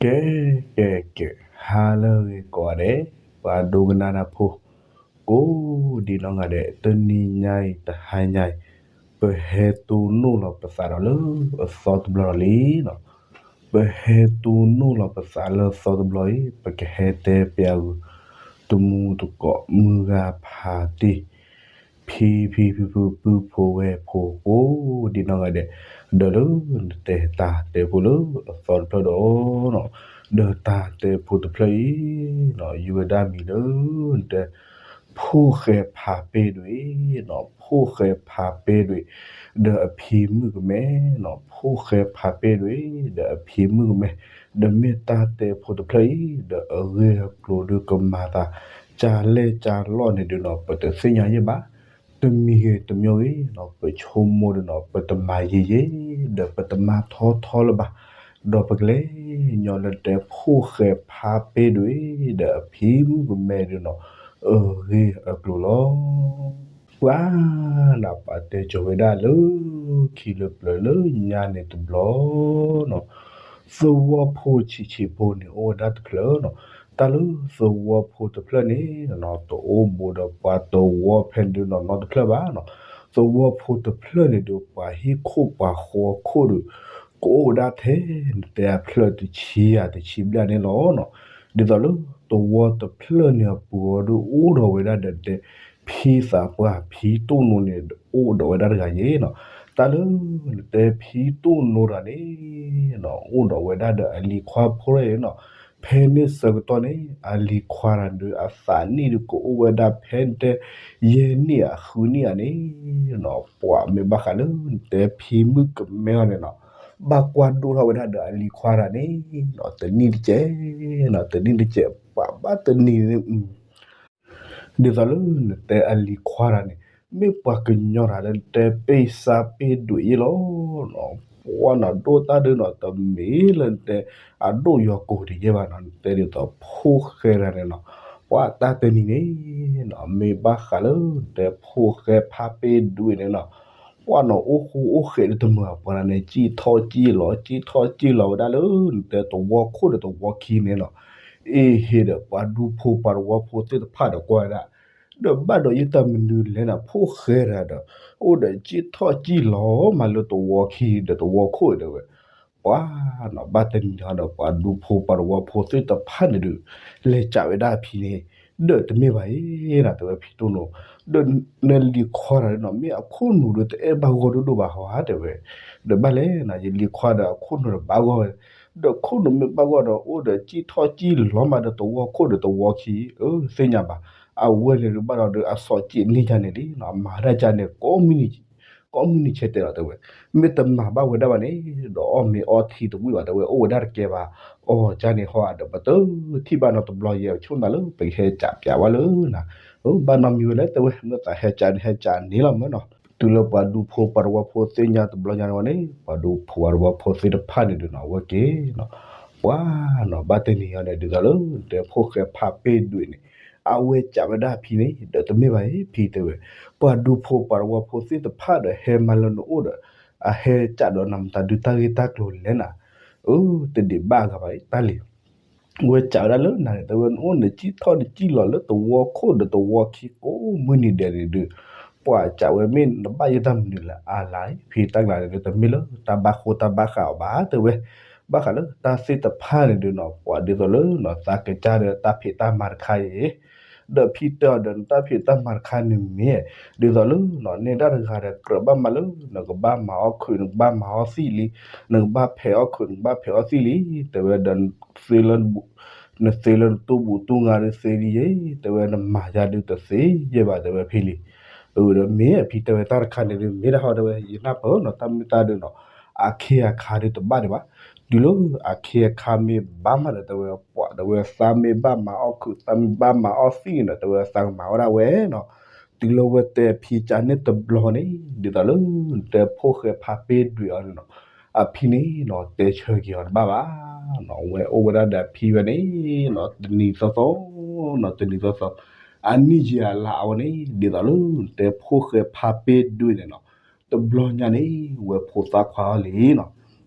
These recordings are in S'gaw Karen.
ကဲ ကဲ ကဲ ဟါလၢအဂ့ၤကိးဂၤဒဲး, ပှၤဒိကနၣ်တၢ်ဖိ ကိးဒံးနီၢ်ဂၤဒဲး, တနံၤညါအံၤ တဟါညါအံၤ ပဟဲတိၢ်နီၣ်လီၤပသးဒီးလၢအသီတဘျီဒီးလံနီၤ. ပဟဲတိၢ်နီၣ်လီၤပသးလၢအသီတဘျီအံၤ ပကဟဲတဲပျးဂုာ် တမူတကိး မုၢ်ဂၤဖးတ့ၢ် ဖံဖံဖုဖု ပုၢ်ဖိဝဲၢ်ဖိ ကိးဒံးနီၢ်ဂၤဒဲး, ဒီးလၢနတဲတၢ်တဲဖိလၢအသီတဖျၢၣ်ဒီး ဒီးတၢ်တဲဖိတဖျၢၣ်အံၤ ယုၢ်ဝဲဒၣ်မံၤလၢ နတဲ ဖိၣ်ဃဲဖးပ့ၢ်ဒွံၣ်နီၤ, ဖိၣ်ဃဲဖးပ့ၢ်ဒွံၣ် ဒီးအဖံမုၣ်ကမဲနီၤ, ဖိၣ်ဃဲဖးပ့ၢ်ဒွံၣ် ဒီးအဖံမုၣ်ကမဲ, ဒီးမ့ၢ်တၢ်တဲဖိတဖျၢၣ်အံၤ ဒီးအဂ့ၢ်အကျိၤဒုးကမၤသး ကလဲၢ်ကလီၢ်န့ၣ်ဒုးနီၤ ပတသ့ၣ်ညါယဲၢ်ဘၣ်. တမံၤဂ့ၤတမံၤဂ့ၤနီၤ ပဆိကမိၣ်ဒုးနီၤ ပတမၤယံာ်ယံာ် ဒီးပတမၤထီထီလၢၤဘၣ်, ဒီးပကလဲၤညီလၢတဲ ဖိၣ်ဃဲဖးပ့ၢ်ဒွံၣ် ဒီးအဖံမုၣ်ကမဲဒုးနီၤ အဂ့ၢ်အကျိၤလီၤ. ပှၤနီၤ ပှၤတဲကၠီၤဝဲဒၣ်လၢ ခံလၢပျၢၤလၢညါန့ၣ်တဘျီနီၤ, သဝီဖိဆံးဆံးဖိန့ၣ် အိၣ်ဝဲဒၣ်တဖျၢၣ်နီၤ. တၢ်လၢသဝီဖိတဖျၢၣ်န့ၣ်နီၤ တအိၣ်ဘူးဒီးပှၤသဝီဖဲန့ၣ်ဒုးနီၤ နီတဖျၢၣ်ဘၣ်နီၤ. သဝီဖိတဖျၢၣ်န့ၣ်ဒုး ပှၤဟံၣ်ခိၣ်ပှၤဃီခိၣ်ဒုး ကအိၣ်ဝဲဒၣ်ထဲ နတဲအဖျၢၣ်တဆံယၤတဆံဘျဲၣ်န့ၣ်လီၤနီၤ. ဒ်သိးလၢသဝီတဖျၢၣ်န့ၣ်အပူၤအီၤဒုး အိၣ်ဒီးဝဲဒၣ်ဒီးတဲ ဖံသးပှၢ်ဖံတိၢ်နိန့ၣ် အိၣ်ဒီးဝဲဒၣ်တဂၤယဲနီၤ. တၢ်လၢနတဲဖံတိၢ်နိတဂၤန့ၣ်နီၤ အိၣ်ဒီးဝဲဒၣ်ဒီးအလံၤခွါဖိတဂၤအံၤနီၤ. ဖဲန့ၣ်ဆၢကတီၢ်န့ၣ် အလံၤခွါတဂၤဒုး အသးနံၣ်ဒုးကအိၣ်ဝဲဒၣ်ဖဲနတဲ ယဲၢ်နံၣ်ဧါဃုနံၣ်ဧါန့ၣ်နီၤ. ပှၤမ့ၢ်ဘၣ်ဃးလၢနတဲဖံမုၣ်ကမဲအီၤန့ၣ်နီၤ ဘၣ်ကွၢ်ဒိၣ်ထီၣ်ဝဲဒၣ်ဒီးအလံၤခွါတဂၤန့ၣ်နီၤ တနံၣ်တကဲးနီၤ တနံၣ်တကဲး ပှၤဘၣ်တနံၤန့ၣ် ဒ်သိးလၢနတဲအလံၤခွါတဂၤန့ၣ် မ့ၢ်ပှၤကညီတဂၤလၢနတဲ ပ့ၢ်စၢ်ပ့ၢ်ဒွံၣ်အံၤလီၤနီၤ. ပှၤနီၤ ဒိၣ်တၢ်ဒုးနီၤ တမ့ၢ်လၢနတဲ အဒိၣ်ယီၤကိာ်ဒံးယဲၢ်ဘၣ်နီၤ. နတဲဒ်သိးဖိၣ်ဃဲတဂၤန့ၣ်နီၤ ပှၤတၢ်တနံၤန့ၣ်နီၤ မ့ၢ်ဘၣ်ဃးလၢနတဲဖိၣ်ဃဲဖးပ့ၢ်ဒွံၣ်န့ၣ်နီၤ ပှၤနီၤ အိၣ်ဃူအိၣ်ဃဲးဒ်တမုာ်အပှၤတဂၤန့ၣ် ကံၣ်ထီၣ်ကံၣ်လီၤ ကံၣ်ထီၣ်ကံၣ်လီၤဝဲဒၣ်လၢ နတဲသဝီခိၣ်ဒီးသဝီခံန့ၣ်နီၤ. အ့ဟ့ဒီးပှၤဒူဖိပှၤသဝီဖိသ့ၣ်တဖၣ်ဒီးကွၢ်ဝဲဒၣ် ဒီးဘၣ်ဒီးယတၢ်မနုၤလဲၣ်နီၤ ဖိၣ်ဃဲတဂၤဒီး အိၣ်ဒီးကံၣ်ထီၣ်ကံၣ်လီၤမးလၢသဝီခံဒီးသဝီခိၣ်တဲဝဲ. ပှၤနီၤ ဘၣ်တနံၤဒီး ပှၤဒူဖိပှၤသဝီဖိသ့ၣ်တဖၣ်န့ၣ်ဒုး လဲၤကးဝဲဒၣ်အဖံန့ၣ် ဒီးတမ့ၢ်ဘၣ်အံၤနီၤ တဲဝဲဖံတိၢ်နိ ဒီးနလံၤခွါတဂၤနီၤ မ့ၢ်အခိၣ်နူာ်ဒီးတအဲၣ်ဘၣ်ဂီၢ်ဒိၣ်ဒိၣ်ဘၣ်ဟီဧါ တဲဝဲ. ဒီးဘၣ်လဲၣ်နီၤ ယလံၤခွါဒီးအခိၣ်နူာ်ဒီးဘၣ်ဂီၢ်ဝဲ, ဒီးခိၣ်နူာ်မ့ၢ်ဘၣ်ဂီၢ်ဒီး အိၣ်ဒီးကံၣ်ထီၣ်ကံၣ်လီၤမးဒီးသဝီခိၣ်ဒီးသဝီခံ အၢ သ့ၣ်ညါဘၣ်. အဝဲန့ၣ်ဒုးဘၣ်ဒီး အစီးကံးန့ၢ်ယၤန့ၣ်လံနီၤ မၤဒၣ်ယၤန့ၣ် ကိးမုၢ်နံၤ ကိးမုၢ်နံၤဆဲးတဲလီၤတဲဝဲ. မ့ၢ်တမၤဘၣ်ဝဲဒၣ်ဘၣ်န့ၣ် ဒီးအီၣ်မ့ၤအီထံတဝံၣ်ဘၣ်တဲဝဲ အိၣ်ဝဲဒၣ်တကဲဘၣ်. အီၣ်ကၢ်န့ၣ်ဟီဒီး ပတထံၣ်ဘၣ်နီတဘျီယဲ ဆိၣ်နၤလၢပကဟဲကးပျးဝဲလၢနၤ, ဘၣ်နီတမံၤဝဲလဲၣ်တဲဝဲ မ့ၢ်သးဟဲကးန့ၣ် ဟဲကးန့ၣ်လီၤမ့ၢ်နီၤ. တုၤလၢပှၤဒူဖိပှၤသဝီဖိသ့ၣ်ညါတဘျီညါန့ၣ်ဝဲန့ၣ် ပှၤဒူဖိပှၤသဝီဖိသ့ၣ်တဖၣ်န့ၣ်ဒုးနီၤ အဝဲက့ၤနီၤ ပှၤနီၤ ဘၣ်တနံၤအံၤန့ၣ် ဒ်သိးလၢနတဲဖိၣ်ဃဲဖးပ့ၢ်ဒွံၣ်န့ၣ် အဝဲကးဝဲဒၣ်ဖံန့ၣ် ဒီးတမ့ၢ်ဘၣ်အံၤ ဖံတဲဝဲ, ပှၤဒူဖိပှၤသဝီဖိသ့ၣ်တဖၣ်ဒီးဟဲမၤလၢနအိၣ်ဒီး အဟဲကးဒီးနၤမတၤဒုးတၢ်ဂ့ၢ်တၢ်ကျိၤလဲၣ်နၤ, အၢ တဒံးဘၣ်အဂၤဘၣ်အံၤ တၢ်လံၤ ဝဲကးဝဲဒၣ်လၢနၤန့ၣ် တဲဝဲ နအိၣ်နကံၣ်ထီၣ်နကံၣ်လီၤလၢသဝီခိၣ်ဒီးသဝီခံကိးမုၢ်နံၤဒဲးန့ၣ်ဒုး ပှၤကးဝဲမ့ၢ်နဘၣ်ယတၢ်မနုၤလဲၣ် အါလါအံၤ ဖံတၢ်ကျါန့ၣ်ဒုး တမ့ၢ်လၢတၢ်ဘၣ်ဃိတၢ်ဘၣ်ဃးအီၤဘၣ် တဲဝဲ. ဘၣ်ဃးလၢတၢ်သ့ၣ်တဖၣ်န့ၣ်ဒုးနီၤ ပှၤဒ်သိးလၢနီၤ သးကစၢ်ဒီးတၢ်ဖံးတၢ်မၤတခါအံၤ ဒီးဖံတဲအီၤဒီး နတၢ်ဖံးတၢ်မၤတခါန့ၣ်မ့ၢ် ဒ်သိးလၢနီၤ နဲဒၣ်တဂၤဒီး ကြၢးဘၣ်မၤလၢ နကဘၣ်မၤအီၣ်ခုး နကဘၣ်မၤအီၣ်သံၣ်လံ, နကဘၣ်ဖဲးအီၣ်ခုး နကဘၣ်ဖဲးအီၣ်သံၣ်လံ တဲဝဲဒီး နသ့လၢနတူၢ်ဘူးတူၢ်ငါဒုးသ့ဒ်ယဲ တဲဝဲ နမၤယၤဒုးတသ့ယဲဘၣ် တဲဝဲဖံလံ. အၢ ဒီးမ့ၢ်အဖံတဲဝဲတၢ်တခါန့ၣ်ဒုး မ့ၢ်ဒၣ်ဟီတဲဝဲ ယနၢ်ပၢၢ်နီၤ တၢ်မ့ၢ်တၢ်ဒုးနီၤ အခ့အခါဒုးတဘၣ်ဒံးဘၣ်. တုၤလၢအခ့အခါမ့ၢ်ဘၣ်မးဒီး တဲဝဲ ပှၤတဲဝဲ သးမ့ၢ်ဘၣ်မၤအီၣ်ခုး သးမ့ၢ်ဘၣ်မၤအီၣ်သံၣ်နီၤ တဲဝဲ သးကမၤဝဲဒၣ်ဝဲနီၤ. တုၤလၢဝဲတဲဖံကးန့ၣ်တဘျီန့ၣ် ဒ်သိးလၢ နတဲဖိၣ်ဃဲဖးပ့ၢ်ဒွံၣ်အီၤန့ၣ်နီၤ အဖံန့ၣ်နီၤ တဲဆၢက့ၤအီၤတဘၣ်ဘၣ်နီၤ ဝဲအိၣ်ဝဲဒၣ်ဒီးအဖံဝဲန့ၣ်နီၤ တနံၤသီသီနီၤ တနံၤသီသီ အနံၣ်ယံာ်အလါအဝဲန့ၣ် ဒ်သိးလၢ နတဲဖိၣ်ဃဲဖးပ့ၢ်ဒွံၣ်န့ၣ်နီၤ တဘျီညါန့ၣ် ဝဲဖိသၣ်ခွါအီၤလံနီၤ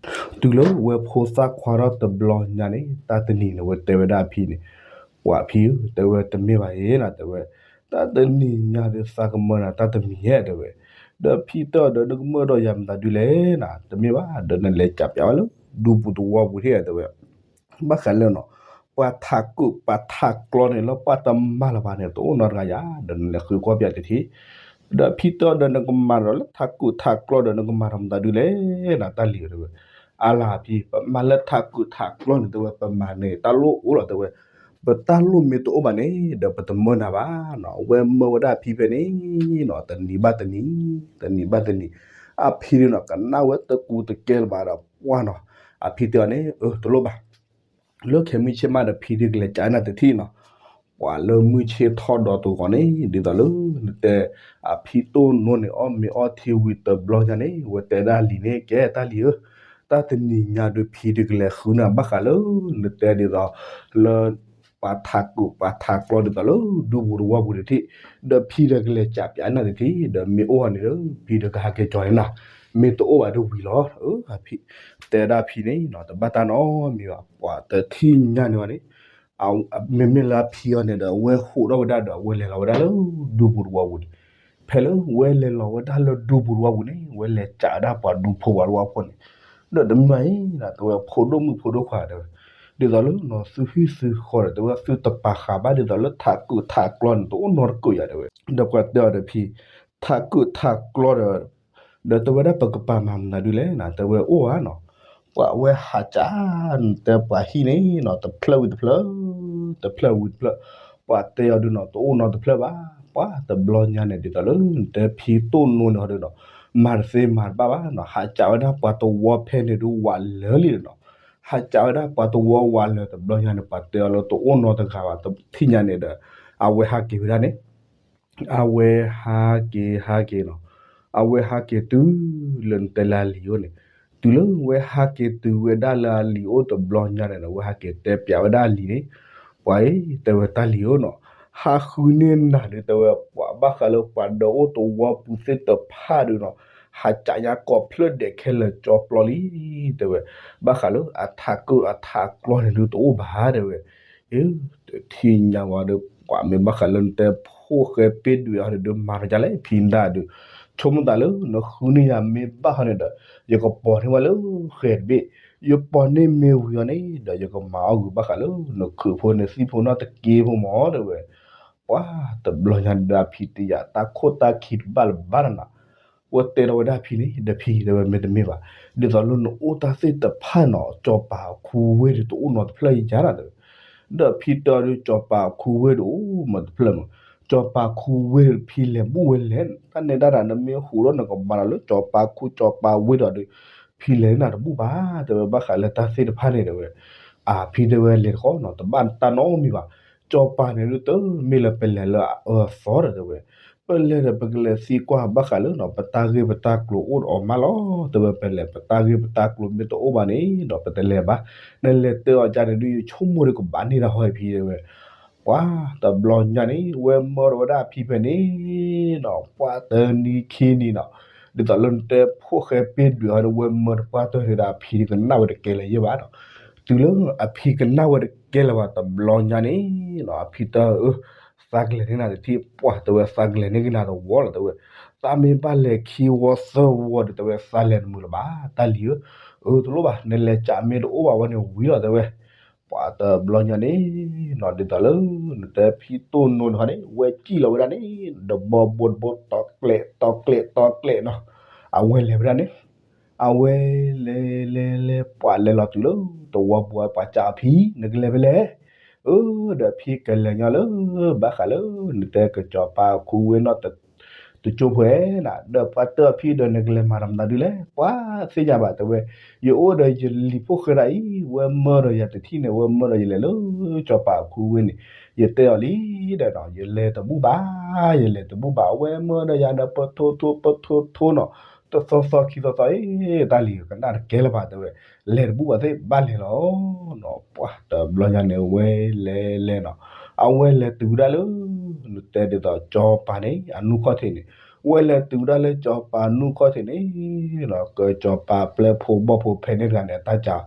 တုၤလၢဝဲဖိသၣ်ခွါထီၣ်တဘျီညါန့ၣ် တၢ်တနံၤန့ၣ် ဝဲတဲဝဲဒၣ်အဖံန့ၣ်, ပှၤဖံဧၢ, တဲဝဲတမ့ၢ်ဘၣ်အံၤနၤ, တဲဝဲ, တၢ်တနံၤညါဒီးသးကမၢနၤ တၢ်တမံၤဧဲ, တဲဝဲ, ဒီးဖံတဲအီၤဒီး နကမၢဒီးယၤမတၤဒုလဲၣ်နၤ, တမ့ၢ်ဘၣ်ဒီး နလဲၤကးပၠးဝဲလၢဒူပူၤတဝီပူၤထံၣ်ဧါ တဲဝဲ. ဘၣ်ဃးလၢနီၤ, ပှၤထးကုးပှၤထးကျီန့ၣ် လၢပှၤတမၤလၢၤဘၣ်န့ၣ် တအိၣ်နီတဂၤယၤ, ဒီးနလဲၤဃုကွၢ်ပၠးတထံၣ်, ဒီးဖံတဲအီၤဒီး နကမၤဒီးလၢထးကုးထးကျီဒီး နကမၤဒီးမတၤဒုလဲၣ်နၤ တၢ်လံၤဧၢ တဲဝဲ. အါလၢဖံ ပမၤလၢထးကုးထးကျီန့ၣ် တဲဝဲ ပမၤန့ၣ် တၢ်လိၣ်အိၣ်လီၤ တဲဝဲ. ပတၢ်လိၣ်မ့ၢ်တအိၣ်ဘၣ်န့ၣ် ဒီးပတမၢနၤဘၣ်နီၤ, အဝဲမၢဝဲဒၣ်အဖံဖဲန့ၣ်နီၤ, တနံၤဘၣ်တနံၤ, တနံၤဘၣ်တနံၤ, အဖံဒုနီၤ ကနၣ်ဝဲတကူတကဲလၢၤဘၣ်ဒီး ပှၢ်နီၤ, အဖံတဲအီၤန့ၣ် အၢ တလိၣ်ဘၣ် လၢခဲမုၢ်ဆ့ၣ်မးဒီးဖံဒုကလဲၤကးနၤတထံၣ်နီၤ. ပှၤလၢမုၢ်ဆ့ၣ်ထီၣ်ဒီးတဂီၤန့ၣ် ဒ်သိးလၢနတဲ အဖံတိၢ်နိန့ၣ် အီၣ်မ့ၤအီထံဝံၤတဘျီညါန့ၣ် ဝဲတဲဒၣ်လံၤန့ၣ် ကဲတၢ်လံၤဧၢ, တၢ်တနံၤညါဒီးဖံဒုကလဲၤဃုနၤ ဘၣ်ဃးလၢနတဲဒ်သိး လၢ ပှၤထးကုးပှၤထးကျီဒ်သိးလၢဒူပူၤတဝီပူၤတထံၣ်, ဒီးဖံဒုကလဲၤကးပၠးနၤတထံၣ်, ဒီးမ့ၢ်အိၣ်အီၤန့ၣ်ဒီး ဖံဒုကဟးက့ၤကၠီၤန့ၣ်နၤ, မ့ၢ်တအိၣ်ဘၣ်ဒီးဝံၤလီၤ. အဖံ တဲဒၣ်ဖံန့ၣ်နီၤ တဘၣ်တၢ်နီတမံၤဘၣ်, ပှၤတထံၣ်ညါန့ၣ်ဝဲန့ၣ် မ့မ့ၢ်လၢအဖံအီၤန့ၣ်ဒီး အဝဲဟးထီၣ်ဝဲဒၣ်ဒီး အဝဲလဲၤလီၤဝဲဒၣ်လၢဒူပူၤတဝီပူၤန့ၣ်, ဖဲလၢဝဲလဲၤလီၤဝဲဒၣ်လၢဒူပူၤတဝီပူၤန့ၣ် ဝဲလဲၤကးဝဲဒၣ်ပှၤဒူဖိပှၤတဝီဖိန့ၣ်, ဒီးတမ့ၢ်အံၤ တဲဝဲ ဖိဒိၣ်မုၣ်ဖိဒိၣ်ခွါ တဲဝဲ, ဒ်သိးလၢနီၤ သုဟံၣ်သုဃီဒီး တဲဝဲ သုတပာ်ဃာ်ဘၣ်ဒ်သိးလၢထးကုးထးကျီန့ၣ် တအိၣ်နီတကုးယၤ တဲဝဲ. ဒီးပှၤတဲအီၤဒီးဖံ ထးကုးထးကျီဒီး ဒီးတဲဝဲဒၣ် ပကပာ်မၤမနုၤဒုလဲၣ်နၤ, တဲဝဲအိၣ်ဧါနီၤ, ပှၤဝဲဟးကး တဲပှၤဟံၣ်န့ၣ်နီၤ တဖျၢၣ်ဝံၤတဖျၢၣ် တဖျၢၣ်ဝံၤတဖျၢၣ်, ပှၤတဲအီၤဒုနီၤ တအိၣ်နီတဖျၢၣ်ဘၣ်. ပှၤတဘျီညါန့ၣ် ဒ်သိးလၢနတဲဖံတိၢ်နိန့ၣ်ဟီဒုနီၤ မၤတသ့မၤတဘၣ်ဘၣ်နီၤ, ဟးကးဝဲဒၣ်ပှၤတဝီဖဲန့ၣ်ဒုဝးလၢာ်လံနီၤ, ဟးကးဝဲဒၣ်ပှၤတဝီဝးလၢာ်တဘျီညါန့ၣ် ပှၤတဲအီၤလၢတအိၣ်နီတဂၤဘၣ် တထံၣ်ညါန့ၣ်ဒီး အဝဲဟးက့ၤဝဲဒၣ်န့ၣ် အဝဲဟးက့ၤဟးက့ၤနီၤ, အဝဲဟးက့ၤတုၤလၢနတဲလၢအလံၤအိၣ်န့ၣ်, တုၤလၢဝဲဟးက့ၤတုၤဝဲဒၣ်လၢအလံၤအိၣ်တဘျီညါန့ၣ်ဒီး ဝဲဟးက့ၤတဲပၠးဝဲဒၣ်အလံၤန့ၣ်, ပှၤအံၤ တဲဝဲတၢ်လံၤဧၢနီၤ, ဟးဃုန့ၢ်နၤဒုး တဲဝဲ ပှၤဘၣ်ဃးလၢပှၤဒီးအိၣ်တဝီပူၤသ့ၣ်တဖၣ်ဒုးနီၤ, ဟးကးညါကိးဖျၢၣ်ဒဲးခဲလၢာ်ကၠီပျီလံ တဲဝဲ, ဘၣ်ဃးလၢအထးကုးအထးကျီန့ၣ်ဒုးတအိၣ်ဘၣ် တဲဝဲ. အၢ တထံၣ်ညါဝဲဒီး ပှၤမ့ၢ်ဘၣ်ဃးလၢနတဲဖိၣ်ဃဲပ့ၢ်ဒွဲၣ်အီၤန့ၣ်ဒုးမၤတကလဲၣ် ဖံဒၣ်ဒုး, ဆိကမိၣ်သးလၢနဃုန့ၢ်ယၤမ့ၢ်ဘၣ်ဟီန့ၣ်ဒီး ယကပိာ်န့ၢ်ဝဲလၢဃဲၤတဘ့ၣ်, ယပိာ်န့ၢ်မ့ၢ်ဝံၤအီၤန့ၣ်ဒီး ယကမၤအီၣ်ဂုာ်ဘၣ်ဃးလၢနခုးဖိန့ၣ်သံၣ်ဖိနီၣ်တက့ၢ်ဖိမၢ် တဲဝဲ. ပှၤတဘျီညါန့ၣ်ဒီး အဖံတယာ်တၢ်ခိၣ်တၢ်ခံတဘၣ်လၢၤဘၣ်နီၤ, ဝဲတဲထီၣ်ဝဲဒၣ်ဖံန့ၣ် ဒီးဖံ တဲဝဲ မ့တမ့ၢ်ဘၣ်, ဒ်သိးလၢနအိၣ်တၢ်သ့ၣ်တဖၣ်နီၤ စီၤပၤအခူဝ့ၢ်ဒုးတအိၣ်နီတဖျၢၣ်ယၤနီၤ တဲဝဲ. ဒီးဖံတဲအီၤဒုး စီၤပၤအခူဝ့ၢ်ဒုးအိၣ်မးတဖျၢၣ်မး, စီၤပၤအခူဝ့ၢ်ဒုးဖံလဲၤဘူၣ်ဝဲလဲၣ်, တၢ်နဲဒၣ်တၢ်နမ့ၢ်ဟူးထီၣ်နကမၤလီၤလၢစီၤပၤခူစီၤပၤဝ့ၢ်ဒီးဒုး ဖံလဲၤန့ၢ်နၤတဘူၣ်ဘၣ် တဲဝဲ ဘၣ်ဃးလၢတၢ်သ့ၣ်တဖၣ်န့ၣ် တဲဝဲ. အဖံတဲဝဲ လဲၤတခီနီၤ တဘၣ်တၢ်နီတမံၤဘၣ်, စီၤပၤန့ၣ်ဒုးတမ့ၢ်လၢပလဲၤလၢအအၢအသီဒီး တဲဝဲ ပလဲၤဒီးပကလဲၤသံကွၢ်ဘၣ်ဃးလၢနီၤ ပတၢ်ဂ့ၢ်ပတၢ်ကျိၤအိၣ်ဒီးအီၤမးလီၤ တဲဝဲ. ပလဲၤပတၢ်ဂ့ၢ်ပတၢ်ကျိၤမ့ၢ်တအိၣ်ဘၣ်န့ၣ်ဒီး ပတလဲၤဘၣ်, နလဲၤတဲအီၤကန့ၣ်ဒုး ယဆိကမိၣ်ဒီးကဘၣ်န့ၢ်တၢ်ဟီအံၤဖံ တဲဝဲ. ပှၤတဘျီညါန့ၣ် ဝဲမၢထီၣ်ဝဲဒၣ်အဖံဖဲန့ၣ်နီၤ ပှၤတနံၤခံနံၤနီၤ, ဒ်သိးလၢနတဲဖိၣ်ဃဲပ့ၢ်ဒွဲၣ်အီၤဒီး ဝဲမၢတပှၢ်တၢၢ်န့ၣ်ဒီး အဖံန့ၣ်ကနၣ်ဝဲတကဲလၢၤယဲၢ်ဘၣ်နီၤ. တုၤလၢအဖံကနၣ်ဝဲတကဲလၢၤဘၣ်တဘျီညါန့ၣ်နီၤ အဖံတဲအီၤ အၢ သးကလဲၤန့ၢ်နၤတထံၣ် ပှၤတဲဝဲ သးကလဲၤန့ၢ်က့ၤနၤတဝီလီၤ တဲဝဲ. သးမ့ၢ်ဘၣ်လဲၤခံဝီသၢဝီဒီး တဲဝဲ သးလဲၤတမုာ်လၢၤဘၣ် တၢ်လံၤဧၢ. အၢ တလိၣ်ဘၣ် နလဲၤကးမ့ၢ်တအိၣ်ဘၣ်ဝဲန့ၣ်ဝံၤလီၤ တဲဝဲ. ပှၤတဘျီညါန့ၣ်နီၤ ဒ်သိးလၢ နတဲဖံတိၢ်နိန့ၣ်ဟီန့ၣ် ဝဲစံၣ်လီၤဝဲဒၣ်န့ၣ် တဘီဘိတဘိ တီကျဲးတီကျဲးတီကျဲးနီၤ အဝဲလဲၤဝဲဒၣ်န့ၣ် အဝဲလဲၤလဲၤလဲၤ ပှၤလဲၤလီၤတုၤလၢ တဝီပူၤ ပှၤကးအဖံ နကလဲၤဖဲလဲၣ်. အၢ ဒီးဖံကလဲၤညီလၢ ဘၣ်ဃးလၢ နတဲကစီၤပၤခူဝ့ၢ်နီၣ် တကၠိဖိဧဲနၤ ဒီးပှၤတဲအီၤဖံဒီး နကလဲၤမၤတၢ်မနုၤဒုလဲၣ် ပှၤသ့ၣ်ညါဘၣ် တဲဝဲ. ယအိၣ်ဒီးယလံၤဖိၣ်ဃဲဒၣ်အံၤ ဝဲမၢဒီးယၤတထံၣ်န့ၣ် ဝဲမၢဒီးယလဲၤလၢ ကစီၤပၤခူဝ့ၢ်န့ၣ် ယတဲအီၤလံဒီးနီၤ ယလဲၤတဘူၣ်ဘၣ် ယလဲၤတဘူၣ်ဘၣ် အဝဲမၢဒီးယၤဒီး ပထိထိပထိထိနီၤ တသီသီခံသီသီအံၤ တၢ်လံၤကနၣ်တကဲလၢၤဘၣ် တဲဝဲ. လဲၤတဘူၣ်ဘၣ်သ့ၣ် ဘၣ်လဲၤလီၤနီၤ ပှၤတဘျီညါန့ၣ် ဝဲလဲၤလဲၤနီၤ အဝဲလဲၤတုၤဝဲဒၣ်လၢ နတဲဒ်သိး ကစီၤပၤန့ၣ် အနူခီၣ်ထံးန့ၣ် ဝဲလဲၤတုၤဝဲဒၣ်လၢစီၤပၤနူၢ်ခီၣ်ထံးန့ၣ်, ကစီၤပၤပျဲၢ်ဖိဘီၣ်ဖိဖဲန့ၣ်တဂၤန့ၣ် အတၢ်စံး,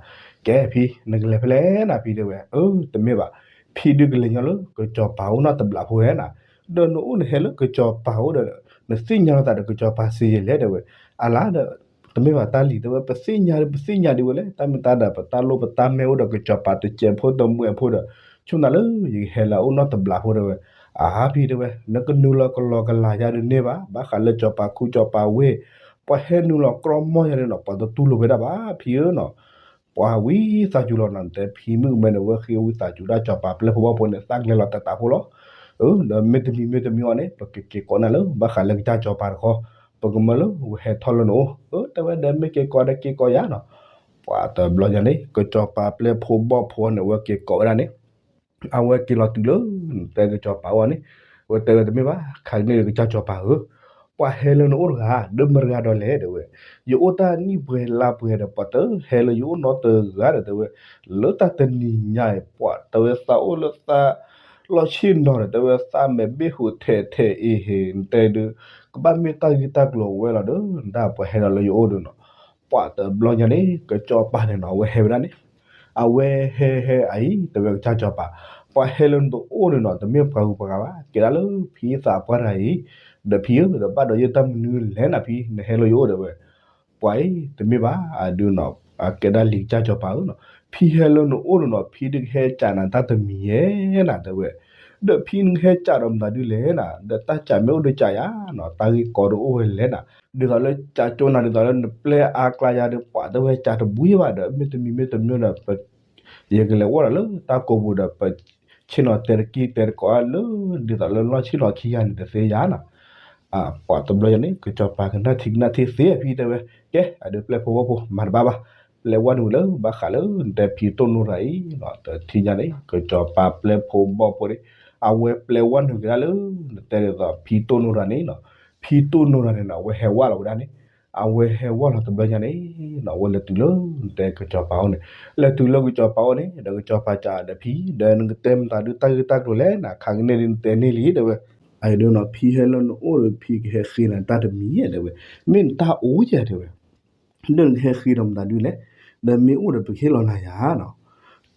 ကဲဖံ နကလဲၤဖဲလဲၣ်နၤဖံတဲဝဲ, အၢ တမ့ၢ်ဘၣ်, ဖံဒုးကလဲၤညီလၢကစီၤပၤအိၣ်နီတဘျီဖိဝဲနၤ, ဒီးနအိၣ်နဟဲလၢကစီၤပၤအိၣ်ဒီး နသ့ၣ်ညါလီၤသးဒီးကစီၤပၤစ့ယဲလဲၣ်တဲဝဲ, အလါဒီး တမ့ၢ်ဘၣ်တၢ်လံၤတဲဝဲ ပသ့ၣ်ညါပသ့ၣ်ညါဒ်ဝဲလဲၣ် တၢ်မ့ၢ်တၢ်ဒၣ်ပတၢ်လိၣ်ပတၢ်မဲအိၣ်ဒီးကစီၤပၤတစဲးဖိတမှဲးဖိဒီး ဆိနၤလၢယကဟဲလၢအအိၣ်နီတဘျီဖိတဲဝဲ, အါဖံတဲဝဲ နကနုာ်လီၤကလီကလီယၤဒုးန့ၢ်ဘၣ် ဘၣ်ဃးလၢစီၤပၤခူစီၤပၤဝ့ၢ်, ပှၤဟဲနုာ်လီၤကြီမီၢ်ယၤန့ၣ်နီၤ ပှၤတတူၢ်လိာ်ဝဲဒၣ်ဘၣ်ဖံဧၢနီၤ, ပှၤဝံသးစူၤလီၤနီၤ နတဲဖံမုၣ်ကမဲန့ၣ် ဝဲဃ့ဝံသးစူၤဒၣ်စီၤပၤပျဲၢ်ဖိဘီၣ်ဖိန့ၣ် သးကျဲၤလီၤတၢ်တၢ်ဖိလီၤ, ဒီးမ့တမံၤမ့တမံၤအီၤန့ၣ် ပကက့ၤကိးနၤလၢ ဘၣ်ဃးလၢကစၢ်စီၤပၤတခီ, ပကမၢလၢဝဲဟဲထီၣ်လၢနအိၣ်, တဲဝဲဒီးမ့ၢ်က့ၤကိးဒီးက့ၤကိးယၤနီၤ, ပှၤတဘျီညါန့ၣ် ကစီၤပၤပျဲၢ်ဖိဘီၣ်ဖိန့ၣ် ဝဲက့ၤကိးဝဲဒၣ်န့ၣ် အဝဲက့ၤလီၤတုၤလၢ နတဲကစီၤပၤအိၣ်န့ၣ်, ဝဲတဲဝဲတမ့ၢ်ဘၣ် ခါကန့ၣ်ဒီးကစၢ်စီၤပၤဧၢ, ပှၤဟဲလၢနအိၣ်တဂၤ ဒီးမတဂၤဒီးလဲၣ်တဲဝဲ, ယအိၣ်တၢ်နံၣ်ပှဲၤလါပှဲၤဒီး ပှၤတဟဲလၢယအိၣ်နီတဂၤဒီးတဲဝဲ, လၢတၢ်တနံၤညါအံၤ ပှၤတဲဝဲသးအိၣ်လၢသး လီၢ်ဆ့ၣ်နီၤဒီး တဲဝဲသးမဲာ်ဘ့ၣ်ဟူးထဲးထဲးအ့ဟ့ နတဲဒုး, ကဘၣ်မ့ၢ်တၢ်ဂ့ၢ်တၢ်ကျိၤဝဲလီၤဒီး နတၢ်ပှၤဟဲလီၤလၢယအိၣ်ဒီးနီၤ, ပှၤတဘျီညါန့ၣ် ကစီၤပၤန့ၣ်နီၤ အဝဲဟဲဝဲဒၣ်န့ၣ် အဝဲဟဲဟဲအံၤ တဲဝဲကစၢ်စီၤပၤ, ပှၤဟဲလၢနတအိၣ်န့ၣ်နီၤ တမ့ၢ်ပှၤဂုၤပှၤဂၤဘၣ် ကဲဒၣ်လၢဖံသးပှၢ်တဂၤအံၤ, ဒီးဖံဧၢ ဒီးဘၣ်ဒီးယတၢ်မနုၤလဲၣ်နၤဖံ နဟဲလၢယအိၣ်တဲဝဲ, ပှၤအံၤ တမ့ၢ်ဘၣ် အဒုးနီၤ အကဲဒၣ်လံာ်ကစၢ်စီၤပၤဧၢနီၤ, ဖံဟဲလၢနအိၣ်န့ၣ်နီၤ ဖံဒုးကဟဲစံးနၤတၢ်တမံၤယဲနၤတဲဝဲ, ဒီးဖံနကဟဲစံးဒီးမတၤဒုလဲၣ်နၤ ဒီးတၢ်စံးမ့ၢ်အိၣ်ဒီးစံးယၤနီၤ တၢ်ဂ့ၢ်ကီဒုးအိၣ်ဝဲလဲၣ်နၤ, ဒ်သိးလၢစံးကၠိနၤ ဒ်သိးလၢနပျဲအါကျါယၤဒီး ပှၤတဲဝဲစံးတဘှံးဘၣ်ဒီး မ့တမံၤမ့တမံၤဒီး ယကလဲၤအိၣ်ဒီးလၢတၢ်ကိာ်ပူၤဒီး ပဆ့ၣ်နီၤတဲတကံၢ်တဲတကိးလၢ ဒ်သိးလၢလီၢ်ဆ့ၣ်နီၤခံဂၤန့ၣ် တသ့ယၤနီၤ, ပှၤတဘျီညါန့ၣ် ကစီၤပၤကနၣ်ထံကနၣ်ထံသ့ဖံတဲဝဲ, ကဲ အဒုးပျဲၢ်ဖိဝီဖိ မၤတဘၣ်ဘၣ်, ပျဲဝဲနုာ်လၢဘၣ်ဃးလၢနတဲဖံတိၢ်နိရၤအံၤနီၤ, တထံၣ်ညါန့ၣ် ကစီၤပၤပျဲၢ်ဖိဘီၣ်ဖိန့ၣ် အဝဲပျဲဝဲနုာ်ကဒါလၢ နတဲဒ်သိးဖံတိၢ်နိရၤန့ၣ်နီၤ, ဖံတိၢ်နိရၤန့ၣ်နီၤ အဝဲဟဲဝဲလီၤဝဲဒၣ်န့ၣ်, အဝဲဟဲဝဲလီၤတဘျီညါန့ၣ်နီၤ အဝဲလဲၤတုၤလၢ နတဲကစီၤပၤအိၣ်န့ၣ်, လဲၤတုၤလၢကစီၤပၤအိၣ်န့ၣ် ဒီးကစီၤပၤစံးဒီးဖံ ဒီးနကတဲမတၤဒုတၢ်ဂ့ၢ်တၢ်ကျိၤလဲၣ်နၤ ခါကန့ၣ်ဒုးနတဲန့ၢ်လံတဲဝဲ, အဒုးနီၤ ဖံဟဲလၢနအိၣ်ဒီး ဖံကဟဲဃ့နၤတၢ်တမံၤတဲဝဲ, မ့ၢ်နတၢ်အိၣ်ယဲတဲဝဲ ဒီးနကဟဲဃ့ဒီးမတၤဒုလဲၣ်, ဒီးမ့ၢ်အိၣ်ဒီးပကဟ့ၣ်လီၤနၤယၤနီၤ,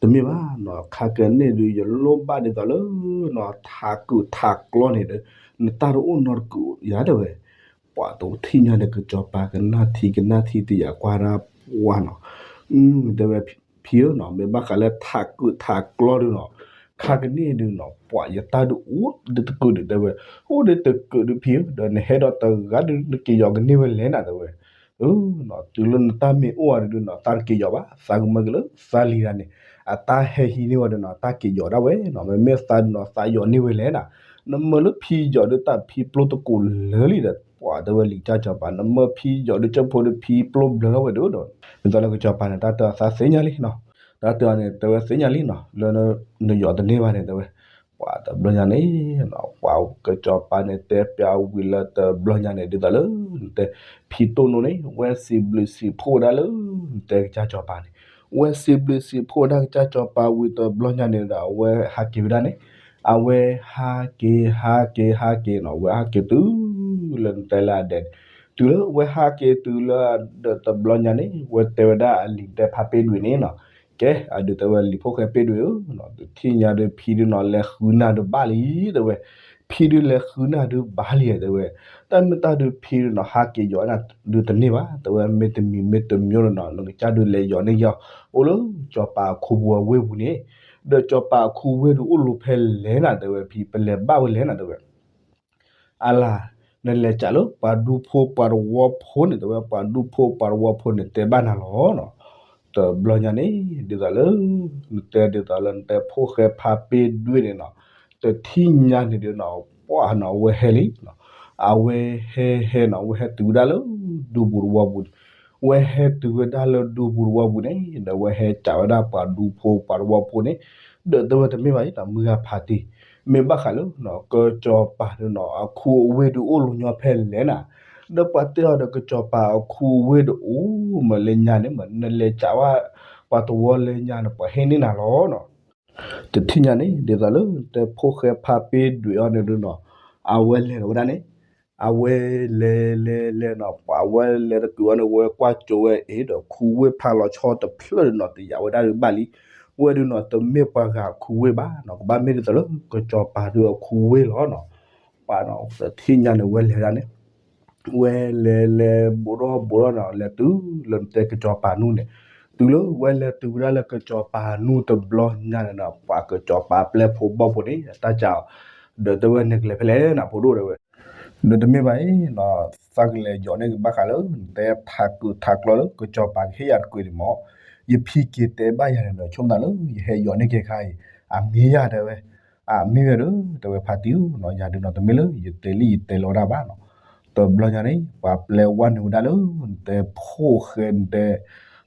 တမ့ၢ်ဘၣ်နီၤ ခါကန့ၣ်ဒုး ယလိၣ်ဘၣ်ဒ်သိးလၢ ထးကုာ်ထးကျီန့ၣ်ဒီး နတၢ်တအိၣ်နီတကုာ်ယၤတဲဝဲ, ပှၤတထံၣ်ညါဒီးကစီၤပၤကနၣ်ထံကနၣ်ထံတယာ်ကွၢ်ဒၣ်ပှၤနီၤ, တဲဝဲဖံဧၢနီၤ မ့ၢ်ဘၣ်ဃးလၢထးကုာ်ထးကျီဒုးနီၤ, ခါကန့ၣ်ဒုးနီၤ ပှၤယတၢ်ဒုးအိၣ်ဒုးတကုာ်ဒုးတဲဝဲ, အိၣ်ဒုးတကုာ်ဒုးဖံဧၢ ဒီးနဟဲဒီးတဂၤဒုးနက့ၤယီၤကန့ၢ်ဝဲလဲၣ်နၤတဲဝဲ တုၤလၢနတၢ်မ့ၢ်အိၣ်အီၤဒုးနီၤ သးတက့ၤယီၤဘၣ် သးကမၢက့ၤလၢသးလံၤတဂၤန့ၣ် အတၢ်ဟဲဟံးန့ၢ်ဝဲဒုးနီၤ တၢ်က့ၤယီၤဒၣ်ဝဲနီၤ မ့မ့ၢ်သးဒုးနီၤ သးယီၤန့ၢ်ဝဲလဲၣ်နၤ, နမၢလၢဖံယီၤဒုးတၢ်ဖံပျိတကိးလၢာ်လံဒီး ပှၤတဲဝဲလံာ်ကစၢ်စီၤပၤ နမၢဖံယီၤဒုးကၠိဖိဒုးဖံပျိဘျၢထီၣ်ဝဲဒုးဒီး ဒ်သိးလၢကစီၤပၤန့ၣ် တၢ်တဲအီၤသးသ့ၣ်ညါလံနီၤ, တၢ်တဲအီၤန့ၣ် တဲဝဲသ့ၣ်ညါလံနီၤ လၢနယီၤတန့ၢ်ဘၣ်န့ၣ်တဲဝဲ ပှၤတဘျီညါန့ၣ် ပှၤကစီၤပၤန့ၣ်တဲပျးဝံၤလၢတဘျီညါန့ၣ် ဒ်သိးလၢ နတဲ ဖံတိၢ်နိန့ၣ် ဝဲစံးဘျုးစံးဖှိၣ်ဝဲဒၣ်လၢ နတဲကစၢ်စီၤပၤန့ၣ်, ဝဲစံးဘျုးစံးဖှိၣ်ဝဲဒၣ်ကစၢ်စီၤပၤဝံၤတဘျီညါန့ၣ်ဒီး အဝဲဟးက့ၤဝဲဒၣ်န့ၣ်, အဝဲဟးက့ၤ ဟးက့ၤ ဟးက့ၤနီၤ ဝဲဟးက့ၤတုၤ လၢနတဲလၢအဒဲးန့ၣ်, တုၤလၢဝဲဟးက့ၤတုၤလၢအဒဲးတဘျီညါန့ၣ် ဝဲတဲဝဲဒၣ်အလံၤတဲဖါပ့ၢ်ဒွံးန့ၣ်နီၤ ကဲ အဒုးတဲဝဲလံၤဖိၣ်ဃဲပ့ၢ်ဒွံးဧၢ, တထံၣ်ညါဒုးဖံဒုးနီၤ လဲၤဃုနၤဒုးဘၣ်လံ တဲဝဲ, ဖံဒုးလဲၤဃုနၤဒုးဘၣ်လံ တဲဝဲ, တၢ်မ့ၢ်တၢ်ဒုးဖံဒုးနီၤ ဟးက့ၤယီၤနၤဒုးတန့ၢ်ဘၣ် တဲဝဲ, မ့တမံၤမ့တမံၤဒုးနီၤ နကစၢ်ဒုးလဲၤယီၤန့ၢ်ယီၤ အိၣ်လၢစီၤပၤအခူပူၤအဝ့ၢ်ပူၤန့ၣ်, ဒီးစီၤပၤအခူဝ့ၢ်ဒုးအိၣ်လီၤဖဲလဲၣ်နၤ တဲဝဲ, ဖံပလဲၤဘၣ်ဝဲလဲၣ်နၤ တဲဝဲ အလၤ, နလဲၤစးလၢပှၤဒူဖိပှၤတဝီဖိန့ၣ် တဲဝဲ, ပှၤဒူဖိပှၤတဝီဖိန့ၣ် တဲဘၣ်နၤလီၤနီၤ. တဘျီညါန့ၣ် ဒ်သိးလၢ နတဲဒ်သိးလၢနတဲဖိၣ်ဃဲဖါပ့ၢ်ဒွံးန့ၣ်နီၤ, တထံၣ်ညါန့ၣ်ဒုးနီၤ ပှၤနီၤ အဝဲဟဲလံနီၤ, အဝဲဟဲဟဲနီၤ အဝဲဟဲတုၤဝဲဒၣ်လၢ ဒူပူၤတဝီပူၤန့ၣ်, ဝဲဟဲတုၤဝဲဒၣ်လၢဒူပူၤတဝီပူၤန့ၣ် ဒီးဝဲဟဲစးဝဲဒၣ်ပှၤဒူဖိပှၤတဝီဖိန့ၣ်, ဒီးတဲဝဲတမ့ၢ်ဘၣ် တၢ်မုၢ်ဂၤဖးတံၢ် မ့ၢ်ဘၣ်ဃးလၢ ကစီၤပၤဒုးနီၤ အခူအဝ့ၢ်ဒုးအိၣ်လီၤညီဖဲလဲၣ်နၤ, ဒီးပှၤတဲအီၤဒီးကစီၤပၤအခူအဝ့ၢ်ဒုးအိၣ်မးလၢညါန့ၣ်မး နလဲၤစးဝဲ ပှၤတဝီလၢညါန့ၣ် ပှၤဟ့ၣ်န့ၢ်နၤလီၤနီၤ. တထံၣ်ညါန့ၣ် ဒ်သိးလၢတဲဖိၣ်ဃဲဖါပ့ၢ်ဒွံးအီၤန့ၣ်ဒုးနီၤ, အဝဲလဲၤဒီးဝဲဒၣ်န့ၣ် အဝဲလဲၤလဲၤလဲၤနီၤ ပှၤဝဲလဲၤတကုာ်ဝဲန့ၣ် ဝဲကွၢ်ကၠိဝဲအ့ၣ်ဒီး ခူဝ့ၢ်ဖးလီၤဆီတဖျၢၣ်နီၤ တယာ်ဝဲဒၣ်ဒုးဘၣ်လံ. ဝဲဒုးနီၤ တမ့ၢ်ပှၤဂၤခူဝ့ၢ်ဘၣ်နီၤ ကဘၣ်မ့ၢ်ဒ်သိးလၢကစီၤပၤဒုးအခူဝ့ၢ်လီၤနီၤ. ပှၤနီၤ တထံၣ်ညါန့ၣ် ဝဲလဲၤဒၣ်န့ၣ် ဝဲလဲၤလဲၤဘူးထီၣ်ဘူးထီၣ်နီၤ လဲၤတုၤလၢနတဲကစီၤပၤနူၢ်န့ၣ် တုၤလၢဝဲလဲၤတုၤဝဲဒၣ်လၢကစီၤပၤနူၢ်တဘျီညါန့ၣ်နီၤ ပှၤကစီၤပၤပျဲၢ်ဖိဘီၣ်ဖိန့ၣ် တၢ်ကးအီၤ ဒီးတဲဝဲ နကလဲၤဖဲလဲၣ်နၤ ဖိဒိၣ်တဲဝဲ ဒီးတမ့ၢ်ဘၣ်အံၤနီၤ သးကလဲၤယီၤန့ၢ်က့ၤဘၣ်ဃးလၢ နတဲထးကုာ်ထးကျီလၢကစီၤပၤကဟ့ၣ်ယၤတကုာ်န့ၣ်မ့ၢ် ယဖံက့ၤတဲဘၣ်ယၤန့ၣ်ဒီး ဆိကမိၣ်သးလၢ ယဟဲယီၤန့ၢ်က့ၤခါအံၤ အမ့ၢ်ယၤတဲဝဲ အမ့ၢ်ယၤဒီး တဲဝဲဖါတံၢ်ဧၢနီၤ ယၤဒုးနီၤ တမ့ၢ်လၢယတဲလံယတဲလီၤဒၣ်ဘၣ်နီၤ. တဘျီညါန့ၣ် ပှၤပျဲဝဲနုာ်ဝဲဒၣ်လၢ နတဲဖိၣ်ဃဲ နတဲ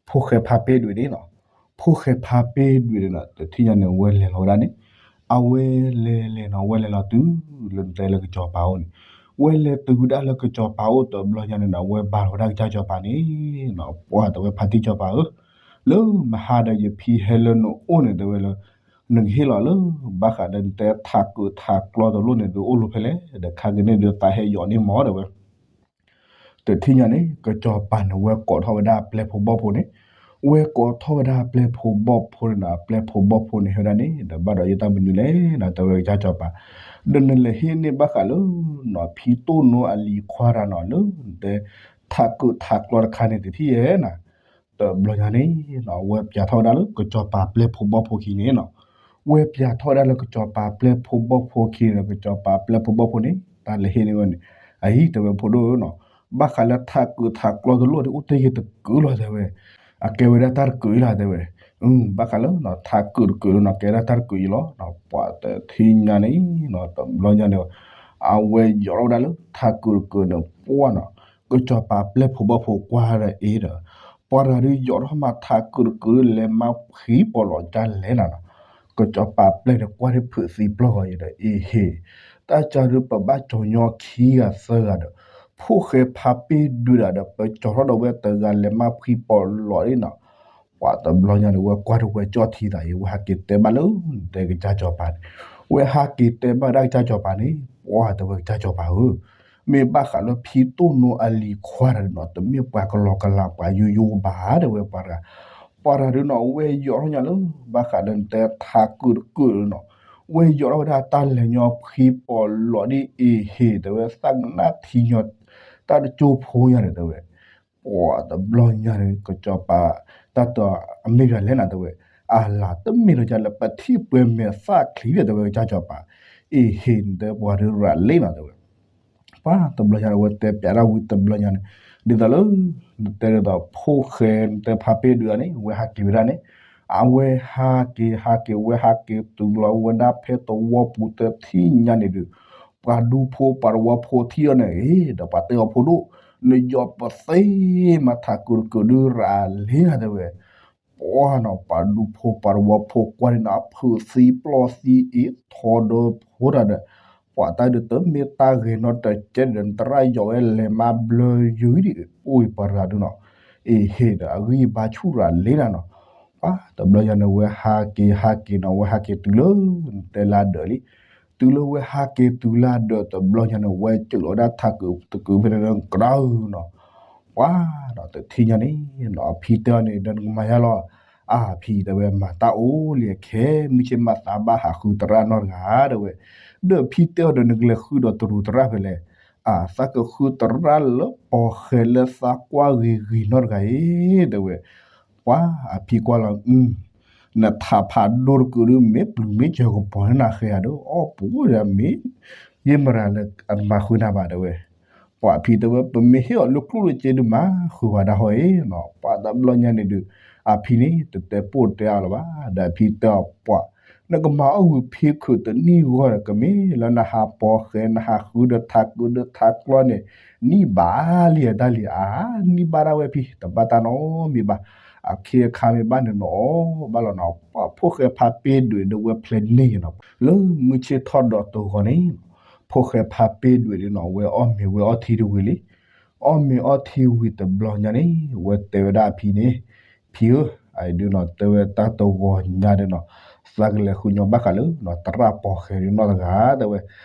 ဖိၣ်ဃဲဖါပ့ၢ်ဒွံးန့ၣ်နီၤ ဖိၣ်ဃဲဖါပ့ၢ်ဒွံးန့ၣ်နီၤ တထံၣ်ညါန့ၣ် ဝဲလဲၤလီၤဝဲဒၣ်န့ၣ် အဝဲလဲၤလဲၤနီၤ ဝဲလဲၤလီၤတုၤလၢနတဲလၢကစီၤပၤအိၣ်န့ၣ် ဝဲလဲၤတုၤဝဲဒၣ်လၢကစီၤပၤအိၣ်တဘျီညါန့ၣ်နီၤ ဝဲဘါလီၤဝဲဒၣ်ကစၢ်စီၤပၤန့ၣ်နီၤ ပှၤတဲဝဲဖါတံၢ်စီၤပၤဧၢ လၢမဟါဒီးယဖံဟဲလၢနအိၣ်န့ၣ် တဲဝဲလၢ နကဟ့ၣ်လီၤလၢ ဘၣ်ဃးဒီးနတဲထးကုာ်ထးကျီတလိၣ်န့ၣ် ဒုးအိၣ်လီၤဖဲလဲၣ် ဒီးခါက့ၤန့ၣ်ဒုးသးဟဲယီၤန့ၢ်မ့ၢ်တဲဝဲ တထံၣ်ညါန့ၣ် ကစီၤပၤန့ၣ် ဝဲကိးထီၣ်ဝဲဒၣ်ပျဲၢ်ဖိဘီၣ်ဖိန့ၣ် ဝဲကိးထီၣ်ဝဲဒၣ်ပျဲၢ်ဖိဘီၣ်ဖိန့ၣ်နီၤ ပျဲၢ်ဖိဘီၣ်ဖိန့ၣ် ဟဲဝဲဒၣ်န့ၣ် ဒီးဘၣ်ဒီးယတၢ်မနုၤလဲၣ်နီၤ တဲဝဲကစၢ်စီၤပၤ ဒီးနလဲၤဟ့ၣ်န့ၢ်ဘၣ်ဃးလၢနီၤ ဖံတိၣ်နိအလံၤခွါတဂၤနီၤ လၢနတဲ ထးကုာ်ထးကျီတခါန့ၣ် တထံၣ်ယဲနီၤ တဘျီညါန့ၣ်နီၤ ဝဲပျးထီၣ်ဝဲဒၣ်လၢကစီၤပၤပျဲၢ်ဖိဘီၣ်ဖိခံန့ၣ်နီၤ ဝဲပျးထီၣ်ဝဲဒၣ်လၢကစီၤပၤပျဲၢ်ဖိဘီၣ်ဖိခံန့ၣ် ကစီၤပၤပျဲၢ်ဖိဘီၣ်ဖိန့ၣ် တၢ်လဲၤဟ့ၣ်န့ၢ်ဝဲန့ၣ် အအံၤတဲဝဲဖိဒိၣ်ဧၢနီၤ ဘၣ်ဃးလၢထးကုာ်ထးကျီတလိၣ်ဒ်အိၣ်တ့ၢ်ယဲၢ်တကုာ်လီၤတဲဝဲ အကဲဝဲဒၣ်တၢ်တကုာ်အံၤလီၤတဲဝဲ ဘၣ်ဃးလၢထးကုာ်တကုာ်လီၤနီၤ ကဲဒၣ်တၢ်တကုာ်အံၤလီၤ ပှၤတထံၣ်ညါန့ၣ်နီၤ တဘျီညါန့ၣ် အဝဲယီၤထီၣ်ဝဲဒၣ်လၢထးကုာ်တကုာ်န့ၣ် ပှၢ်နီၤ ကစီၤပၤပျဲၢ်ဖိဘီၣ်ဖိကွၢ်ဒီးအ့ၣ်ဒီး ပှၤတဂၤဒုးယီၤထီၣ်မးထးကုာ်တကုာ်ဒုးလဲၤမၤဖှံပီၣ်လီၤကၢ်လဲၣ်နၤနီၤ ကစီၤပၤပျဲၢ်ဒီးကွၢ်ဒ်ဖုးသံပျီၢ်ဂီၤအံၤဒီး အ့ဟ့ၣ် တၢ်ကၢ်ဒုးပဘၣ်ကၠီၤညီခံဂၤသၢဂၤဒီး ဖိၣ်ဃဲဖါပ့ၢ်ဒွံးဒၣ်ဒီး ပကၠီၤထီၣ်ဒီးဝဲတဂၤလဲၤမၤဖှံပီၣ်လီၤဒ်နီၤ ပှၤတဘျီညါန့ၣ် ဝဲကွၢ်တဝဲကၠီၣ်ထံသးအံၤ ဝဲဟးက့ၤတဲဘၣ်လၢနတဲကစၢ်စီၤပၤန့ၣ် ဝဲဟးက့ၤတဲဘၣ်ဒၣ်ကစၢ်စီၤပၤန့ၣ် ပှၤတဲဝဲကစၢ်စီၤပၤဧၢ မ့ၢ်ဘၣ်ဃးလၢဖံတိၣ်နိအလံၤခွါတဂၤဒုးနီၤ တမ့ၢ်ပှၤကလီကလးပှၤယိယိဘၣ်တဲဝဲပှၤတဂၤ ပှၤတဂၤဒုးနီၤ ဝဲယီၤထီၣ်ညါလၢ ဘၣ်ဃးလၢနတဲထးကုာ်တကုာ်နီၤ ဝဲယီၤထီၣ်ဝဲဒၣ်တၢ်လဲၤညီဖှံပီၣ်လီၤဒ်အ့ဟ့ၣ်တဲဝဲ သးကနၣ်ထံညီ တၢ်တကၠိဖိညါန့ၣ်တဲဝဲ ပှၤတဘျီညါန့ၣ် ကစီၤပၤ တၢ်တအမ့ၢ်ဒ်လဲၣ်နၤတဲဝဲ အလၤတမ့ၢ်လီၤကလၢပထံၣ်ပှဲၤမဲာ်သၣ်ချံဒီးတဲဝဲကစၢ်စီၤပၤ အ့ဟ့ၣ်နတဲပှၤဒုးရၤလ့နၤတဲဝဲ ပှၤတဘျီညါန့ၣ် ဝဲတဲပျးဒၣ်ဝံၤတဘျီညါန့ၣ် ဒ်သိးလၢ နတဲဒ်သိးဖိၣ်ဃဲ နတဲဖါပ့ၢ်ဒုးန့ၣ် ဝဲဟးက့ၤဝဲဒၣ်န့ၣ် အဝဲဟးက့ၤဟးက့ၤ ဝဲဟးက့ၤတုၤလီၤဝဲဒၣ်ဖဲသဝီပူၤတထံၣ်ညါန့ၣ်ဒုး ပှၤဒူဖိပှၤသဝီဖိထံၣ်အီၤန့ၣ် ဒီးပှၤတဲအီၤဖိဒိၣ် နယီၤပသ့မးထးကုာ်တကုာ်ဒုးရၤလ့နၤတဲဝဲ ပှၤနီၤ ပှၤဒူဖိပှၤသဝီဖိကွၢ်န့ၣ်နီၤ ဖုးသံပျီၢ်သံအ့ၣ်ထီဒီးဖိတၢ်ဒီး ပှၤတၢ်ဒုးတမ့ၢ်တၢ်ဂ့ၤနီတစဲးဒီး နသရၣ်ယီၤဝဲလဲၤမၤဘျၢယုၤဒ်အံၤ အိၣ်အံၤပှၤတဂၤဒုးနီၤ အ့ဟ့ၣ်ဒီးအဂံၢ်ဘါဆူၣ်ရၤလ့နၤနီၤ ပှၤတဘျီညါန့ၣ် ဝဲဟးက့ၤဟးက့ၤနီၤ ဝဲဟးက့ၤတုၤလၢ နတဲလၢဒၢးလံ တုၤလၢဝဲဟးက့ၤတုၤလၢဒၢးတဘျီညါန့ၣ် ဝဲစၢးလီၤဝဲဒၣ်ထးကုာ်တကုာ်ဖဲန့ၣ်ကဒီးနီၤ ပှၤနီၤ တထံၣ်ညါန့ၣ်နီၤ အဖံတဲအီၤန့ၣ် ဒီးနကမၤယါလီၤ အဖံတဲဝဲမၤတၢ်အိၣ်လံအခဲ မုၢ်ဆ့ၣ်မးသးဘၣ်ဟးဃုသရၣ်နီတဂၤတဲဝဲ ဒီးဖံတဲအီၤဒီးနကလဲၤဃုဒီးတရူးသရၣ်ဖဲလဲၣ် အသးကဃုသရၣ်လၢပီၤဃဲၤလၢသးကွၢ်ဂ့ၤဂ့ၤနီတဂၤအံၤ တဲဝဲ ပှၤအဖံကွၢ်လီၤ နထးဖးဒိၣ်တကုာ်ဒုး မ့ၢ်ပျုၤမ့ၢ်စၢၤကပီၤလၢနဃဲၤဧါဒီး အီၣ်ပူၤဒီးမ့ၢ် ယမရၤလၢအမၤဃုနၤဘၣ်တဲဝဲ ပှၤအဖံတဲဝဲ ပမ့ၢ်ဟ့ၣ်အီၤလၢကျိၣ်လၢစ့ဒုးမၤဃုာ်ဝဲဒၣ်ဟီအံၤနီၤ ပှၤတဘျီညါန့ၣ်ဒုး အဖံန့ၣ် တတဲပိၢ်တဲအါလၢၤဘၣ် ဒီးအဖံတဲအီၤပှၤ နကမၤအီၣ်ဝံၤဖံခုးတနံၣ်ဂီၢ်ဒီး ကမ့ၢ်လၢနဟးပီၤဃဲၤ နဟးဃုဒီးထးကုာ်ဒီးထးကျီန့ၣ် နံၣ်ဘၣ်လံအတၢ်လံၤဧါ နံၣ်ဘၣ်ဒၣ်ဝဲဖံ တဘၣ်တၢ်နီတမံၤဘၣ် အခ့အခါမ့ၢ်ဘၣ်န့ၣ်နီၤ ဘၣ်လီၤနီၤ ပှၤဖိၣ်ဃဲဖါပ့ၢ်ဒွံးဒီးဝဲဖျဲးန့ၢ်နီၤ လၢမုၢ်ဆ့ၣ်ထီၣ်ဒီးတဂီၤန့ၣ် ဖိၣ်ဃဲဖါပ့ၢ်ဒွံးန့ၣ်နီၤ ဝဲအီၣ်မ့ၤဝဲအီထံတဝံၤလံ အီၣ်မ့ၤအီထံဝံၤတဘျီညါန့ၣ် ဝဲတဲဝဲဒၣ်အဖံန့ၣ် ဖံဧၢ အဒုးနီၤ တဲဝဲတၢ်တဂီၤညါဒုးနီၤ သးကလဲၤဃုညီဘၣ်ဃးလၢ သရၣ်ပီၤဃဲၤဒုးနီၢ်တဂၤ တဲဝဲ,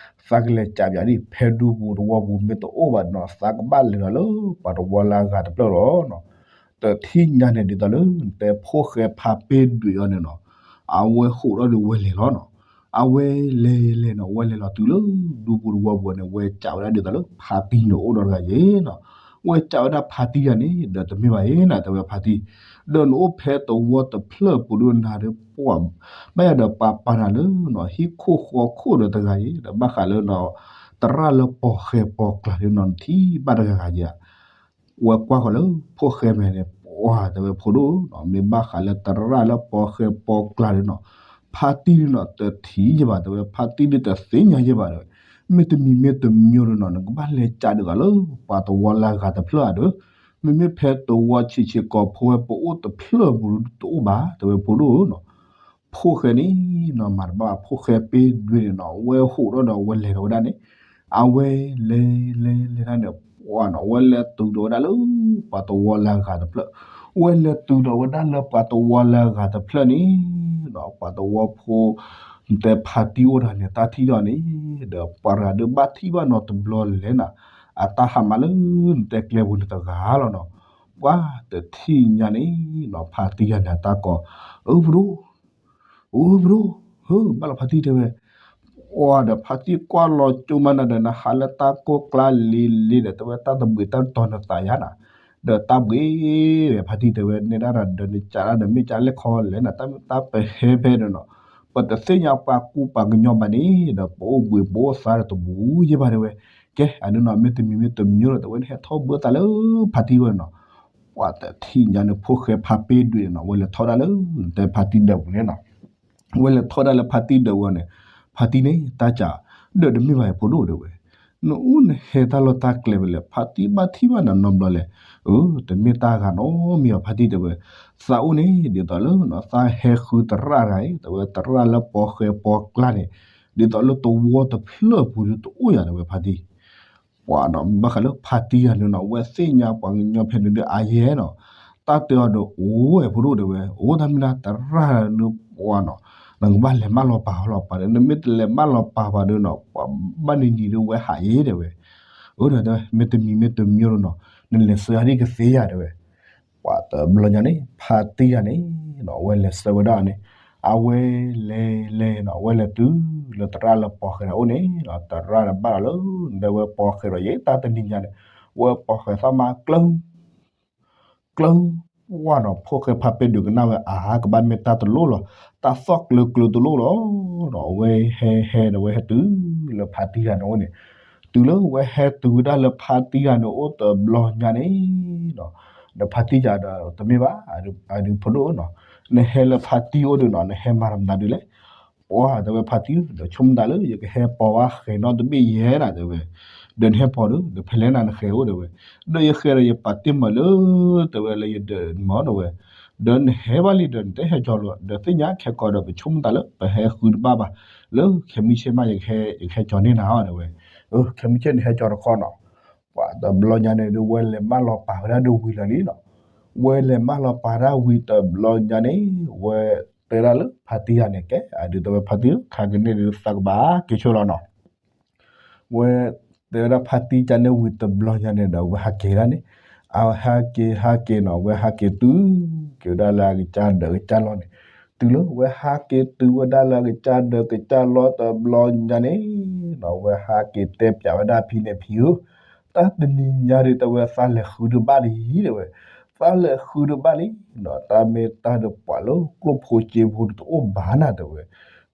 သးကလဲၤကးပၠးဒ်ဖဲဒူပူၤတဝီပူၤမ့ၢ်တအိၣ်ဘၣ်ဒီးနီၤ သးကဘၣ်လဲၤဒီးလၢပှၤတဝီလၢအဂၤတဖျၢၣ်လီၤ. တထံၣ်ညါန့ၣ်ဒ်သိးလၢ နတဲဖိၣ်ဃဲဖါပ့ၢ်ဒွံးအီၤန့ၣ်နီၤ, အဝဲဟိးထီၣ်ဒီးဝဲလဲၤလီၤနီၤ. အဝဲလဲၤလဲၤနီၤ ဝဲလဲၤလီၤတုၤလၢဒူပူၤတဝီပူၤန့ၣ် ဝဲကးဝဲဒၣ်ဒ်သိးလၢဖါတံၢ်န့ၣ်အိၣ်ဒီးတဂၤယဲနီၤ. ဝဲကးဝဲဒၣ်ဖါတံၢ်ယၤန့ၣ် ဒီးတမ့ၢ်ဘၣ်ယဲနီၤ တဲဝဲဖါတံၢ်, ဒီးနအိၣ်ဖဲတဝီတဖျၢၣ်ပူၤဒုးနၤဒီးပှၤ ဘၣ်ယၤဒီးပှၤပာ်နၤလၢနီၤ ဟံၣ်ခိၣ်ဃီခိၣ်ဒီးတဂၤယဲ ဒီးဘၣ်ဃးလၢနီၤ သရၣ်လၢပီၤဃဲၤပီၤကျါဒုးနီၤ နထံၣ်ဘၣ်တဂၤဂၤယဲ ဝဲကွၢ်ဃီၤလၢဖိၣ်ဃဲမဲာ်န့ၣ် ပှၤတဲဝဲဖိဒိၣ်နီၤ မ့ၢ်ဘၣ်ဃးလၢသရၣ်လၢပီၤဃဲၤပီၤကျါဒုးနီၤ ဖါတံၢ်ဒုးနီၤ တထံၣ်ယဲဘၣ် တဲဝဲဖါတံၢ်ဒုးတသ့ၣ်ညါယဲဘၣ်တဲဝဲ, မ့တမံၤမ့တမံၤဒုးနီၤ နကဘၣ်လဲၤကးဒ်သိးလၢပှၤတဝီလၢအဂၤတဖျၢၣ်ဧါဒီး, မ့မ့ၢ်ဖဲတဝီဆံးဆံးကိးဖိဝဲပအိၣ်တဖျၢၣ်ပူၤတအိၣ်ဘၣ် တဲဝဲဖိဒိၣ်နီၤ ဖိၣ်ဃဲန့ၣ်နီၤ မၤတဘၣ်ဖိၣ်ဃဲပ့ၢ်ဒွံးန့ၣ်နီၤ ဝဲဟိးထီၣ်ဒီးဝဲလဲၤဒီးဝဲဒၣ်န့ၣ်, အဝဲလဲၤလဲၤလဲၤဒၣ်န့ၣ် ပှၤနီၤ ဝဲလဲၤတုၤဒီးဝဲဒၣ်လၢ ပှၤတဝီလၢအဂၤတဖျၢၣ်, ဝဲလဲၤတုၤဒီးဝဲဒၣ်လၢပှၤတဝီလၢအဂၤတဖျၢၣ်န့ၣ်နီၤ ပှၤတဝီဖိ တဲဖါတံၢ်အိၣ်တဂၤန့ၣ် တၢ်ထံၣ်ဒီးန့ၣ် ဒီးပှၤတဂၤဒုးဘၣ်ထံၣ်ဘၣ်နီၤတဘျီလဲၣ်နၤ, အတၢ်ဟးမၤလၢနတဲကျဲပူၤန့ၣ်တဂၤလီၤနီၤ, ပှၤတထံၣ်ညါန့ၣ်နီၤ ဖါတံၢ်ယၤန့ၣ် အတၢ်ကိး, အၢ ပဒိၣ် အိ ပဒိၣ်, ဟၢ ဘၣ်လီၤဖါတံၢ်တဲဝဲ, အီဒီးဖါတံၢ်ကွၢ်လီၤကၠိမးနၤဒီး နဟးလၢတၢ်ကိၢ်ကျါလံၤလံၤဒီး တဲဝဲတၢ်တဘှံးတၢ်တီၤနသးယါနၤ, ဒီးတၢ်ဘှံးဝဲဖါတံၢ်တဲဝဲ နဲဒၣ်ဒီးနကးဒၣ်ဒီးမ့ၢ်ကးလဲၣ်ခီလဲၣ်နၤ တၢ်မ့ၢ်တၢ်ပဟဲဖဲဒီးနီၤ, ပတသ့ၣ်ညါပှၤကူပှၤကညီဘၣ်န့ၣ် ဒီးပအိၣ်ဘှံးပအိၣ်သါဒီးတဘူးယဲၢ်ဘၣ်တဲဝဲ, ကဲ အဒုနီၤ မ့တမံၤမ့တမံၤဒီး တဲဝဲနဟဲထီၣ်ဘၢသးလၢဖါတံၢ်ဝဲနီၤ, ပှၤတထံၣ်ညါန့ၣ် ဖိၣ်ဃဲဖါပ့ၢ်ဒွံးန့ၣ်နီၤ ဝဲလဲၤထီၣ်ဒၣ်လၢ တဲဖါတံၢ်ဒၢးပူၤန့ၣ်နီၤ ဝဲလဲၤထီၣ်ဒၣ်လၢဖါတံၢ်ဒၢးပူၤန့ၣ်, ဖါတံၢ်န့ၣ် တၢ်ကး, ဒီးတမ့ၢ်ဘၣ်ဖိဒိၣ်တဲဝဲ, နအိၣ်နဟဲတၢ်လီၢ်တၢ်ကျဲဖဲလဲၣ် ဖါတံၢ်ဘၣ်ထံၣ်ဘၣ်နၤနီတဘျီလဲၣ်, အၢ တမ့ၢ်တၢ်ဂၤနီတမံၤဘၣ်ဖါတံၢ်တဲဝဲ, သးအိၣ်န့ၣ် ဒ်သိးလၢ သးဟဲဃုသရၣ်တဂၤအံၤ တဲဝဲသရၣ်လၢပီၤဃဲၤပီၤကျါန့ၣ်, ဒ်သိးလၢတဝီတဖျၢၣ်ပူၤဒုးတအိၣ်ယၤတဲဝဲဖါတံၢ် ပှၤနီၤ ဘၣ်ဃးလၢဖါတံၢ်ယၤန့ၣ်နီၤ ဝဲသ့ၣ်ညါပှၤကညီဖဲန့ၣ်ဒုးအါယဲနီၤ, တၢ်တဲအီၤဒီးအိၣ်ဝဲဖိဒိၣ်တဲဝဲ အိၣ်တၢ်မ့ၢ်ဒၣ်သရၣ်န့ၣ်ပှၤနီၤ, နကဘၣ်လဲၤမၢလီၤပာ်လီၤပာ်ဒီး နမ့ၢ်တလဲၤမၢလီၤပာ်ဘၣ်ဒီးနီၤ ပှၤဘၣ်နံၤနံၤဒုးဝဲဟးယဲတဲဝဲ, အၢ ဒီးတဲဝဲ မ့တမံၤမ့တမံၤနီၤ နလဲၤဆှၢအါဒံးကသ့ယၤတဲဝဲ ပှၤတဘျီညါန့ၣ် ဖါတံၢ်ယၤန့ၣ်နီၤ အဝဲလဲၤဆှၢဝဲဒၣ်န့ၣ်, အဝဲလဲၤလဲၤနီၤ အဝဲလဲၤတုၤလၢသရၣ်လၢပီၤဃဲၤန့ၣ်အအိၣ်န့ၣ်နီၤ သရၣ်န့ၣ်ဘၣ်ဒီးလၢ ဒီးဝဲပီၤဃဲၤဒီးယဲတၢ်တနံၤညါန့ၣ်, ဝဲပီၤဃဲၤသီၣ်မါကျၢၢ် ကျၢၢ်, ပှၤနီၤ ဖိၣ်ဃဲဖါပ့ၢ်ဒွံးကနၣ်ဝဲအါ ကဘၣ်မ့ၢ်တၢ်တလိၣ်လီၤ, တၢ်သီၣ်ကျၢၤကျၢၤတလိၣ်လီၤ, အဝဲဟဲဟဲဒီးဝဲဟဲတုၤလၢဖါတံၢ်ယၤန့ၣ်အအိၣ်န့ၣ်, တုၤလၢဝဲဟဲတုၤဝဲဒၣ်လၢဖါတံၢ်ယၤန့ၣ်အိၣ်တဘျီညါန့ၣ်နီၤ, ဒီးဖါတံၢ်ယၤဒီးတမ့ၢ်ဘၣ်, အဒုးဖိဒိၣ်နီၤ, နဟဲလၢဖါတံၢ်အိၣ်ဒီးနီၤ နဟဲမၤတမနုၤဒုးလဲၣ် ပှၤတဲဝဲဖါတံၢ် ဒီးဆိကမိၣ်တၢ်လၢ ယကဟဲပိာ်ဝဲဃဲၤနီတဘ့ၣ်ယဲဒၣ်တဲဝဲ, ဒီးနဟဲပိာ်ဒီး ဒီးဖဲလဲၣ်နၤနဃဲၤအိၣ်တဲဝဲ, ဒီးယဃဲၤဒီးယပာ်တ့ၢ်မးလၢ တဲဝဲလၢယဒၢးမၢတဲဝဲ, ဒီးနဟဲဘၣ်လံဒီးနတဟဲကၠီလီၤ ဒီးသ့ၣ်ညါခဲကိာ်ဒီးပဆိကမိၣ်တၢ်လၢ ပဟဲဃုတဘၣ်ဘၣ်, လၢခဲမုၢ်ဆ့ၣ်မး ယကဟဲကၠီန့ၢ်နၤအီၤတဲဝဲ, ခဲမုၢ်ဆ့ၣ်နဟဲကၠီတခီနီၤ, ပှၤတဘျီညါန့ၣ်ဒုး ဝဲလဲၤမၢလီၤပာ်ဝဲဒၣ်ဒုးဝံၤလီၤလံနီၤ ဝဲလဲၤမၢလီၤပာ်ဒၣ်ဝံၤတဘျီညါန့ၣ် ဝဲတဲဒၣ်လၢဖါတံၢ်ယၤန့ၣ် ကဲ အဒုးတဲဝဲဖါတံၢ် ခါကန့ၣ်ဒုးသးကဘၣ်က့ၤဆိလီၤနီၤ, ဝဲတဲဝဲဒၣ်ဖါတံၢ်ကန့ၣ်ဝံၤတဘျီညါန့ၣ်ဒီး ဝဲဟးက့ၤဒၣ်န့ၣ်, အဝဲဟးက့ၤဟးက့ၤနီၤ ဝဲဟးက့ၤတုၤက့ၤဝဲဒၣ်လၢအကစၢ်ဒၢးကစၢ်လီၢ်န့ၣ်, တုၤလၢဝဲဟးက့ၤတုၤဝဲဒၣ်လၢအကစၢ်ဒၢးကစၢ်လီၢ်တဘျီညါန့ၣ်နီၤ ဝဲဟးက့ၤတဲပၠးဝဲဒၣ်ဖံန့ၣ်ဖံဧၢ တၢ်တနံၤညါဒုးတဲဝဲသးလဲၤဃုတဘၣ်လံတဲဝဲ, သးလဲၤဃုတဘၣ်လံနီၤ တၢ်မ့ၢ်တၢ်ဒီးပှၤလၢကျိၣ်ဖိစ့ဖိဒုးတအိၣ်ဘၣ်နၤတဲဝဲ,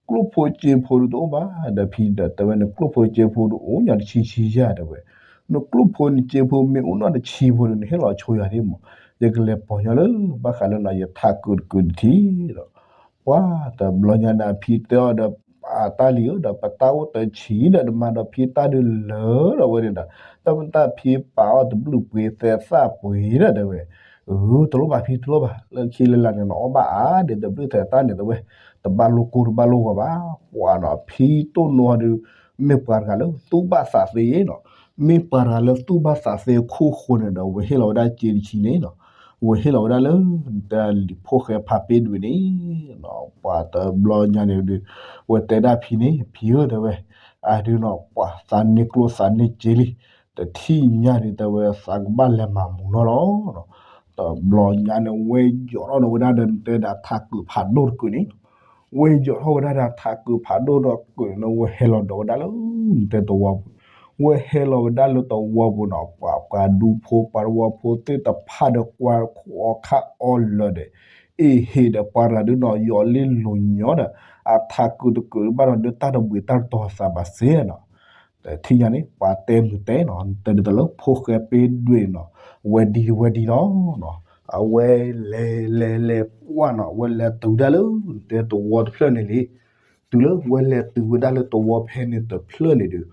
ကျိၣ်ဖိစ့ဖိဒုးတအိၣ်ဘၣ် ဒီးဖံဒီးတဲဝဲန့ၣ် ကျိၣ်ဖိစ့ဖိဒုးအိၣ်ညီတဆံဆံယၤတဲဝဲ, နကျိၣ်ဖိနစ့ဖိမ့ၢ်အိၣ်နီတဆံဖိဒုး နဟ့ၣ်လီၤဆိယၤဒ်မး, ယကလဲၤပိာ်ညီလၢ ဘၣ်ဃးလၢနီၤ ယထးကုာ်တကုာ်တထံၣ်ဒီး ပှၤတဘျီညါန့ၣ် အဖံတဲအီၤဒီး အတၢ်လံၤဧၢ ဒီးပတၢ်အိၣ်တဆံးဒီး နမၤဒီးဖံတၢ်ဒုးလၢာ်ဒီးဝဲန့ၣ်ဒီး တၢ်မ့ၢ်တၢ်ဖံပာ်အီၤတဘျုးပှ့ၤသဲးသၣ်ပှ့ၤဒီးတဲဝဲ, အၢ တလိၣ်ဘၣ်ဖံတလိၣ်ဘၣ် လၢခံလၢလာ်န့ၣ် နအီၣ်ဘၣ်အါဒံးတဘျုးသဲးသၣ်န့ၣ်တဲဝဲ, တဘၣ်လိၣ်ကိၢ်တဘၣ်လိၣ်ဂီၤဘၣ်, ပှၤနီၤ ဖံတိၢ်နီၢ်ဒုး မ့ၢ်ပှၤတဂၤလၢသူၣ်ဘၣ်သးသ့နီၤ, မ့ၢ်ပှၤတဂၤလၢသူၣ်ဘၣ်သးသ့အခိၣ်ဃိန့ၣ်ဒီး ဝဲဟ့ၣ်လီၤဝဲဒၣ်စ့တဆံးန့ၣ်နီၤ, ဝဲဟ့ၣ်လီၤဝဲဒၣ်လၢ နတဲလံာ်ဖိၣ်ဃဲဖါပ့ၣ်ဒွဲၣ်န့ၣ်, ပှၤတဘျီညါန့ၣ်ဒုး ဝဲတဲဒၣ်ဖံန့ၣ် ဖံဧၢ တဲဝဲ, အဒုးနီၤ ပှၤသးန့ၢ်ကျိၣ်သးန့ၢ်စ့လံ, တထံၣ်ညါဒုး တဲဝဲ သးကဘၣ်လဲၤမၤမူနီၢ်လီၤ. တဘျီညါန့ၣ် ဝဲယိးထီၣ်ဒီးဝဲဒၣ်ဒီး နတဲဒၣ်ထးကုာ်ဖးဒိၣ်တကုာ်န့ၣ်, ဝဲယိးထီၣ်ဝဲဒၣ်ဒီးထးကုာ်ဖးဒိၣ်ဒီးကုာ်န့ၣ် ဝဲဟဲလီၤဒီးဝဲဒၣ်လၢ နတဲသဝီပူၤ, ဝဲဟဲလီၤဝဲဒၣ်လၢသဝီပူၤနီၤ ပှၤပှၤဒူဖိပှၤသဝီဖိသ့ၣ်တဖၣ်ဒီးကွၢ်ခိၣ်အီခါအီလၢာ်ဒီး အ့ၣ်ဟ့ၣ်ဒီးပှၤရၤဒုးနီၤ ယိးလံလိာ်ညီဒီး အထးကုာ်တကုာ်ဘၣ်ဒီး ဒုးတၢ်တဘှံးတၢ်တတီၤသးဘၣ်စ့နီၤ. တထံၣ်ညါန့ၣ် ပှၤတဲမုၢ်တဲနီၤ နတဲဒ်သိးလၢဖိၣ်ဃဲဖါပ့ၣ်ဒွဲၣ်နီၤ ဝဲဒ်ဝဲဒ်လီၤ. အဝဲလဲၤလဲၤလဲၤပှၢ်နီၤ အဝဲလဲၤတုၤဒၣ်လၢ နတဲသဝီတဖျၢၣ်န့ၣ်လံ. တုၤလၢဝဲလဲၤတုၤဝဲဒၣ်လၢသဝီဖဲန့ၣ်တဖျၢၣ်န့ၣ်ဒီး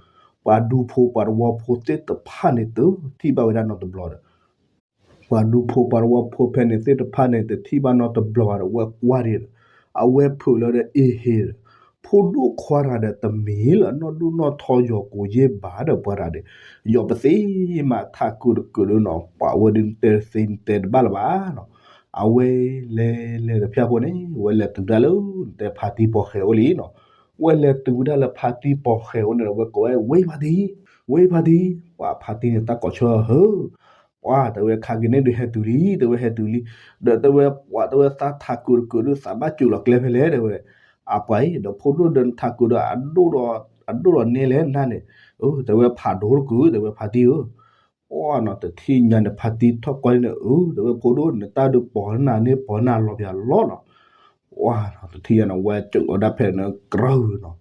ပှၤဒူဖိပှၤသဝီဖိသ့ၣ်တဖၣ်န့ၣ် တထံၣ်ဘၣ်ဝဲဒၣ်နီတဘျီဒီး ပှၤဒူဖိပှၤသဝီဖိဖဲန့ၣ်သ့ၣ်တဖၣ်န့ၣ် တထံၣ်ဘၣ်နီတဘျီဘၣ်ဒီး ဝဲကွၢ်ဒံးဒီး အဝဲဖုးလၢဒီးအ့ၣ်ဟ့ၣ်ဒီး ဖိဒိၣ်ခွါတဂၤဒီး တမ့ၢ်လၢအနီၢ်ဒိၣ်နီၢ်ထီယီၤကိာ်ယ့ၢ်ဘၣ်ဒီးပှၤတဂၤဒီး ယီၤပသ့မးထးကုာ်တကုာ်ဒီးနီၤ ပှၤဝဲဒုးနတဲသ့နတဲတဘၣ်လၢၤဘၣ်နီၤ. အဝဲလဲၤလဲၤဒီးဖၠၣ်ဖိန့ၣ် ဝဲလဲၤတုၤဒၣ်လၢ နတဲဖါတံၢ်ပီၢ်ဃဲၤအိၣ်လံနီၤ. ဝဲလဲၤတုၤဝဲဒၣ်လၢဖါတံၢ်ပီၢ်ဃဲၤအိၣ်န့ၣ်ဒီး ဝဲကိးဝဲ ဝ့ၢ်ဖါတံၢ်, ဝ့ၢ်ဖါတံၢ်, ပှၤဖါတံၢ်န့ၣ် တၢ်ကိးဆၢဟၢ ပှၤတဲဝဲ ခါက့ၤန့ၣ်ဒုးဟဲတုၤလံ တဲဝဲဟဲတုၤလံ, ဒီးတဲဝဲ ပှၤတဲဝဲသးထးကုာ်တကုာ်ဒုး သးဘၣ်စူးလီၤကျဲဖဲလဲၣ် တဲဝဲ, အပှၤအံၤ ဒီးဖိဒိၣ်ဒီးနထးကုာ်ဒီး အဒိၣ်ဒီးနဲလဲၣ်နၤန့ၣ်, တဲဝဲဖးဒိၣ်တကုာ် တဲဝဲဖါတံၢ်ဧၢ, ပှၤနီၤ တထံၣ်ညါန့ၣ် ဖါတံၢ်ထီၣ်ကွၢ်န့ၣ် အၢ တဲဝဲဖိဒိၣ် နတၢ်ဒုးပီၢ်နၤန့ၣ် ပီၢ်နၤလီၤပၠးလီၤနီၤ. ပှၤနီၤ တထံၣ်ညါန့ၣ် ဝဲစူးလီၤဒၣ်ဖဲန့ၣ်ကြၢးနီၤ,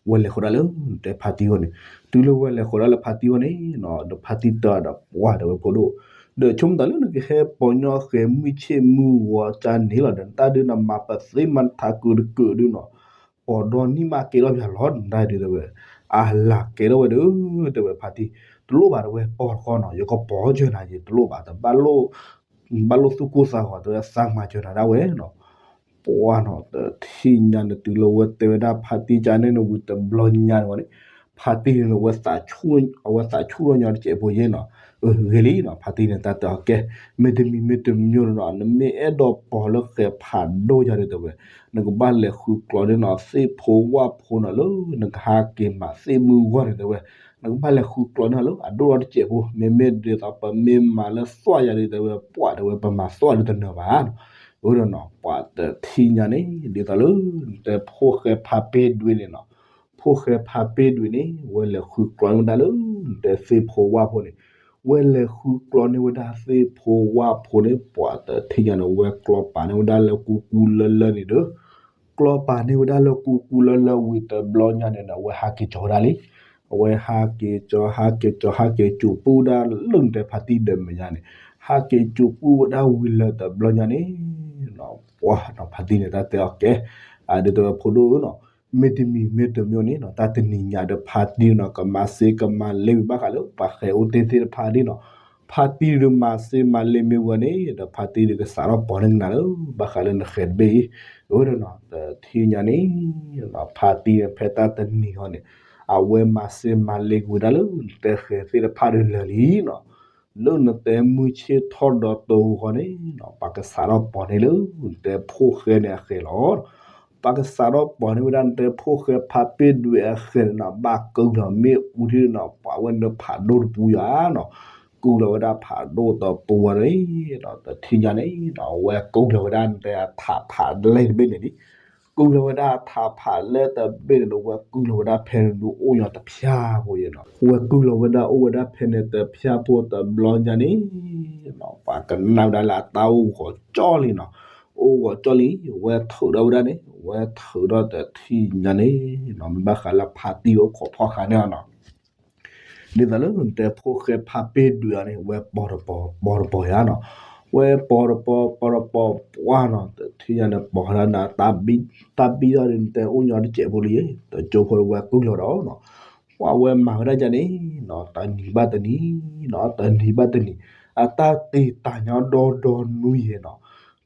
ဝဲလဲၤဃီၤဒၣ်လၢ နတဲဖါတံၢ်အဂီၢ်န့ၣ်, တုၤလၢဝဲလဲၤဃီၤဒၣ်လၢဖါတံၢ်အဂီၢ်န့ၣ်နီၤ ဒီးဖါတံၢ်တဲဒီး ပှၤတဲဝဲဖိဒိၣ်, ဒီးဆိကမိၣ်တၢ်လၢနကဟဲပီၢ်ညီဃဲၤမုၢ်ဆ့ၣ်မုၢ်ဂီၤကၢန့ၣ်လီၤဒီး နတၢ်ဒုးနမၤပသ့မၤထးကုာ်တကုာ်ဒုးနီၤ ပီၢ်ဒီနံၣ်မးကဲထီၣ်ပၠးလီၤ နတၢ်ဒုးတဲဝဲ, အလၤကဲထီၣ်ဝဲဒီး တဲဝဲဖါတံၢ်, တလိၣ်ဘၣ်တဲဝဲပီၢ်တခီနီၤ ယကပီၢ်စၢၤနၤယတလိၣ်ဘၣ် တဘၣ်လိၣ်သူၣ်ကိၢ်သးဂီၤ တဲဝဲသးမၤစၢၤနၤဒၣ်ဝဲနီၤ. ပှၤနီၤ တထံၣ်ညါန့ၣ် တုၤလၢဝဲတဲဝဲဒၣ်ဖါတံၢ်ကၢန့ၣ်န့ၣ် ဝံၤတဘျီညါန့ၣ်ဝဲန့ၣ်, ဖါတံၢ်န့ၣ် အဝဲသးဆူၣ်ညီတစဲးဖိယဲနီၤ, ဂ့ၤလံနီၤ ဖါတံၢ်န့ၣ် တၢ်တဲအီၤကဲ, မ့တမံၤ မ့တမံၤန့ၣ်နီၤ နမ့ၢ်အဲၣ်ဒိးပီၢ်လၢဃဲၤဖးဒိၣ်ယၤန့ၣ်တဲဝဲ, နကဘၣ်လဲၤဃုကျီန့ၣ်နီၤ သ့ၣ်ဖိဝၣ်ဖိနီၤ လၢနကဟးက့ၤမၤသ့ၣ်မုၢ်ဂီၢ်န့ၣ်တဲဝဲ, နကဘၣ်လဲၤဃုကျီန့ၣ်လၢအဒိၣ်ဒီတစဲးဖိ, မ့မ့ၢ်ဒ်သိးပမ့ၢ်မၤလၢသွၣ်ယၤဒုးတဲဝဲ ပှၤတဲဝဲပမၤသွၣ်ဒုးတနၢၤဘၣ်နီၤ. အၢဒီးနီၤ ပှၤတထံၣ်ညါန့ၣ် ဒ်သိးလၢ နတဲဖိၣ်ဃဲဖါပ့ၣ်ဒွဲၣ်န့ၣ်နီၤ, ဖိၣ်ဃဲဖါပ့ၣ်ဒွဲၣ်န့ၣ် ဝဲလဲၤဃုကျီန့ၢ်ဝဲဒၣ်လၢ နတဲသ့ၣ်ဖိဝၣ်ဖိန့ၣ်, ဝဲလဲၤဃုကျီန့ၢ်ဝဲဒၣ်သ့ၣ်ဖိဝၣ်ဖိန့ၣ် ပှၤတထံၣ်ညါန့ၣ် ဝဲကျီပာ်န့ၢ်ဝဲဒၣ်လၢကူကူလၢလၢန့ၣ်ဒီး ကျီပာ်န့ၢ်ဝဲဒၣ်လၢကူကူလၢလၢဝံၤတဘျီညါန့ၣ်ဒီး အဝဲဟးက့ၤကၠီဝဲဒၣ်လံ. အဝဲဟးက့ၤကၠီ ဟးက့ၤကၠိာ်ပူၣ်ဝဲဒၣ်လၢနတဲဖါတံၢ်ဒီးမဲာ်ညါန့ၣ်, ဟးက့ၤကၠိာ်ပူၣ်ဝဲဒၣ်ဝံၤလၢတဘျီညါန့ၣ် ပှၤနီၤ ဖါတံၢ်န့ၣ် တၢ်တဲအီၤကဲ, အဒုးတဲဝဲဖိဒိၣ်ဧၢနီၤ, မ့တမံၤမ့တမံၤန့ၣ်နီၤ တၢ်တနံၤညါဒီးဖါတံၢ်နီၤ ကမၤစ့ကမၤလ့ဝံၤဘၣ်ဃးလၢပှၤဃဲၤအိၣ်တ့ၢ်သ့ၣ်တဖၣ်ဒ်နီၤ, ဖါတံၢ်ဒုးမၤစ့မၤလ့မ့ၢ်ဝဲန့ၣ် ဒီးဖါတံၢ်ဒုးကစးထီၣ်ပီၢ်န့ၢ်ကနၤလၢ ဘၣ်ဃးလၢနဃဲၤတဘ့ၣ်အံၤ, အၢဒီးနီၤ တထံၣ်ညါန့ၣ် ဖါတံၢ်န့ၣ် ဖဲတၢ်တနံၤဃီန့ၣ် အဝဲမၤစ့မၤလ့က့ၤဝဲဒၣ်လၢ နတဲဃဲၤသ့ၣ်တဖၣ်ဒုးလၢာ်လံနီၤ, လၢနတဲမုၢ်ဆ့ၣ်ထီၣ်ဒီးတဂီၤန့ၣ်နီၤ ပှၤကစးထီၣ်ပီၢ်န့ၢ်လၢ နတဲဖိၣ်ဃဲန့ၣ်အဃဲၤလီၤ. ပှၤကစးထီၣ်ပီၢ်န့ၢ်ဝဲဒၣ် နတဲဖိၣ်ဃဲဖါပ့ၣ်ဒွဲၣ်အဃဲၤန့ၣ်နီၤ ဘၣ်ကုၢ်လီၤမ့ၣ်အူထံၣ်နီၤ ပှၤဝဲန့ၣ်ဖးဒိၣ်တပူၤယၤနီၤ, ကုၢ်လီၤဝဲဒၣ်ဖးဒိၣ်တပူၤဝဲန့ၣ်နီၤ တထံၣ်ညါန့ၣ်နီၤ အဝဲကုၢ်လီၤဝဲဒၣ် နတဲအထးဖးလဲၢ်တဘ့ၣ်န့ၣ်လံ ကုၢ်လီၤဝဲဒၣ်အထးဖးလဲၢ်တဘ့ၣ်န့ၣ်ဒီး ဝဲကုၢ်လီၤဝဲဒၣ်ဖဲန့ၣ်ဒုးအိၣ်ညီတဖၠၣ်ဖိယဲနီၤ, ဝဲကုၢ်လီၤဝဲဒၣ်အိၣ်ဝဲဒၣ်ဖဲန့ၣ်တဖၠၣ်ဖိတဘျီညါန့ၣ်နီၤ ပှၤကနၣ်ဝဲဒၣ်လၢအတၢ်အိၣ်ဂီၤကၠီလံနီၤ, အိၣ်ဂီၤကၠီလံ ဝဲထုးထီၣ်ဝဲဒၣ်န့ၣ် ဝဲထုးထီၣ်တထံၣ်ညါန့ၣ်နီၤ မ့ၢ်ဘၣ်ဃးလၢဖါတံၢ်အိၣ်ခိးဖီၣ်ဃာ်န့ၣ်နီၤ ဒ်သိးလၢနတဲဖိၣ်ဃဲဖါပ့ၣ်ဒွဲၣ်အီၤန့ၣ် ဝဲပီၢ်တပီၢ် ပီၢ်တပီၢ်ယၤနီၤ, ဝဲပီၢ်တပီၢ် ပီၢ်တပီၢ်ပှၢ်နီၤ တထံၣ်ညါန့ၣ် ပီၢ်ဒၣ်နၤ တၢ်ဘံၣ်ထီၣ်ဒ်နတဲအိၣ်ညီတစဲးဖိလံ တကၠိဖိဝဲကုၢ်လီၤဒီးနီၤ, ပှၤဝဲမၤဝဲဒၣ်ယၤန့ၣ်နီၤ တနံၤဘၣ်တနံၤနီၤ တနံၤဘၣ်တနံၤ အတၢ်တ့ၢ်တၢ်ညီဒီဒီနွံယဲနီၤ,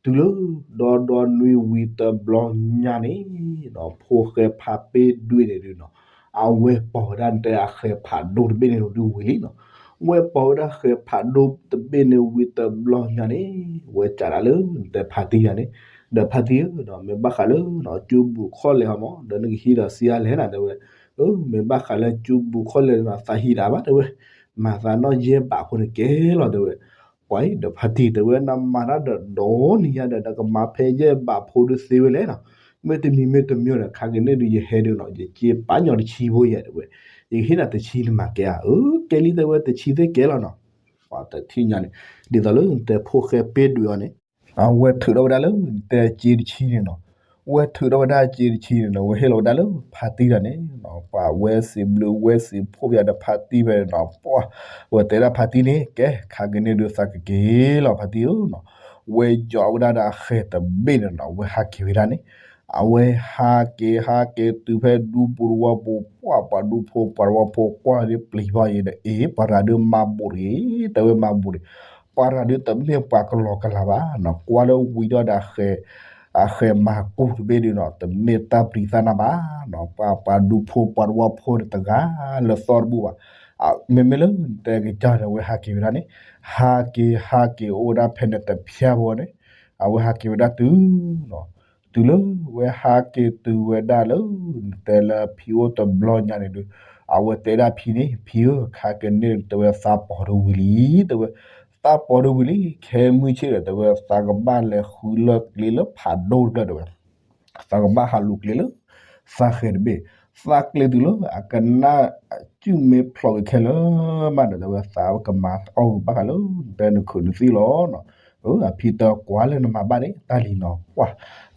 တုၤလၢ ဒီဒီနွံဝံၤတဘျီညါန့ၣ်နီၤ ဖိၣ်ဃဲဖါပ့ၣ်ဒွဲၣ်န့ၣ်ဒုးနီၤ အဝဲပီၢ်ဝဲဒၣ်နတဲအဃဲၤဖးဒိၣ်တဘ့ၣ်န့ၣ်ဒုးဝံၤလံနီၤ, ဝဲပိာ်ဝဲဒၣ်ဃဲၤဖးဒိၣ်တဘ့ၣ်န့ၣ်ဝံၤတဘျီညါန့ၣ်, ဝဲစံးဒၣ်လၢနတဲဖါတံၢ်ယၤန့ၣ်, ဒီးဖါတံၢ်ဧၢ, မ့ၢ်ဘၣ်ဃးလၢ ကၠိဘူးခီၣ်လဲၢ်ဟီမး ဒီးနကဟံးဒီးဆံးအါလဲၣ်နၤ တဲဝဲ, မ့ၢ်ဘၣ်ဃးလၢကၠိဘူးခီၣ်လဲၢ်န့ၣ် သးဟံးဒၣ်ဘၣ် တဲဝဲ, မၤသးနီၣ်ယဲၢ်ဘးဖိန့ၣ်ကဲလီၤ တဲဝဲ, ပှၤအံၤဒီးဖါတံၢ် တဲဝဲ နမၤတၢ်ဒီးဒီနံၤညါဒီး နကမၤဖဲယဲၢ်ဘးဖိဒုးသ့ဝဲလဲၣ်နီၤ, မ့ၢ်တမံၤမ့ၢ်တမံၤဒီး ခါက့ၤန့ၢ်ဒုးယဟဲဒုးနီၤ ယစ့ပာ်ညီတဆံဖိယဲ တဲဝဲ, ယကဟ့ၣ်နၤတဆံနမၤကဲဧါ, အၢ ကဲလံ တဲဝဲ တဆံသ့ၣ်ကဲလီၤနီၤ, ပှၤတထံၣ်ညါန့ၣ်, ဒ်သိးလၢနတဲဖိၣ်ဃဲပ့ၢ်ဒွဲၣ်အီၤန့ၣ်, အဝဲထုးထီၣ်ဝဲဒၣ်လၢနတဲစ့တဆံန့ၣ်နီၤ, ဝဲထုးထီၣ်ဝဲဒၣ်စ့တဆံန့ၣ်နီၤ ဝဲဟ့ၣ်လီၤဝဲဒၣ်လၢဖါတံၢ်တဂၤန့ၣ်နီၤ, ပှၤဝဲစံးဘျုးဝဲစံးဖှိၣ်ဖဲဒီးဖါတံၢ်ဖဲန့ၣ်နီၤ, ပှၤ ဝဲတဲဒၣ်ဖါတံၢ်န့ၣ် ကဲ ခါက့ၤန့ၢ်ဒုးသးကက့ၤလီၤ ဖါတံၢ်ဧၢနီၤ, ဝဲယီၤဝဲဒၣ်ဒီးအဃဲၤတဘ့ၣ်န့ၣ်နီၤ ဝဲဟးက့ၤဝဲဒၣ်န့ၣ်, အဝဲဟးက့ၤဟးက့ၤတုၤဖဲဒူပူၤတဝီပူၤ ပှၤပှၤဒူဖိပှၤတဝီဖိကွၢ်လီၤဒ်ပျံၤဘၣ်အံၤဒီး အ့ ပှၤတဂၤဒုးမၤဘူးတဂ့ၤ, တဲဝဲမၤဘူးတဂ့ၤ, ပှၤတဂၤဒုးတမ့ၢ်ပှၤကလီကလီဘၣ်နီၤ, ကွၢ်လၢဝံၤဒီးဒီး အဃဲၤမၤကူၣ်တဘ့ၣ်ဒုးနီၤ တမ့ၢ်တၢ်ပျံၤတၢ်နါဘၣ်နီၤ, ပှၤပှၤဒူဖိပှၤတဝီဖိန့ၣ်တဂၤလၢသီတဘိဘၣ်, မ့မ့ၢ်လၢနတဲကစၢ်န့ၣ် ဝဲဟးက့ၤဝဲဒၣ်န့ၣ်, ဟးက့ၤဟးက့ၤအိၣ်ဝဲဒၣ်ဖဲန့ၣ်တဖျၢၣ်ဖိန့ၣ်, အဝဲဟးက့ၤဝဲဒၣ်တုၤနီၤ, တုၤလၢဝဲဟးက့ၤတုၤဝဲဒၣ်လၢ နတဲလၢဖံအိၣ်တဘျီညါန့ၣ်ဒုး, အဝဲတဲဒၣ်ဖံန့ၣ် ဖံဧၢ ခါက့ၤန့ၢ်တဲဝဲသးပီၤတဝံၤလံ, တဲဝဲ သးပီၤတဝံၤလံ ခဲမုၢ်ဆ့ၣ်ဒီး တဲဝဲ သးကဘၣ်လဲၤဃုလၢကျဲလၢဖးဒိၣ်တဖျၢၣ် တဲဝဲ, သးကဘၣ်ဟးလူၤကျဲလၢ သးဃဲၤတဘ့ၣ်, သးကျဲတုၤလၢအကနၣ် စုၣ်မ့ၢ်ဖျိးက့ၤခဲလၢာ်မးဒီး တဲဝဲ သးကမၤအီၣ်ဂ့ၤဘၣ်ဃးလၢ တဲနခုးနသံၣ်လီၤနီၤ, အဖံတဲကွၢ်လၢနမၤဘၣ်န့ၣ် တၢ်လံၤနီၤ, ပှၤ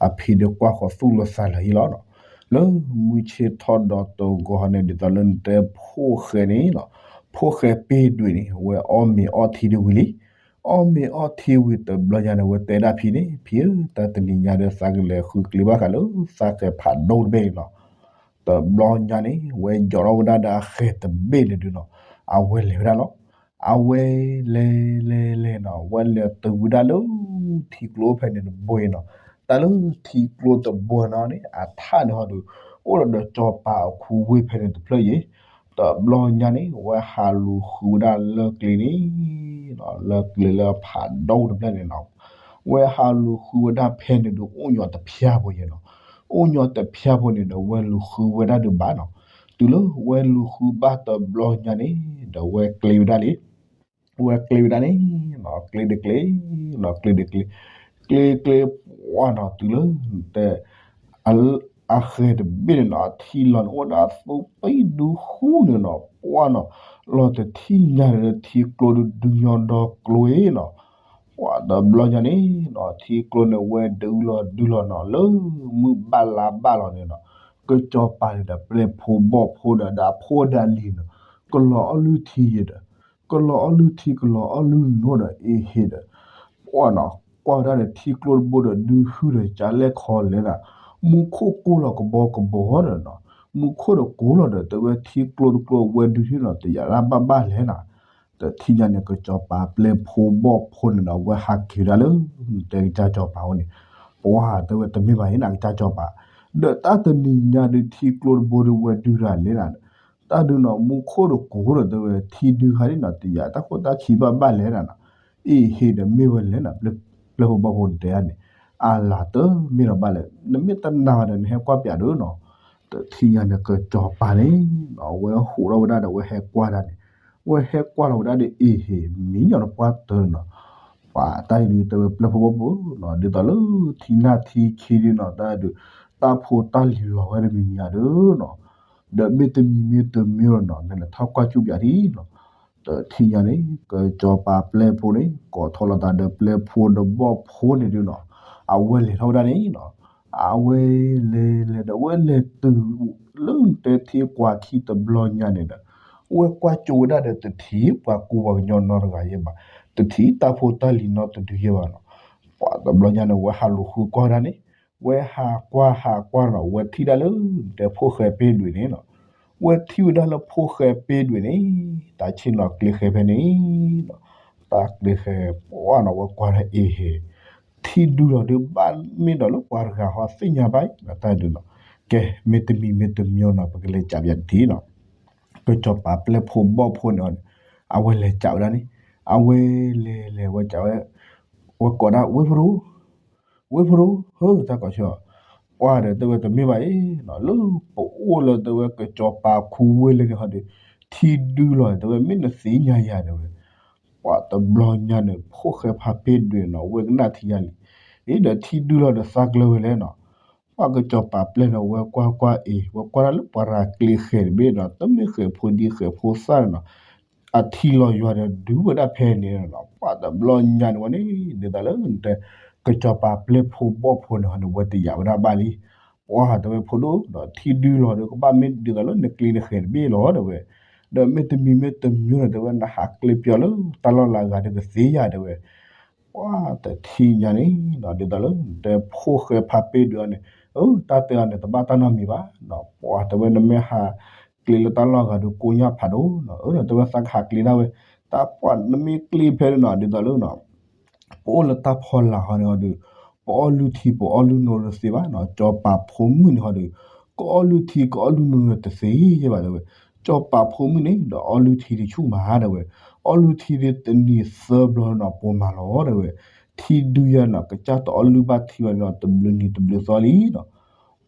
အဖံဒီးကွၢ်ဃီၤသူၣ်လီၤသးလီၤအံၤလီၤနီၤ, လၢမုၢ်ဆ့ၣ်ထီၣ်ဒီးတဂီၤဟီန့ၣ် ဒ်သိးလၢနတဲဖိၣ်ဃဲန့ၣ်နီၤ, ဖိၣ်ဃဲပ့ၢ်ဒွဲၣ်န့ၣ် ဝဲအီၣ်မ့ၤအီထံတဝံၤလံ, အီၣ်မ့ၤအီထံဝံၤတဘျီညါန့ၣ် ဝဲတဲဒၣ်ဖံန့ၣ် ဖံဧၢ တၢ်တနံၤညါဒီးသးကလဲၤဃုကျဲဘၣ်ဃးလၢ သးဃဲၤဖးဒိၣ်တဘ့ၣ်နီၤ, တဘျီညါန့ၣ် ဝဲယီၤထီၣ်ဝဲဒၣ်ဒီးအဃဲၤတဘ့ၣ်န့ၣ်ဒုးနီၤ, အဝဲလဲၤဝဲဒၣ်လီၤ, အဝဲလဲၤလဲၤလဲၤနီၤ ဝဲလဲၤတုၤဝဲဒၣ်လၢ ထံကျိဖဲန့ၣ်တဘိအံၤနီၤ, တၢ်လၢထံကျိတဘိနီၤန့ၣ် အထးန့ၣ်ဟီဒုး အိၣ်ဒီးစီၤပၤအခူဝ့ၢ်ဖဲန့ၣ်တဖျၢၣ်အံၤ, တဘျီညါန့ၣ် ဝဲဟးလူၤဃုဝဲဒၣ်လၢကျဲန့ၣ် လၢကျဲလၢဖးဒိၣ်တဖျၢၣ်န့ၣ်နီၤ, ဝဲဟးလူၤဃုဝဲဒၣ်ဖဲန့ၣ်ဒုး အိၣ်ညီတဖျၢၣ်ဖိယဲနီၤ, အိၣ်ညီတဖျၢၣ်ဖိန့ၣ်ဒီး ဝဲလူၤဃုဝဲဒၣ်ဒုးဘၣ်နီၤ, တုၤလၢဝဲလူၤဃုဘၣ်တဘျီညါန့ၣ် ဒီးဝဲကျဲဝဲဒၣ်လံ, ဝဲကျဲဝဲဒၣ်န့ၣ်နီၤ ကျဲဒီးကျဲ, နီၤ ကျဲဒီးကျဲ, ကျဲကျဲပှၢ်နီၤ တုၤလၢ တဲ အဃဲၤတဘ့ၣ်န့ၣ်နီၤ အထံလီၤန့ၣ် အိၣ်ဝဲဒၣ်အသိပံဒုဃူန့ၣ်နီၤ ပှၢ်နီၤ, လီၤတထံၣ်ညါန့ၣ် ထံကျိဒုးဒုးညီဒီကျိနီၤ, ပှၢ်တဘျီညါန့ၣ်နီၤ ထံကျိန့ၣ်ဝဲဒုးလီၤဒုးလီၤနီၤ လၢမုၢ်ဘၣ်လါဘၣ်လီၤန့ၣ်နီၤ, ကစီၤပၤန့ၣ်ဒီး ပျဲၢ်ဖိဘီၣ်ဖိဒီး ဒီးအဖိဒီးအလံၤန့ၣ် ကလီၤအီၣ်လုၢ်ထံယဲဒီး ကလီၤအီၣ်လုၢ်ထံ ကလီၤအီၣ်လုၢ်နိဒီး အ့ဟ့ဒီး ပှၢ်နီၤ ကွၢ်ဝဲဒၣ်ဒီးထံကျိတဘိဒီး ဒုးဟုဒီးကလဲၣ်ခီလဲၣ်နီၤ, မူခိၣ်ကိၢ်လီၤကဘီကဘီဒီးနီၤ, မူခိၣ်ဒီးကိၢ်လီၤဒီး တဲဝဲထံကျိတကျိဝဲဒုးထံနီၤ တယာ်ဒၣ်ဘၣ်ဘၣ်လဲၣ်နီၤ, တထံၣ်ညါန့ၣ် ကစီၤပၤပျဲၢ်ဖိဘီၣ်ဖိန့ၣ်ဒီး ဝဲဟးက့ၤဝဲဒၣ်လၢ တဲကစၢ်စီၤပၤဝဲန့ၣ်, ပှၢ်တဲဝဲတမ့ၢ်ဘၣ်အံၤနီၤ ကစၢ်စီၤပၤ, ဒီးတၢ်တနံၤညါဒုးထံကျိတဘိဒုးဝဲဒုးတၢ်လဲၣ်နီၤ, တၢ်ဒုးနီၤ မူခိၣ်ဒီးကိၢ်ဒီး တဲဝဲထံဒုးဟးဒ်နီၤ တယာ်တၢ်ခိၣ်တၢ်ခံဘၣ်ဘၣ်လဲၣ်နီၤ, အ့ဟ့ဒီးမ့ၢ်ဝဲလဲၣ်နီၤ, ပျဲၢ်ဖိဘီၣ်ဖိန့ၣ်တဲန့ၣ်, အလၤတမ့ၢ်လီၤဘၣ်လဲၣ် နမ့ၢ်တနာ်ဘၣ်ဒီး နဟဲကွၢ်ပၠးဒုးနီၤ, တထံၣ်ညါန့ၣ် ကစီၤပၤန့ၣ်နီၤ ဝဲဟူးထီၣ်ဝဲဒၣ်ဒီး ဝဲဟဲကွၢ်ဒၣ်န့ၣ်, ဝဲဟဲကွၢ်လီၤဝဲဒၣ်ဒီး အ့ဟ့ မံညီၤတပှၢ်တၢၢ်နီၤ, ပှၢ်တၢ်အံၤဒုးတဲဝဲပျဲၢ်ဖိဘီၣ်ဖိနီၤ ဒ်သိးလၢထံနၢ်ထံခံဒုးနီၤ တၢ်ဒုး တၢ်ဖိတၢ်လံၤလီၤဝဲတမံၤမံၤဧါဒုးနီၤ, ဒီးမ့ၢ်တမံၤမ့ၢ်တမံၤနီၤ နလဲၤထီၣ်ကွၢ်ကၠူၣ်ပၠးဒ်နီၤ, တထံၣ်ညါန့ၣ် ကစီၤပၤပျဲၢ်ဖိန့ၣ် ကိးထီၣ်လီၤသးဒီးပျဲၢ်ဖိဒီးဘီၣ်ဖိန့ၣ်ဒုးနီၤ, အဝဲလဲၤထီၣ်ဝဲဒၣ်န့ၣ်နီၤ, အဝဲလဲၤလဲၤဒီး အဝဲလဲၤတုၤလၢတဲထံကွၢ်ခံတဘျီညါန့ၣ်ဒီး ဝဲကွၢ်ကၠိဝဲဒၣ်ဒီးတထံၣ်ပှၤကူပှၤကညီနီတဂၤယဲဘၣ်, တထံၣ်တၢ်ဖိတၢ်လံၤနီတဒုယဲဘၣ်နီၤ, ပှၢ်တဘျီညါန့ၣ် ဝဲဟးလူၤဃုကွၢ်ဒၣ်န့ၣ်, ဝဲဟးကွၢ်ဟးကွၢ်နီၤ ဝဲထံၣ်ဒၣ်လၢ တဲဖိၣ်ဃဲပ့ၢ်ဒွဲၣ်န့ၣ်နီၤ, ဝဲထံၣ်ဝဲဒၣ်လၢဖိၣ်ဃဲပ့ၢ်ဒွဲၣ်န့ၣ် တၢ်ဆ့ၣ်နီၤကျဲဃဲဖဲန့ၣ်နီၤ, တၢ်ကျဲဃဲပှၢ်နီၤ ဝဲကွၢ်ဒၣ်အ့ဟ့ ထံဒုးလီၤဒုးဘၣ်မ့ၢ်ဒီးလၢပှၤတဂၤဟီသ့ၣ်ညါဘၣ်အံၤနီၤ တၢ်ဒုးနီၤ, ကဲ မ့ၢ်တမံၤမ့ၢ်တမံၤနီၤ ပကလဲၤကးပၠးတထံၣ်နီၤ, ကစီၤပၤပျဲၢ်ဖိဘီၣ်ဖိန့ၣ်အီၤန့ၣ်, အဝဲလဲၤကးဝဲဒၣ်န့ၣ်, အဝဲလဲၤလဲၤဝဲကးဝဲ, ဝဲကိးဒၣ် ဝ့ၢ်ဖိဒိၣ်, ဝ့ၢ်ဖိဒိၣ်ဧၢ တၢ်ကိးဆၢအီၤ, ပှၢ်ဒီးတဲဝဲတမ့ၢ်ဘၣ်အံၤ, လၢပအိၣ်လၢတဲဝဲကစီၤပၤခူဝ့ၢ်လၢန့ၣ်ဟီဒီး ထံဒုလီၤ တဲဝဲ မ့ၢ်နသ့ၣ်ညါယၤ တဲဝဲ ပှၤတဘျီညါန့ၣ် ဖိၣ်ဃဲဖါပ့ၢ်ဒွဲၣ်နီၤ ဝဲကနၣ်ထံယါလံ, အ့ဒီးထံဒုလီၤဒီးသးကျၢၤဝဲလဲၣ်နီၤ, ပှၤကစီၤပၤပျဲၢ်န့ၣ် ဝဲကွၢ်ကွၢ်အ့ၣ် ဝဲကွၢ်ဒၣ်လၢပှၤရၤကျ့ဃဲၤတဘ့ၣ်နီၤ တမ့ၢ်ဃဲၤဖိဒံဃဲၤဖိသၣ်န့ၣ်နီၤ, အထံလီၤယွၤဒီးဒုးဝဲဒၣ်ဖဲန့ၣ်နီၤ ပှၤတဘျီညါန့ၣ်ဝဲန့ၣ် ဒ်သိးလၢ ကစီၤပၤပျဲၢ်ဖိဘီၣ်ဖိန့ၣ်ဟီန့ၣ် ဝဲတယာ်ဝဲဒၣ်ဘၣ်လံ, ပှၤတဲဝဲဖိဒိၣ်ဒီးထံဒုလီၤဒီးကဘၣ်မ့ၢ်ဒ်သိးလၢနကျ့နဃဲၤတဘ့ၣ်လီၤ တဲဝဲ, ဒီးမ့ၢ်တမံၤမ့ၢ်တမံၤန့ၣ် တဲဝဲနဟးကျ့ပျီလၢတၢ်လီၢ်လၢအဂၤဒီးကသ့ယၤ တဲဝဲ ပှၤတထံၣ်ညါန့ၣ်နီၤ ဒ်သိးလၢ တဲဖိၣ်ဃဲဖါပ့ၢ်ဒွဲၣ်အီၤန့ၣ် အၢ တၢ်တဲအီၤန့ၣ် တဘၣ်တၢ်နီတမံၤဘၣ်နီၤ ပှၤတဲဝဲနမ့ၢ်ဟးကျ့လၢတၢ်လီၢ်ဂၤဒီးကိညၢ်ဖးဒိၣ်နီၤ အၢ ဒီးတဲဝဲသးကဟးကျ့ဒၣ်ဝဲ တၢ်ပှၤနမ့ၢ်ကျ့ဖဲန့ၣ်နီၤ ဒ်သိးလၢနီၤ ပအိၣ်လၢတၢ်ဖီလာ်ဟီန့ၣ်ဟီဒီး ပအီၣ်လုၢ်ထံပအီၣ်လုၢ်နိတသ့ဘၣ်နီၤ စီၤပၤဖိမုၣ်န့ၣ်ဟီဒီး ကအီၣ်လုၢ်ထံကအီၣ်လုၢ်နိတသ့ယဲၢ်ဘၣ် တဲဝဲ, စီၤပၤဖိမုၣ်န့ၣ်ဒီးအီၣ်လုၢ်ထံတဆူၣ်မး တဲဝဲ, အီၣ်လုၢ်ထံဒ်တနံၤသၢဘျီနီၤ ပိာ်မၤလီၤ တဲဝဲ, ထံဒုယၤနီၤ ကစၢ်တအီၣ်လုၢ်ဘၣ်ထံဘၣ်န့ၣ်နီၤ တဘျုးနံၤတဘျုးသီလံနီၤ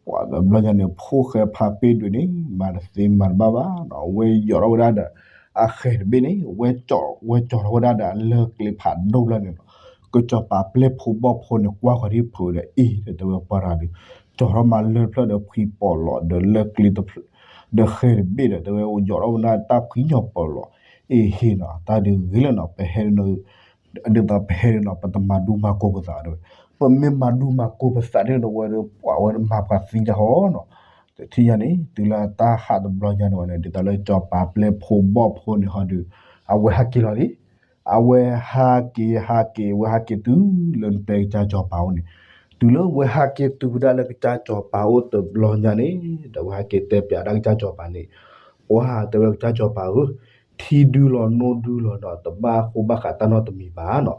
ပှၤတဘျီညါန့ၣ် ဖိၣ်ဃဲဖါပ့ၢ်ဒွဲၣ်န့ၣ် မၤတသ့မၤတဘၣ်ဘၣ်နီၤ အဝဲယိးထီၣ်ဝဲဒၣ်ဒီး အဃဲၤတဘ့ၣ်န့ၣ် ဝဲကၠီထီၣ်ဝဲဒၣ်ဒီးအလၢၢ်ကျ့ဖးဒိၣ်ဖျၢၣ်န့ၣ်နီၤ ကစီၤပၤပျဲၢ်ဖိဘီၣ်ဖိန့ၣ် ကွၢ်ဃီၤဒ်ဖုးဒီးအ့ၣ်ဒီးတဲဝဲပှၤရၤဒီး ကၠီထီၣ်မးလၢၢ်ဖျၢၣ်ဒီးဖှံပီၣ်လီၤဒီးလၢၢ်ကျ့ ဒီးဃဲၤတဘ့ၣ်ဒီး တဲဝဲယိးထီၣ်ဝဲဒၣ်တၢ်ဖှံညီၣ်ပီၣ်လီၤ အ့ၣ်ဟ့ၣ်နီၤ တၢ်ဒုးဂ့ၤလၢနီၤ ပဟဲဒ် ဒ်သိးပဟဲဒ်နီၤ ပတမၤဒူမၤကိာ်ပသးတဲဝဲ, ပမ့ၢ်မၤဒူမၤကိာ်ပသးန့ၣ်ဒီးဝဲဒီး ပှၤဝဲမၤပှၤသံတၢ်ဟီနီၤ, တထံၣ်ညါန့ၣ် တုၤလၢတၢ်ဟးတဘျီညါန့ၣ်ဝဲန့ၣ် ဒ်သိးလၢစီၤပၤပျဲၢ်ဖိဘီၣ်ဖိန့ၣ်ဟီဒီး အဝဲဟးက့ၤလီၤလံ, အဝဲဟးက့ၤဟးက့ၤ အဝဲဟးက့ၤတုၤလၢနတဲကစၢ်စီၤပၤအိၣ်န့ၣ်, တုၤလၢအဝဲဟးက့ၤတုၤဝဲဒၣ်လၢကစၢ်စီၤပၤအိၣ်တဘျီညါန့ၣ် ဒီးအဝဲဟးက့ၤတဲပျးဒၣ်ကစၢ်စီၤပၤန့ၣ်, ပှၤတဲဝဲကစၢ်စီၤပၤဧၢ ထံဒုလီၤနိဒုလီၤဒီး တဘၣ်ဃိဘၣ်ဃးတၢ်နီတမံၤဘၣ်နီၤ,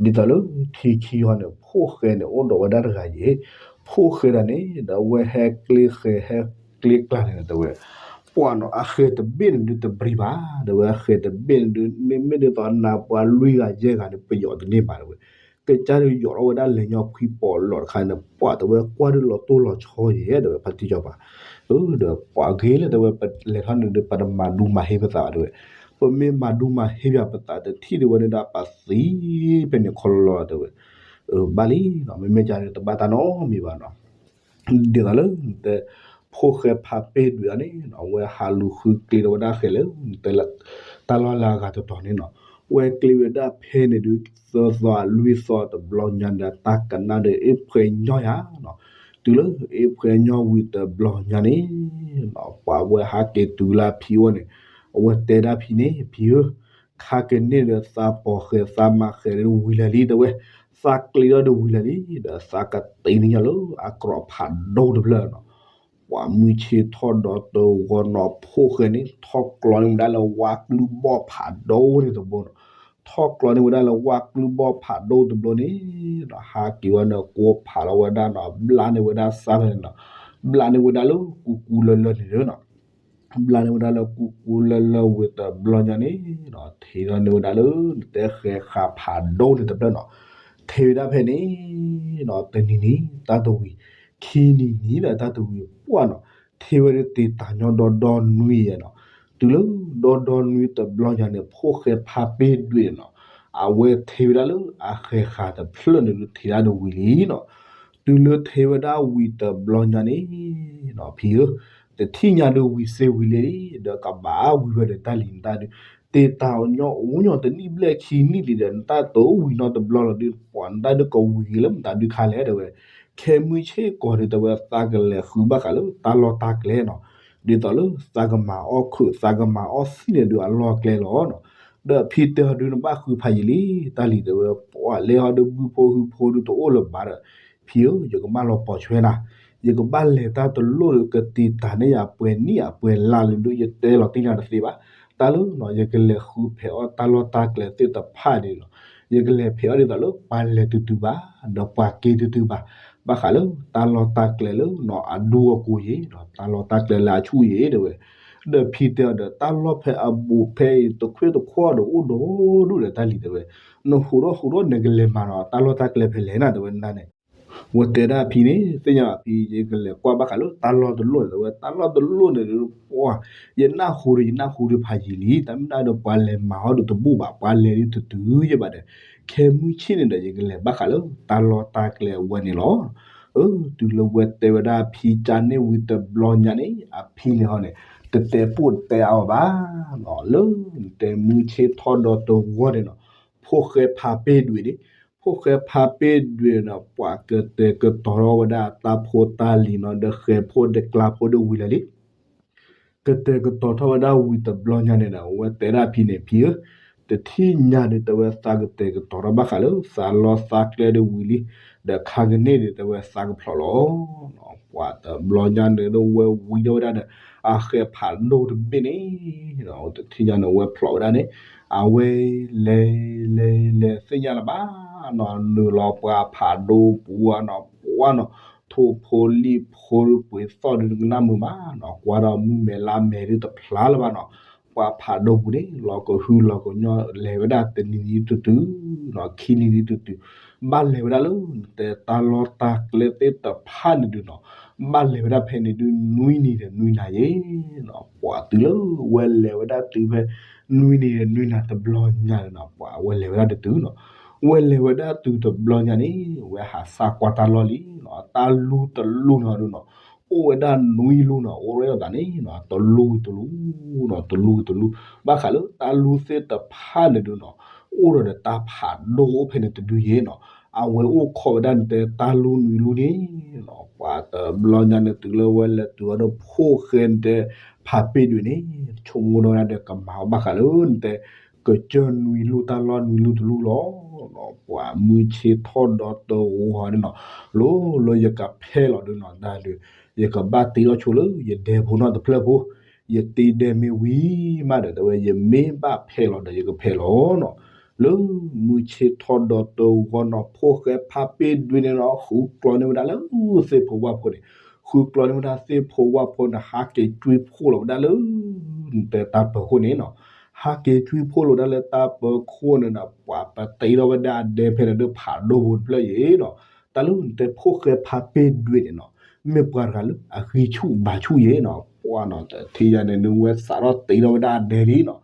ဒ်သိးလၢထံခံဟီန့ၣ် ဖိၣ်ဃဲန့ၣ် အိၣ်ဒီးဝဲဒၣ်တဂၤယ့ၣ်, ဖိၣ်ဃဲဒၣ်န့ၣ် ဒီးအဝဲဟဲကျ့ဃဲၤဟဲကျ့ကျါန့ၣ်တဲဝဲ, ပှၤနီၤ အဃဲၤတဘ့ၣ်န့ၣ်ဒုးတဘျံးဘၣ်, ဒီးဝဲအဃဲၤတဘ့ၣ်န့ၣ်ဒုး မ့မ့ၢ်ဒ်သိးနၤပှၤလွံၢ်ဂၤယဲၢ်ဂၤန့ၣ် ပယီၤတန့ၢ်ဘၣ်တဲဝဲ, ကစၢ်ဒုးယိးထီၣ်ဝဲဒၣ်လဲၤညီဖှံပီၣ်လီၤတခါန့ၣ် ပှၤတဲဝဲကွၢ်ဒုးလီၤတိၢ်လီၤဆီယဲၢ် တဲဝဲ ဖါတံၢ်စီၤပၤ ဒီးပှၤဂ့ၤလၢတဲဝဲ ပလဲၤထီၣ်န့ၣ်ဒီး ပတမၤဒူမၤဟ့ပသးဘၣ်တဲဝဲ, ပမ့ၢ်မၤဒူမၤဟ့ပသး တထံၣ်ဒံးဝဲန့ၣ်ဒီး ပသံဖဲန့ၣ်ခီလီၤလီၤတဲဝဲ, ဘၣ်လံနီၤ မ့မ့ၢ်ကန့ၣ် တဘၣ်တၢ်နီတမံၤဘၣ်နီၤ, ဒ်သိးလၢ ဖိၣ်ဃဲဖးပ့ၢ်ဒွဲၣ်အီၤန့ၣ် အဝဲဟးလူၤဃုကျ့ဒီးဝဲဒၣ်ဃဲၤလၢ တၢ်လီၢ်လၢအဂၤတတီၤန့ၣ်နီၤ, ဝဲကျ့ဝဲဒၣ်ဖဲန့ၣ်ဒုး သၢသီလွံၢ်သီတဘျီညါဒီး တၢ်ကနၣ်ဒီးအ့ၣ်ဖှဲညီယၤနီၤ, တုၤလၢအ့ၣ်ဖှဲညီဝံၤတဘျီညါန့ၣ်နီၤ ပှၤဝဲဟးက့ၤတုၤလၢအဖံအိၣ်န့ၣ်, အဝဲတဲဒၣ်ဖံန့ၣ် ဖံဧၢ ခါကန့ၣ်ဒီးသးပိာ်ဃဲၤသးမၤဃဲၤဒီးဝံၤလၢာ်လံတဲဝဲ, သးကျ့ဒီးဒုးဝံၤလၢာ်လံ ဒီးသးကတ့ၢ်န့ၢ်ညီလၢအကြီဖးဒိၣ်တဖျၢၣ်နီၤ, ပှၤမုၢ်ဆ့ၣ်ထီၣ်ဒီးတဂီၤနီၤ ဖိၣ်ဃဲန့ၣ် ထီၣ်ကျီန့ၢ်ဝဲဒၣ်လၢဝါကျုဘီၣ်ဖးဒိၣ်န့ၣ်တဘိနီၤ, ထီၣ်ကျီန့ၢ်ဝဲဒၣ်လၢဝါကျုဘီၣ်ဖးဒိၣ်တဘိန့ၣ်ဒီး ဟးက့ၤဝဲန့ၣ် ကိးဖးလီၤဝဲဒၣ်နီၤ ဘျါန့ၢ်ဝဲဒၣ်စၢ်ဖဲန့ၣ်နီၤ, ဘျါန့ၢ်ဝဲဒၣ်လၢကူကူလၢလၢန့ၣ်နီၤ ဘျါန့ၢ်ဝဲဒၣ်လၢကူကူလၢလၢဝံၤတဘျီညါန့ၣ်နီၤ ထံၣ်ထီၣ်န့ၢ်ဝဲဒၣ်လၢ နတဲဃဲၤဃာ်ဖးဒိၣ်န့ၣ်တဖျၢၣ်နီၤ, ထံၣ်ဝဲဒၣ်ဖဲန့ၣ်နီၤ တနံၤနံၤတၢ်တဝံၤ, ခံနံၤနံၤဒီးတၢ်တဝံၤပှၢ်နီၤ, ထံၣ်ဝဲဒၣ်တ့ၢ်တၢ်ညီဒီဒီနွံယဲၢ်နီၤ, တုၤလၢဒီဒီနွံတဘျီညါန့ၣ် ဖိၣ်ဃဲဖးပ့ၢ်ဒွဲၣ်န့ၣ်နီၤ, အဝဲထံၣ်ဝဲဒၣ်လၢအဃဲၤဃာ်တဖျၢၣ်န့ၣ်ဒုးထံၣ်ဒၣ်ဒီးဝံၤလံနီၤ, တုၤလၢထံၣ်ဝဲဒၣ်ဝံၤတဘျီညါန့ၣ်နီၤ ဖံဧၢ, တထံၣ်ညါဒုးဝံၤစ့ဝံၤလံ, ဒီးကဘၣ်ဝံၤဝဲဒီးတၢ်လံၤနတၢ်ဒုး, တ့ၢ်တၢ်ညီအိၣ်ညီတနံၣ်ဘျဲၣ်ခံနံၣ်လံဒီး နတၢ်တအိၣ်ဝံၤနီတဘျီလီၤဒုး ပှၤနတၢ်ဒုးကဝံၤဂ့ၤလၢမတၤဒုးခါလဲၣ်တဲဝဲ, ခဲမုၢ်ဆ့ၣ်ကီၢ်ဒုးတဲဝဲ သးကလဲၤဃုဘၣ်ဃးလၢတၢ်လီၢ်တၢ်ကျဲနီၤ, ဒ်သိးလၢသးကမၤအီၣ်ခုး သးကမၤအီၣ်သံၣ်န့ၣ်ဒုးအလီၢ်ကျဲလီၤနီၤ, ဒီးဖံတဲဟီဒုးနဘၣ်ဃုဖးယံာ်လံ, တၢ်လံၤတဲဝဲ ပှၤလဲၤဟီဒုးဘုဖိဟုဖိဒုးတအိၣ်လၢၤဘၣ်ဒီး ဖံဧၢ ယကဘၣ်လီၤပိာ်ဆွဲနၤ, ယကဘၣ်လဲၤတၢ်တလိၣ်ဒီးကတ့ၢ်တၢ်န့ၢ်ယၤပှဲၤနံၣ်အပှဲၤလါလံဒုး ယတဲလီၤတံၢ်နၤတသ့ဘၣ်, တၢ်လၢနီၤ ယကလဲၤဃုဖဲးအီၣ်တၢ်လီၢ်တၢ်ကျဲသ့ၣ်တဖၣ်န့ၣ်နီၤ, ယကလဲၤဖဲးအီၣ်ဒ်သိးလၢပှၤလဲၤတုၤတုၤဘၣ်, ဒီးပှၤက့ၤတုၤတုၤဘၣ်, ဘၣ်ဃးလၢတၢ်လီၢ်တၢ်ကျဲလၢနီၤ အဒူအကိၢ်ယ့ၣ်နီၤ တၢ်လီၢ်တၢ်ကျဲလၢအဆူၣ်ယ့ၣ်တဲဝဲ, ဒီးဖံတဲအီၤဒီး တၢ်လီၢ်ဖဲအဘူးဖဲအံၤ တခွ့တခွီဒီး အိၣ်ဒီးဒူၣ်ဒီးတၢ်လံၤတဲဝဲ, နဟူးထီၣ်ဟူးထီၣ် နကလဲၤမၤဒီးတၢ်လီၢ်တၢ်ကျဲဖဲလဲၣ်နၤ တဲဝဲနၤန့ၣ်. ဝဲတဲဒၣ်ဖံန့ၣ် သ့ၣ်ညါဖံ ယကလဲၤကွၢ်ဘၣ်ဃးလၢတၢ်လီၢ်တလီၢ်န့ၣ် တဲဝဲ တၢ်လီၢ်တလီၢ်န့ၣ်ဒီး ပှၤ ယနၢ်ဟူဒီး ယနၢ်ဟူဒီးဖးယံာ်လံ တၢ်မ့ၢ်ဒၣ်ဒီးပှၤလဲၤမၤအီၤဒီးတဘူၣ်ဘၣ် ပှၤလဲၤဒ်တတုၤယဲဘၣ်ဒီး ခဲမုၢ်ဆ့ၣ်န့ၣ်ဒီး ယကလဲၤဘၣ်ဃးလၢတၢ်လီၢ်တၢ်ကျဲအဝဲန့ၣ်လီၤ. အၢ တုၤလၢဝဲတဲဝဲဒၣ်ဖံကၠါန့ၣ်ဝံၤတဘျီညါန့ၣ် အဖံန့ၣ်ဟီန့ၣ် တတဲပိၢ်တတဲအါအီၤဘၣ်နီၤ လၢနတဲမုၢ်ဆ့ၣ်ထီၣ်ဒီးတဂီၤန့ၣ်နီၤ ဖိၣ်ဃဲဖးပ့ၢ်ဒွံးန့ၣ် ဖိၣ်ဃဲဖးပ့ၢ်ဒွံးန့ၣ် ပှၤကတဲာ်ကတီၤထီၣ်ဝဲဒၣ်တၢ်ဖိတၢ်လံၤနီၤ ဒီးဃဲၤဖိဒီးကျါဖိဒီးဝံၤလၢာ်လံ ကတဲာ်ကတီၤထီၣ်ဝဲဒၣ်ဝံၤတဘျီညါန့ၣ်ဒီး အဝဲတဲဒၣ်ဖံန့ၣ် ဖံဧၢ, တထံၣ်ညါဒီးတဲဝဲသးကတဲာ်ကတီၤထီၣ်ဘၣ်ဃးလၢသးလီၢ်သးကျဲဒီးဝံၤလံ, ဒီးခါကန့ၣ်ဒီးတဲဝဲသးကဖျိးလီၤ. ပှၤတဘျီညါန့ၣ်ဒီးဝဲဝံၤထီၣ်ဝဲဒၣ်ဒီး အဃဲၤဖးဒိၣ်တဘ့ၣ်န့ၣ် တထံၣ်ညါန့ၣ်ဝဲဖျိးဝဲဒၣ်န့ၣ် အဝဲလဲၤလဲၤလဲၤသ့ၣ်ညါလၢၤဘၣ်နီၤ နုာ်လီၤပှၤဖးဒိၣ်ပူၤအနီၤ ပှၤနီၤ ထိၣ်ဖိလံၣ်ဖိပှ့ၤသီၣ်ဒုးနကနၣ်မုာ်မးနီၤ ကွၢ်ဒီးမုၢ်မဲာ်လါမဲာ်ဒုးတဖျါလၢၤဘၣ်နီၤ ပှၤဖးဒိၣ်ပူၤန့ၣ် လီၤကဟုလီၤကညီလဲၤဝဲဒၣ်တနံၤနံၤတတုၤနီၤ ခံနံၤနံၤတတုၤ ဘၣ်လဲၤဝဲဒၣ်လၢနတဲတၢ်လီၢ်တၢ်ကျဲသ့ၣ်တဖၣ်န့ၣ်ဒုးနီၤ ဘၣ်လဲၤဝဲဒၣ်ဖဲန့ၣ်ဒုးနွံနံၤဒီးနွံနၤယဲ ပှၤတုၤလၢဝဲလဲၤဝဲဒၣ်တုၤဖဲ နွံနံၤဒီးနွံနၤတဘျီညါန့ၣ်နီၤ ပှၤဝဲလဲၤဝဲဒၣ်တတုၤနီၤ ဝဲလဲၤဝဲဒၣ်တုၤတဘျီညါန့ၣ် ဝဲဟးစၢ်ကွၢ်တၢ်လီၢ်လံနီၤ တၢ်လူတလူန့ၣ်ဒုးနီၤ အိၣ်ဝဲဒၣ်နွံလူနီၤ အိၣ်ရဲၣ်အသးန့ၣ်နီၤ တလူတလူနီၤ တလူတလူ ဘၣ်ဃးလၢတၢ်လူသ့ၣ်တဖၣ်န့ၣ်ဒုးနီၤ အိၣ်ဒီးတၢ်ဖးဒိၣ်အိၣ်ဖဲန့ၣ်တဒုယဲနီၤ အဝဲအိၣ်ခိးဝဲဒၣ်နတဲတၢ်လူနွံလူန့ၣ်နီၤ ပှၤတဘျီညါန့ၣ်တုၤလၢဝဲလဲၤတုၤအီၤဒီးဖိၣ်ဃဲနတဲ ဖးပ့ၢ်ဒွံးန့ၣ် ဆိကမိၣ်ဒီးဝဲဒၣ်ဒီးကမၤအီၤဘၣ်ဃးလၢနတဲ ကစၢၢ်နွံလူတၢ်လီၢ်နွံလူတလူလီၤ ပှၤမုၢ်ဆ့ၣ်ထီၣ်ဒီးတဂီၤန့ၣ်နီၤ လီၤလၢယကဖဲလီၤဒုးနီၤ တၢ်ဒုး ယကဘၣ်တ့ထီၣ်ဆိလၢယဒဲဖိနီတဖျၢၣ်ဖိ ယတ့ဒဲမ့ၢ်ဝံၤမးဒီး တဲဝဲယမ့ၢ်ဘၣ်ဖဲလီၤဒီးယကဖဲလီၤနီၤ လၢမုၢ်ဆ့ၣ်ထီၣ်ဒီးတဂီၤနီၤ ဖိၣ်ဃဲဖးပ့ၢ်ဒွံးန့ၣ်နီၤ ဃုကျီန့ၢ်ဝဲဒၣ်လၢသ့ၣ်ဖိဝၣ်ဖိန့ၣ် ဃုကျီန့ၢ်ဝဲဒၣ်သ့ၣ်ဖိဝၣ်ဖိန့ၣ် ဟးက့ၤကွံဖှိၣ်လီၤဝဲဒၣ်လၢ နတဲတၢ်ပၢၤခိၣ်န့ၣ်နီၤ ဟးက့ၤကွံဖှိၣ်လီၤဝဲဒၣ်လၢတၢ်ပၢၤခိၣ်န့ၣ်ဒီး ပှၤပတ့ထီၣ်ဝဲဒၣ်အဒဲဖဲန့ၣ်ဒီးဖးဒိၣ်ပူၤတဖျၢၣ်အံၤနီၤ တၢ်လၢနတဲဖိၣ်ဃဲဖးပ့ၢ်ဒွံးန့ၣ်နီၤ မ့ၢ်ပှၤတဂၤလၢအဂံၢ်ဆူၣ်ဘါဆူၣ်ယဲနီၤ ပှၤနီၤ တထံၣ်ယါန့ၣ် နဝဲစးထီၣ်တ့ထီၣ်ဝဲဒၣ်အဒဲလံနီၤ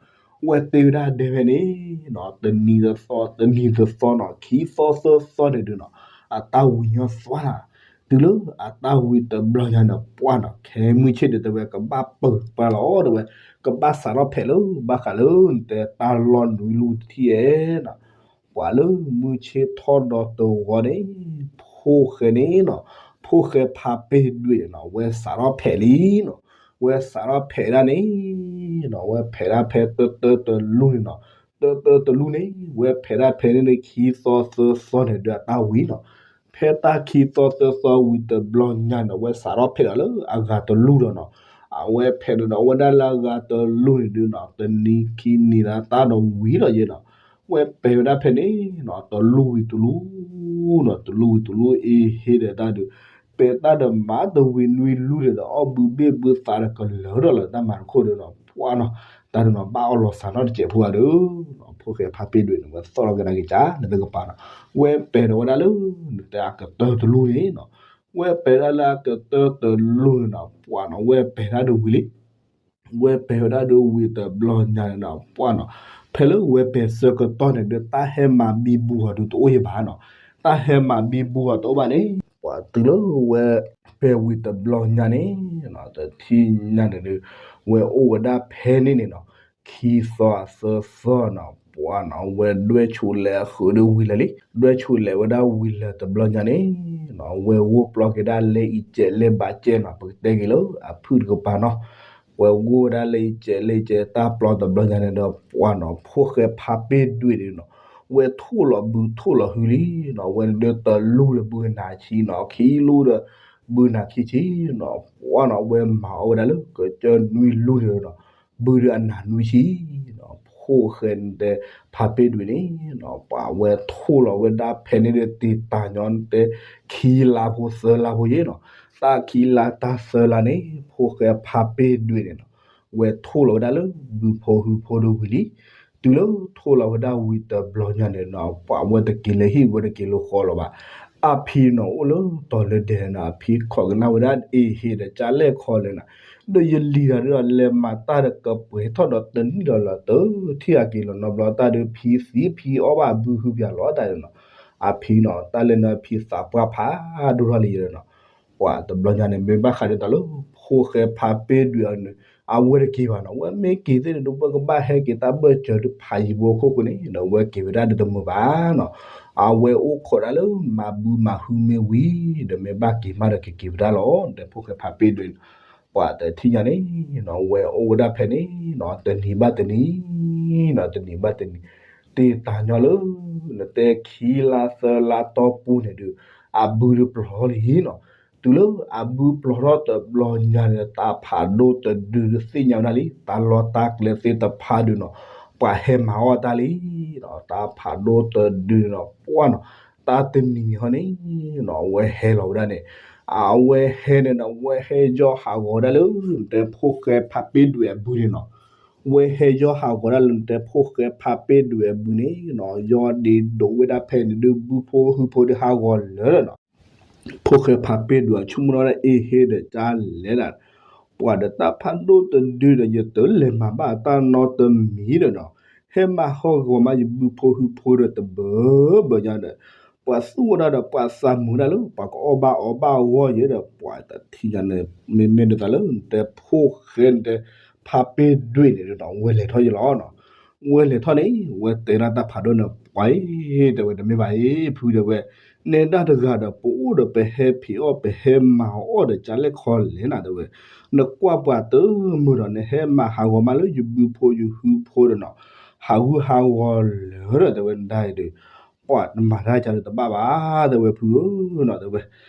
ဝဲတ့ဝဲဒၣ်အဒဲဖဲန့ၣ်နီၤ တနံၤတသီ တနံၤတသီနီၤ ခံသီသၢသီန့ၣ်ဒုးနီၤ အတၢ်ဝံၤညီသွါနီၤ တုၤလၢအတၢ်ဝံၤတဘျီညါန့ၣ် ပှၤနီၤ ခဲမုၢ်ဆ့ၣ်ဒုး တဲဝဲကဘၣ်ပၢၤပှၤလီၤ တဲဝဲ ကဘၣ်စးထီၣ်ဖဲးလၢ ဘၣ်ဃးလၢနတဲတၢ်လီၢ်နွံလူတထံၣ်ဧဲနီၤ ပှၤလၢမုၢ်ဆ့ၣ်ထီၣ်ဒီးတဂီၤန့ၣ် ဖိၣ်ဃဲန့ၣ်နီၤ ဖိၣ်ဃဲဖးပ့ၢ်ဒွံးန့ၣ်နီၤ ဝဲစးထီၣ်ဖဲးလံနီၤ ဝဲစးထီၣ်ဖဲးဒၣ်န့ၣ်နီၤ ဝဲဖဲးဒၣ်ဖဲတၢတၢတလူန့ၣ်နီၤ တၢတၢတလူန့ၣ် ဝဲဖဲးဒၣ်ဖဲန့ၣ်န့ၣ် ခံသီသၢသီန့ၣ်ဒီးအတၢ်ဝံၤနီၤ ဖဲတၢ်ခံသီသၢသီဝံၤတဘျီညါန့ၣ် ဝဲစးထီၣ်ဖဲးဒီးလၢအဂၤတလူဒီးနီၤ အဝဲဖဲးဒီးနီၤ အဝဲဒၣ်လၢအဂၤတလူန့ၣ်ဒုးနီၤ တနံၤခံနံၤလၢတၢ်ဒီးဝံၤဒီးယဲနီၤ ဝဲပဲာ်ဝဲဒၣ်ဖဲန့ၣ်နီၤ တလူဝံၤတလူနီၤ တလူဝံၤတလူ အ့ဟ့ဒီးတၢ်ဒုး ပဲာ်တၢ်ဒီးမၤတဝံၤနွံလူန့ၣ်ဒီး အီၣ်ဘုဘ့ၣ်ဘုသးဒီးကလၢၤဒီးလၢတၢ်မၤတခိၣ်ဒီးနီၤ ပှၤနီၤ တၢ်ဒုးနီၤ ဘၣ်အီၣ်လီၤစးနီတစဲးဖိဧါဒီး ဖိၣ်ဃဲဖးပ့ၢ်ဒွံးန့ၣ် ဝဲသီၣ်လီၤကဒါက့ၤကၠး နသကပၤနီၤ ဝဲပဲာ်ဒီးဝဲဒၣ်လၢ နတဲအကတၢၢ်တလူန့ၣ်နီၤ ဝဲပဲာ်ဒၣ်လၢအကတၢၢ်တလူန့ၣ်နီၤ ပှၤနီၤ ဝဲပဲာ်ဒၣ်ဒီးဝံၤလံ ဝဲပဲာ်ဝဲဒၣ်ဒီးဝံၤတဘျီညါန့ၣ်နီၤ ပှၤနီၤ ဖဲလၢဝဲပဲာ်ဆၢကတီၢ်န့ၣ်ဒီး တၢ်ဟဲမၤဘံဘူအီၤဒုးတအိၣ်ယဲဘၣ်နီၤ တၢ်ဟဲမၤဘံဘူအီၤတအိၣ်ဘၣ်န့ၣ် ပှၤတုၤလၢဝဲပဲာ်ဝံၤတဘျီညါန့ၣ်နီၤ တထံၣ်ညါန့ၣ်ဒီး ဝဲအိၣ်ဝဲဒၣ်ဖဲန့ၣ်န့ၣ်နီၤ ခံသီသၢသီနီၤ ပှၤနီၤ ဝဲဒွဲၣ်ဆူးလဲၤအဃုာ်ဒီးဝံၤလၢာ်လံ ဒွဲၣ်ဆူးလဲၤဝဲဒၣ်ဝံၤလၢာ်တဘျီညါန့ၣ်နီၤ ဝဲဂိၢ်ပျီက့ၤဒၣ်လၢအံၤကဲးလၢဘးကဲးနီၤ ပကတဲက့ၤလၢအဖုၣ်တကပၤနီၤ ဝဲဂိၢ်ဝဲဒၣ်လၢအံၤကဲးလၢအံၤကဲးတၢ်ပျီတဘျီညါန့ၣ်ဒီး ပှၤနီၤ ဖိၣ်ဃဲဖးပ့ၢ်ဒွံးန့ၣ်နီၤ ဝဲထိၣ်လီၤဘုထိၣ်လီၤဟုလံနီၤ ဝဲန့ၣ်ဒီးတလူဒီးဘုကနၣ်ဆံနီၤ ခံလူဒီးဘုနၣ်ခံဆံနီၤ ပှၤနီၤ ဝဲမၤအီၣ်ဝဲဒၣ်လၢကစၢၢ်နွံလူန့ၣ်နီၤ ဘုဒီးအနၢ်နွံဆံနီၤ ဖိၣ်ဃဲနတဲ ဖးပ့ၢ်ဒွံးန့ၣ်နီၤ ပှၤဝဲထိၣ်လီၤဝဲဒၣ်ဖဲန့ၣ်ဒီးတ့ၢ်တၢ်ညီနတဲ ခံလါဖိသၢလါဖိယဲနီၤ တၢ်ခံလါတၢ်သၢလါန့ၣ် ဖိၣ်ဃဲဖးပ့ၢ်ဒွံးန့ၣ်နီၤ ဝဲထိၣ်လီၤဝဲဒၣ်လၢဘုဖိဟုဖိဒီးဝံၤလံ. တုၤလၢထိၣ်လီၤဝဲဒၣ်ဝံၤတဘျီညါန့ၣ်နီၤ ပှၤဝဲတက့ၤလၢဟံၣ်ဝဲတက့ၤလၢဃီလီၤဘၣ်. အဖံနီၤ အိၣ်လၢတီၤလၢဒဲးနီၤ အဖံခိးကနၣ်ဝဲဒၣ် အ့ဟ့ဒီး ကၢ်လဲၣ်ခီလဲၣ်နီၤ, ဒီးယလံၤတၢ်ဒီး လဲၤမၤတၢ်ဒီးကပှဲၤထီၣ်ဒီးတနံၣ်ဒီးလီၤ တထံၣ်အက့ၤလီၤနီတဘျီ တၢ်ဒီးဖံသံဖံအီၣ်ဘၣ်ဘုဟုပၠးလီၤတၢ်ဒီးနီၤ. အဖံနီၤ တၢ်လဲၣ်န့ၣ်ဖံသးပှၢ်ဖးဒိၣ်ထီၣ်လံယဲနီၤ. ပှၤတဘျီညါန့ၣ် မ့ၢ်ဘၣ်ဃးဒီးတၢ်လၢ ဖိၣ်ဃဲဖးပ့ၢ်ဒွဲၣ်အီၤန့ၣ် အဝဲတက့ၤဘၣ်နီၤ, ဝဲမ့ၢ်က့ၤသ့ၣ်န့ၣ် ဒုးဝဲကဘၣ်ဟဲက့ၤတၢ်ဘၢၣ်စၢၤဒုးဖးယံၤဘိခိၣ်ဃိန့ၣ် ဒီးဝဲက့ၤဝဲဒၣ်ဒုးတမုာ်ဘၣ်နီၤ. အဝဲအိၣ်ခိးဒၣ်လၢမၤဘုမၤဟုမ့ၢ်ဝံၤ ဒီးမ့ၢ်ဘၣ်က့ၤမးဒီးကက့ၤဝဲဒၣ်လီၤ တဲဖိၣ်ဃဲဖးပ့ၢ်ဒွဲၣ်န့ၣ်. ပှၤတထံၣ်ညါန့ၣ်နီၤ ဝဲအိၣ်ဝဲဒၣ်ဖဲန့ၣ်နီၤ တနံၤဘၣ်တနံၤနီၤ တနံၤဘၣ်တနံၤ တ့ၢ်တၢ်ညီလၢ နတဲခံလါသၢလါတီပူၤန့ၣ်ဒုး အဘုဒုးပျီၤလံနီၤ. တုၤလၢအဘုပျီၤထီၣ်တဘျီညါန့ၣ် တၢ်ဖးဒိၣ်တဒုဒုးသ့ၣ်ညါဝဲဒၣ်လံ တၢ်လီၢ်တၢ်ကျဲသ့ၣ်တဖၣ်ဒုးနီၤ ပှၤဟဲမၤအီၣ်တၢ်လံနီၤ. တၢ်ဖးဒိၣ်တဒုန့ၣ်နီၤ ပှၢ်နီၤ တၢ်တနံၤန့ၣ်ဟီန့ၣ်နီၤ အဝဲဟဲလီၤဝဲဒၣ်န့ၣ် အဝဲဟဲန့ၣ်နီၤ ဝဲဟဲယီၢ်ဟးဂီၤဝဲဒၣ်လၢ နတဲဖိၣ်ဃဲဖးပ့ၢ်ဒွဲၣ်အဘုန့ၣ်နီၤ. ဝဲဟဲယီၢ်ဟးဂီၤဒၣ်လၢ နတဲဖိၣ်ဃဲဖးပ့ၢ်ဒွဲၣ်အဘုန့ၣ်နီၤ ယီၢ်ဒ့ဒိးဝဲဒၣ်ဖဲန့ၣ်ဒုး ဘုဖိဟုဖိဒုးဟးဂီၤလၢာ်နီၤ. ဖိၣ်ဃဲဖးပ့ၢ်ဒွဲၣ်အဆိကမိၣ်ထီၣ်ဒၣ် အ့ဟ့ဒီး ကၢ်လဲၣ်ဒၣ် ပှၤဒီးတၢ်ဖးဒိၣ်တဒုဒီး ယတလဲၤမၤဘၣ်တၢ်နီတမံၤဒီးနီၤ, ဟဲမၤဟးဂီၤမးယဘုဖိဟုဖိဒီးတဘၢဘၢညါဒီး ပှၤသူၣ်ဝဲဒၣ်ဒီးပှၤသးမုာ်ဒၣ်လၢ ပှၤကအီၣ်ဘၣ်အီဘၣ်အဂီၢ်ယဲဒီး ပှၤတထံၣ်ညါန့ၣ် မ့မ့ၢ်ဒ်သိးလၢ နတဲဖိၣ်ဃဲ နတဲဖးပ့ၢ်ဒွဲၣ်န့ၣ်ဒီး ဝဲလဲၤထီၣ်ယလီၤနီၤ. ဝဲလဲၤထီၣ်န့ၣ် ဝဲတဲဒၣ်တၢ်ဖးဒိၣ်န့ၣ် ပှၤအံၤ တဲဝဲ တမ့ၢ်ဘၣ်အံၤ ဖုတဲဝဲ, နဲဒၣ်တဂၤဒီး ပအိၣ်ဒီးပဟဲဖံးအီၣ် ပဟဲမၤအီၣ်ဒီး ကၢ်လဲၣ်ခီလဲၣ်နၤ တဲဝဲ, နကွၢ်ပှၤတမုာ်ဒီး နဟဲမၤဟးဂီၤမးလၢယဘုဖိယဟုဖိဒီးနီၤ, ဟးဂူာ်ဟးဂီၤလၢာ်ဒီး တဲဝဲ နဒၣ်အံၤဒီး ပှၤတမၤတၢ်ကဒီးတဘၣ်ဘၣ် တဲဝဲ ဖုဧၢနီၤ တဲဝဲ,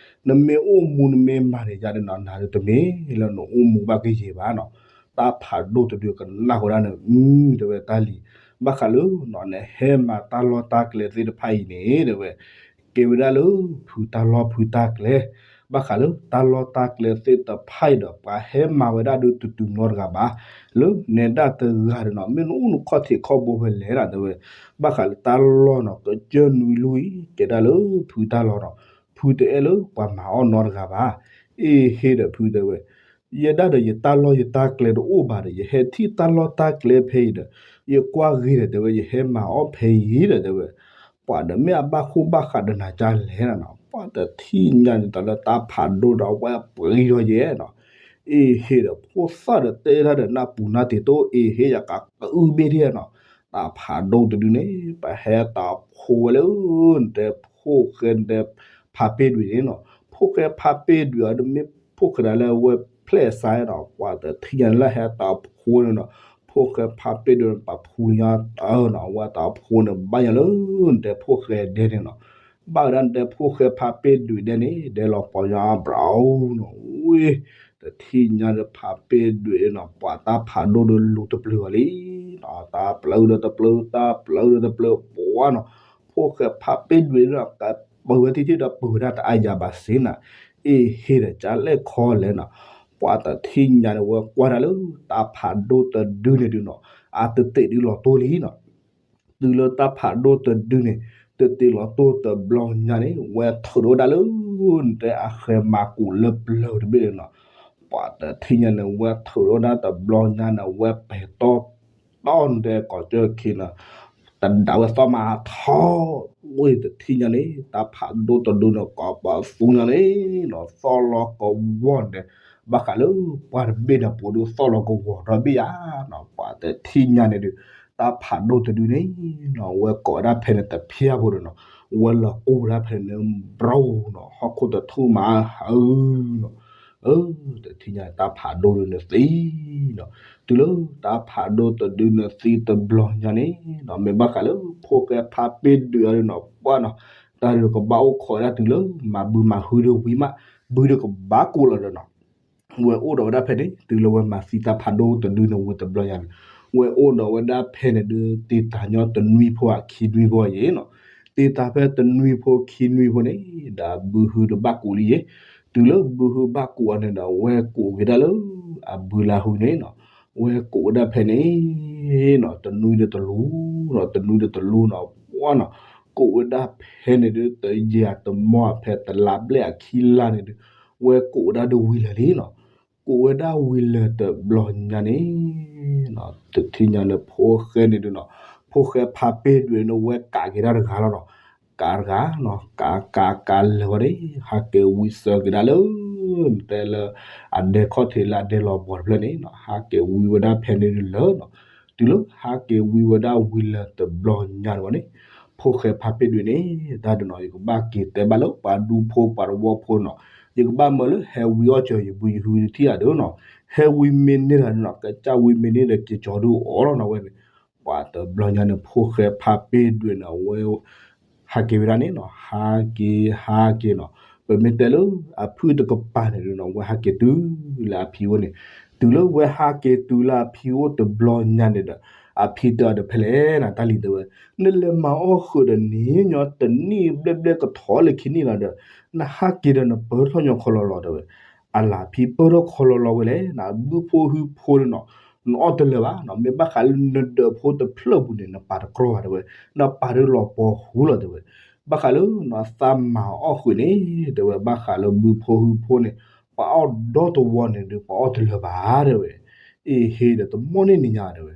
နမ့ၢ်အိၣ်မူနမ့ၢ်မၤန့ၢ်ယၤဒီးနီၤ နၤဒီးတမ့ၢ်လၢနအိၣ်မူဘၣ်ကယဲၢ်ဘၣ်နီၤ. တၢ်ဖးဒိၣ်တဒုကနၣ်ဃီဒၣ်န့ၣ် အု တဲဝဲတၢ်လံၤ ဘၣ်ဃးလၢနီၤ နဟဲမၤတၢ်လီၢ်တၢ်ကျဲသ့ၣ်တဖၣ်အံၤန့ၣ် တဲဝဲ ကဲဝဲဒၣ်လၢဖုတၢ်လီၢ်ဖုတၢ်ကျဲ, ဘၣ်ဃးလၢတၢ်လီၢ်တၢ်ကျဲသ့ၣ်တဖၣ်အံၤဒီး ပှၤဟဲမၤဝဲဒၣ်ဒုးတတုၤနီတဂၤဘၣ်, လၢနဲဒၣ်တဂၤဒီးနီၤ မ့ၢ်နအိၣ်နခီၣ်ထံးခီၣ်ဘိဖဲလဲၣ်နၤ တဲဝဲ, ဘၣ်ဃးလၢတၢ်လီၢ်နီၤ ကစၢၢ်နွံလူအံၤ ကဲဒၣ်လၢဖုတၢ်လီၢ်နီၤ, ဖုတအဲၣ်လၢပှၤမၤအီၣ်နီတဂၤဘၣ်, အ့ဟ့ဒီးဖုတဲဝဲ ယဲဒၣ်ဒီးယတၢ်လီၢ်ယတၢ်ကျဲတအိၣ်ဘၣ်ဒီး ယဟဲထံၣ်တၢ်လီၢ်တၢ်ကျဲဖဲအံၤဒီး ယကွၢ်ဂ့ၤဒီး တဲဝဲ ယဟဲမၤအီၣ်ဖဲအံၤဒီး တဲဝဲ, ပှၤဒီးမ့ၢ်အဘၣ်ဃိဘၣ်ဃးဒီးနၤကၢ်လဲၣ်နၤနီၤ, ပှၤတထံၣ်ညါန့ၣ်တၢ်လၢတၢ်ဖးဒိၣ်ဒီး အဝဲပှဲၤထီၣ်ယဲနီၤ, အ့ဟ့ဒီးဖိသၣ်ဒီးတဲဒၣ်ဒီးနၢ်ပူၤနၢ်တ့ၤတိၢ် အ့ဟ့ယကးကအုဘ့ၣ်ဒၣ်နီၤ, တၢ်ဖးဒိၣ်တဒုန့ၣ် ပှၤဟဲတၢ်ဖိဝဲလၢ နတဲဖိၣ်ဃဲ နတဲဖးပ့ၢ်ဒွဲၣ်န့ၣ်နီၤ, ဖိၣ်ဃဲဖးပ့ၢ်ဒွဲၣ်အီၤဒီး မ့ၢ်ဖိၣ်ဃဲဒၣ်လၢအဝဲဖျဲၣ်စါနီၤ, ပှၤတထံၣ်ညါန့ၣ်လၢဟဲတၢ်ဖိန့ၣ်နီၤ, ဖိၣ်ဃဲဖးပ့ၢ်ဒွဲၣ်န့ၣ် ပှၤဖူလၢညါတၢ်နီၤ, အဝဲတၢ်ဖိန့ၣ်ဘၣ်ညါလၢ နတဲဖိၣ်ဃဲဒဲန့ၣ်နီၤ, ဘၣ်ဝဲဒၣ်နတဲဖိၣ်ဃဲဖးပ့ၢ်ဒွဲၣ်ဒဲန့ၣ် ဒဲလီၤပီၤညါဘြီနီၤ, ဝ့ၢ် တထံၣ်ညါဒီးဖးပ့ၢ်ဒွဲၣ်နီၤ ပှၤတၢ်ဖးဒိၣ်ဒီးလူၤတပျုၤအီၤလံနီၤ, တၢ်ပျုၤဒီးတပျုၤ တၢ်ပျုၤဒီးတပျုၤ ပှၤနီၤ, ဖိၣ်ဃဲဖးပ့ၢ်ဒွဲၣ်နီၤ ကပၢၤဝဲထံထံၣ်ဒီး ပၢၤဝဲဒၣ်တအါယၤဘၣ်စ့ၢ်နီၤ, အ့ဟ့ဒီးကၢ်လဲၣ်ခီလဲၣ်နီၤ, ပှၤတထံၣ်ညါန့ၣ် ဝဲကွၢ်တၢ်လၢ တၢ်ဖးဒိၣ်တဒုန့ၣ်ဒုနီၤ အတသ့ၣ်ဒုလီၤတိၢ်လံနီၤ တုၤလၢတၢ်ဖးဒိၣ်တဒုန့ၣ် တသ့ၣ်လီၤတိၢ်တဘျီညါန့ၣ် ဝဲထုးထီၣ်ဝဲဒၣ်လၢ နတဲအဃဲၤမၤကူးလၢပျၢၤတဘ့ၣ်န့ၣ်နီၤ, ပှၤတထံၣ်ညါန့ၣ် ဝဲထုးထီၣ်ဝဲဒၣ်တဘျီညါန့ၣ် ဝဲပဲာ်တီၢ်တီၢ်နတဲကိးကၢၢ်ခံန့ၣ် တဒၣ်ဝဲသီၣ်မးထီ, ဝ့ၢ်တထံၣ်ညါန့ၣ် တၢ်ဖးဒိၣ်တဒုန့ၣ် ကိးပသူညါန့ၣ်နီၤ သီၣ်လီၤကဝီၤန့ၣ် ဘၣ်ဃးလၢပှၤတဘ့ၣ်န့ၣ် ပူၤဒုးသီၣ်လီၤကဝီၤဒီဘ့ၣ်ယါနီၤ, ပှၤတထံၣ်ညါန့ၣ်ဒုး တၢ်ဖးဒိၣ်တဒုန့ၣ်နီၤ ဝဲကိးဝဲဒၣ်ဖဲန့ၣ်တဖျၢၣ်ဖိဒီးနီၤ, ဝဲလီၤကိၢ်ဝဲဒၣ်ဖဲန့ၣ် ဘြီနီၤ ဟီၣ်ခိၣ်တထူၣ်မးဟးနီၤ, အၢ တထံၣ်ညါတၢ်ဖးဒိၣ်ဒုးန့ၣ်သံနီၤ, တုၤလၢတၢ်ဖးဒိၣ်တဒုန့ၣ်သံတဘျီညါန့ၣ်နီၤ မ့ၢ်ဘၣ်ဃးလၢဖိၣ်ဃဲဖးပ့ၢ်ဒွဲၣ်အီၤဒုးနီၤ ပှၢ်နီၤ, တၢ်ဒုးကဘၣ်အိၣ်ခိးဝဲဒၣ်တုၤလၢ မၤဘုမၤဟုဒီးဝံၤမး ဘုဒီးကဘၣ်ကူးလီၤဒီးနီၤ ဝဲအိၣ်ဒီးဝဲဒၣ်ဖဲန့ၣ် တုၤလၢဝဲမၤသံတၢ်ဖးဒိၣ်တဒုန့ၣ်ဝံၤတဘျီညါန့ၣ်, ဝဲအိၣ်ဒီးဝဲဒၣ်ဖဲန့ၣ်ဒုး တ့ၢ်တၢ်ညီတနွံဖိအခံနွံဖိယဲနီၤ, တ့ၢ်တၢ်ဖဲတနွံဖိခံနွံဖိန့ၣ် ဒီးဘုဟုတဘၣ်ကူးလံယဲ, တုၤလၢဘုဟုဘၣ်ကူးအီၤန့ၣ်ဒီး ဝဲကူးက့ၤဒၣ်လၢ အဘုလၢဟူန့ၣ်နီၤ, ဝဲကိးဝဲဒၣ်ဖဲန့ၣ်နီၤ တနွံဒီးတလူၤနီၤ တနွံဒီးတလူၤနီၤ ပှၢ်နီၤ ကိးဝဲဒၣ်ဖဲန့ၣ်ဒုး တယံာ်တမီၢ်ဖဲတလါဘျဲၣ်အခံလါန့ၣ်ဒုး ဝဲကိးဝဲဒၣ်ဒုးဝံၤလၢာ်လံနီၤ ကိးဝဲဒၣ်ဝံၤလၢာ်တဘျီညါန့ၣ် တထံၣ်ညါန့ၣ် ဖိၣ်ဃဲန့ၣ်ဒုးနီၤ ဖိၣ်ဃဲဖါပ့ၢ်ဒွဲၣ်န့ၣ် ဝဲကးက့ၤဒၣ်တဂၤလီၤနီၤ ကးတဂၤနီၤ ကးကးကးလၢာ်ဝဲန့ၣ် ဟးက့ၤဝံၤစၢၤက့ၤဒၣ်လၢ တဲလၢ အဒဲခီၣ်ထံးလၢအဒဲလီၤဘီၢ်တဖျၢၣ်န့ၣ်နီၤ ဟးက့ၤဝံၤဝဲဒၣ်ဖဲန့ၣ်ဒုးလၢာ်နီၤ တုၤလၢဟးက့ၤဝံၤဝဲဒၣ်ဝံၤလၢာ်တဘျီညါန့ၣ်ဝဲန့ၣ် ဖိၣ်ဃဲဖါပ့ၢ်ဒွဲၣ်န့ၣ် တၢ်ဒုးနီၤ ယကဘၣ်က့ၤတဲဘၣ်လၢပှၤဒူဖိပှၤတဝီဖိနီၤ ယကဘၣ်မၢလၢဟဲဝံၤအီၣ်စၢၤယဘုယဟုတထံၣ်ဧါဒုးနီၤ ဟဲဝံၤမ့ၢ်န့ၢ်တၢ်ဒုးနီၤ ကစၢ်ဝံၤမ့ၢ်န့ၢ်ဒီးက့ၤကၠီဒုးအီၣ်လီၤနီၤဝဲန့ၣ် ပှၤတဘျီညါန့ၣ် ဖိၣ်ဃဲဖါပ့ၢ်ဒွဲၣ်န့ၣ် အဝဲ ဟးက့ၤဝဲဒၣ်န့ၣ်နီၤ ဟးက့ၤဟးက့ၤနီၤ ပမ့ၢ်တဲလၢအဖုၣ်တကပၤန့ၣ်ဒုးနီၤ ဝဲဟးက့ၤတုၤလၢအဖံအိၣ်န့ၣ် တုၤလၢဝဲဟးက့ၤတုၤလၢအဖံအိၣ်တဘျီညါန့ၣ်ဒီး အဖံတဲအီၤဒီးဖဲလဲၣ်နတၢ်လံၤတဲဝဲ နလဲၤမၤအီၣ်ဃုာ်ဒီးန့ၣ်ညီတနံၣ်ဘျဲၣ်ဘျဲၣ်ကထီလၢခံနံၣ်လီၤဒီး နဟးက့ၤဒီးနပၢၢ်ထီၣ်ညီခီလီၤလီၤတဲဝဲ အလၤဖံပၢၢ်ထီၣ်ခီလီၤလီၤဝဲလဲၣ် နဘုဖိဟုဖိန့ၣ်နီၤ နအီၣ်တလၢာ်ဘၣ်နီၤ မ့ၢ်ဘၣ်ဃးလၢနဒၢးဖိတဖျၢၣ်ပူၤန့ၣ် နပာ်တကြီဘၣ်တဲဝဲ နပာ်ဒုးလီၤပှီၤဟူလီၤတဲဝဲ ဘၣ်ဃးလၢနသးမၤအီၣ်ဃုာ်န့ၣ် တဲဝဲ ဘၣ်ဃးလၢဘုဖိဟုဖိန့ၣ် ပှၤအီၣ်ဒီတဝီန့ၣ်ဒုး ပှၤအီၣ်တလၢာ်ဘၣ်တဲဝဲ အ့ဟ့ဒီးတမီၢ်န့ၢ်နံၤညါတဲဝဲ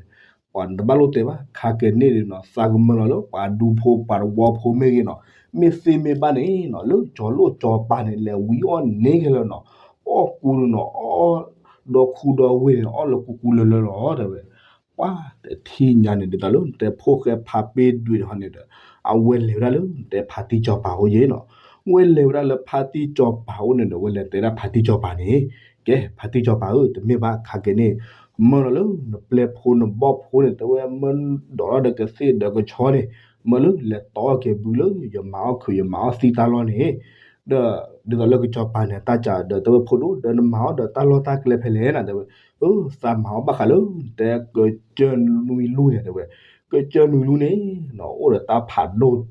ပှၤတဘၣ်လိၣ်တဲဘၣ် ခါကဲန့ၣ်ဒုးနီၤ သးကမၢလီၤလၢပှၤဒူဖိပှၤတဝီဖိမ့ၢ်ဂ့ၤနီၤ မ့ၢ်သ့မ့ၢ်ဘၣ်န့ၣ်နီၤ လၢကၠီၤလိၣ်ကၠီၤပၤန့ၣ် လဲၤဝံၤအီၣ်န့ၢ်ခဲလၢာ်နီၤ အီၣ်ကူဒုးနီၤ အီၣ်ဒီခူဒီဝ့ၢ်န့ၣ် အီၣ်လၢကူကူလၢာ်လၢာ်လီၤတဲဝဲ ပှၤတထံၣ်ညါန့ၣ် ဒ်သိးလၢနတဲဖိၣ်ဃဲဖါပ့ၢ်ဒွဲၣ်တဟီန့ၣ်ဒီး အဝဲလဲၤဝဲဒၣ်လၢနတဲဖါတံၢ်စီၤပၤအိၣ်ယ့ၣ်နီၤ ဝဲလဲၤဝဲဒၣ်လၢဖါတံၢ်စီၤပၤအိၣ်န့ၣ်ဒီး ဝဲလဲၤတဲဒၣ်ဖါတံၢ်စီၤပၤန့ၣ် ကဲ ဖါတံၢ်စီၤပၤဧၢ တမ့ၢ်ဘၣ်ခါကဲန့ၣ် မၢလီၤလၢနပျဲၢ်ဖိနဘီၣ်ဖိန့ၣ် တဲဝဲမၢဒီးထီၣ်ဒီးကသ့ၣ်ဒီးကဆီန့ၣ် မၢလၢလဲၤတီအီၣ်က့ၤဘုလၢယမၤအီၣ်ခုးယမၤအီၣ်သံတၢ်လီၢ်န့ၣ် ဒီး ဒ်သိးလၢကစီၤပၤန့ၣ် တၢ်စံးဒီး တဲဝဲဖိဒိၣ်ဒီးနမၤအီၣ်ဒီးတၢ်လီၢ်တၢ်ကျဲဖဲလဲၣ်နၤ တဲဝဲ အၢ သးမၤအီၣ်ဘၣ်ဃးလၢ တဲကစၢၢ်နွံလူန့ၣ် တဲဝဲ ကစၢၢ်နွံလူန့ၣ် အိၣ်ဒီးတၢ်ဖးဒိၣ်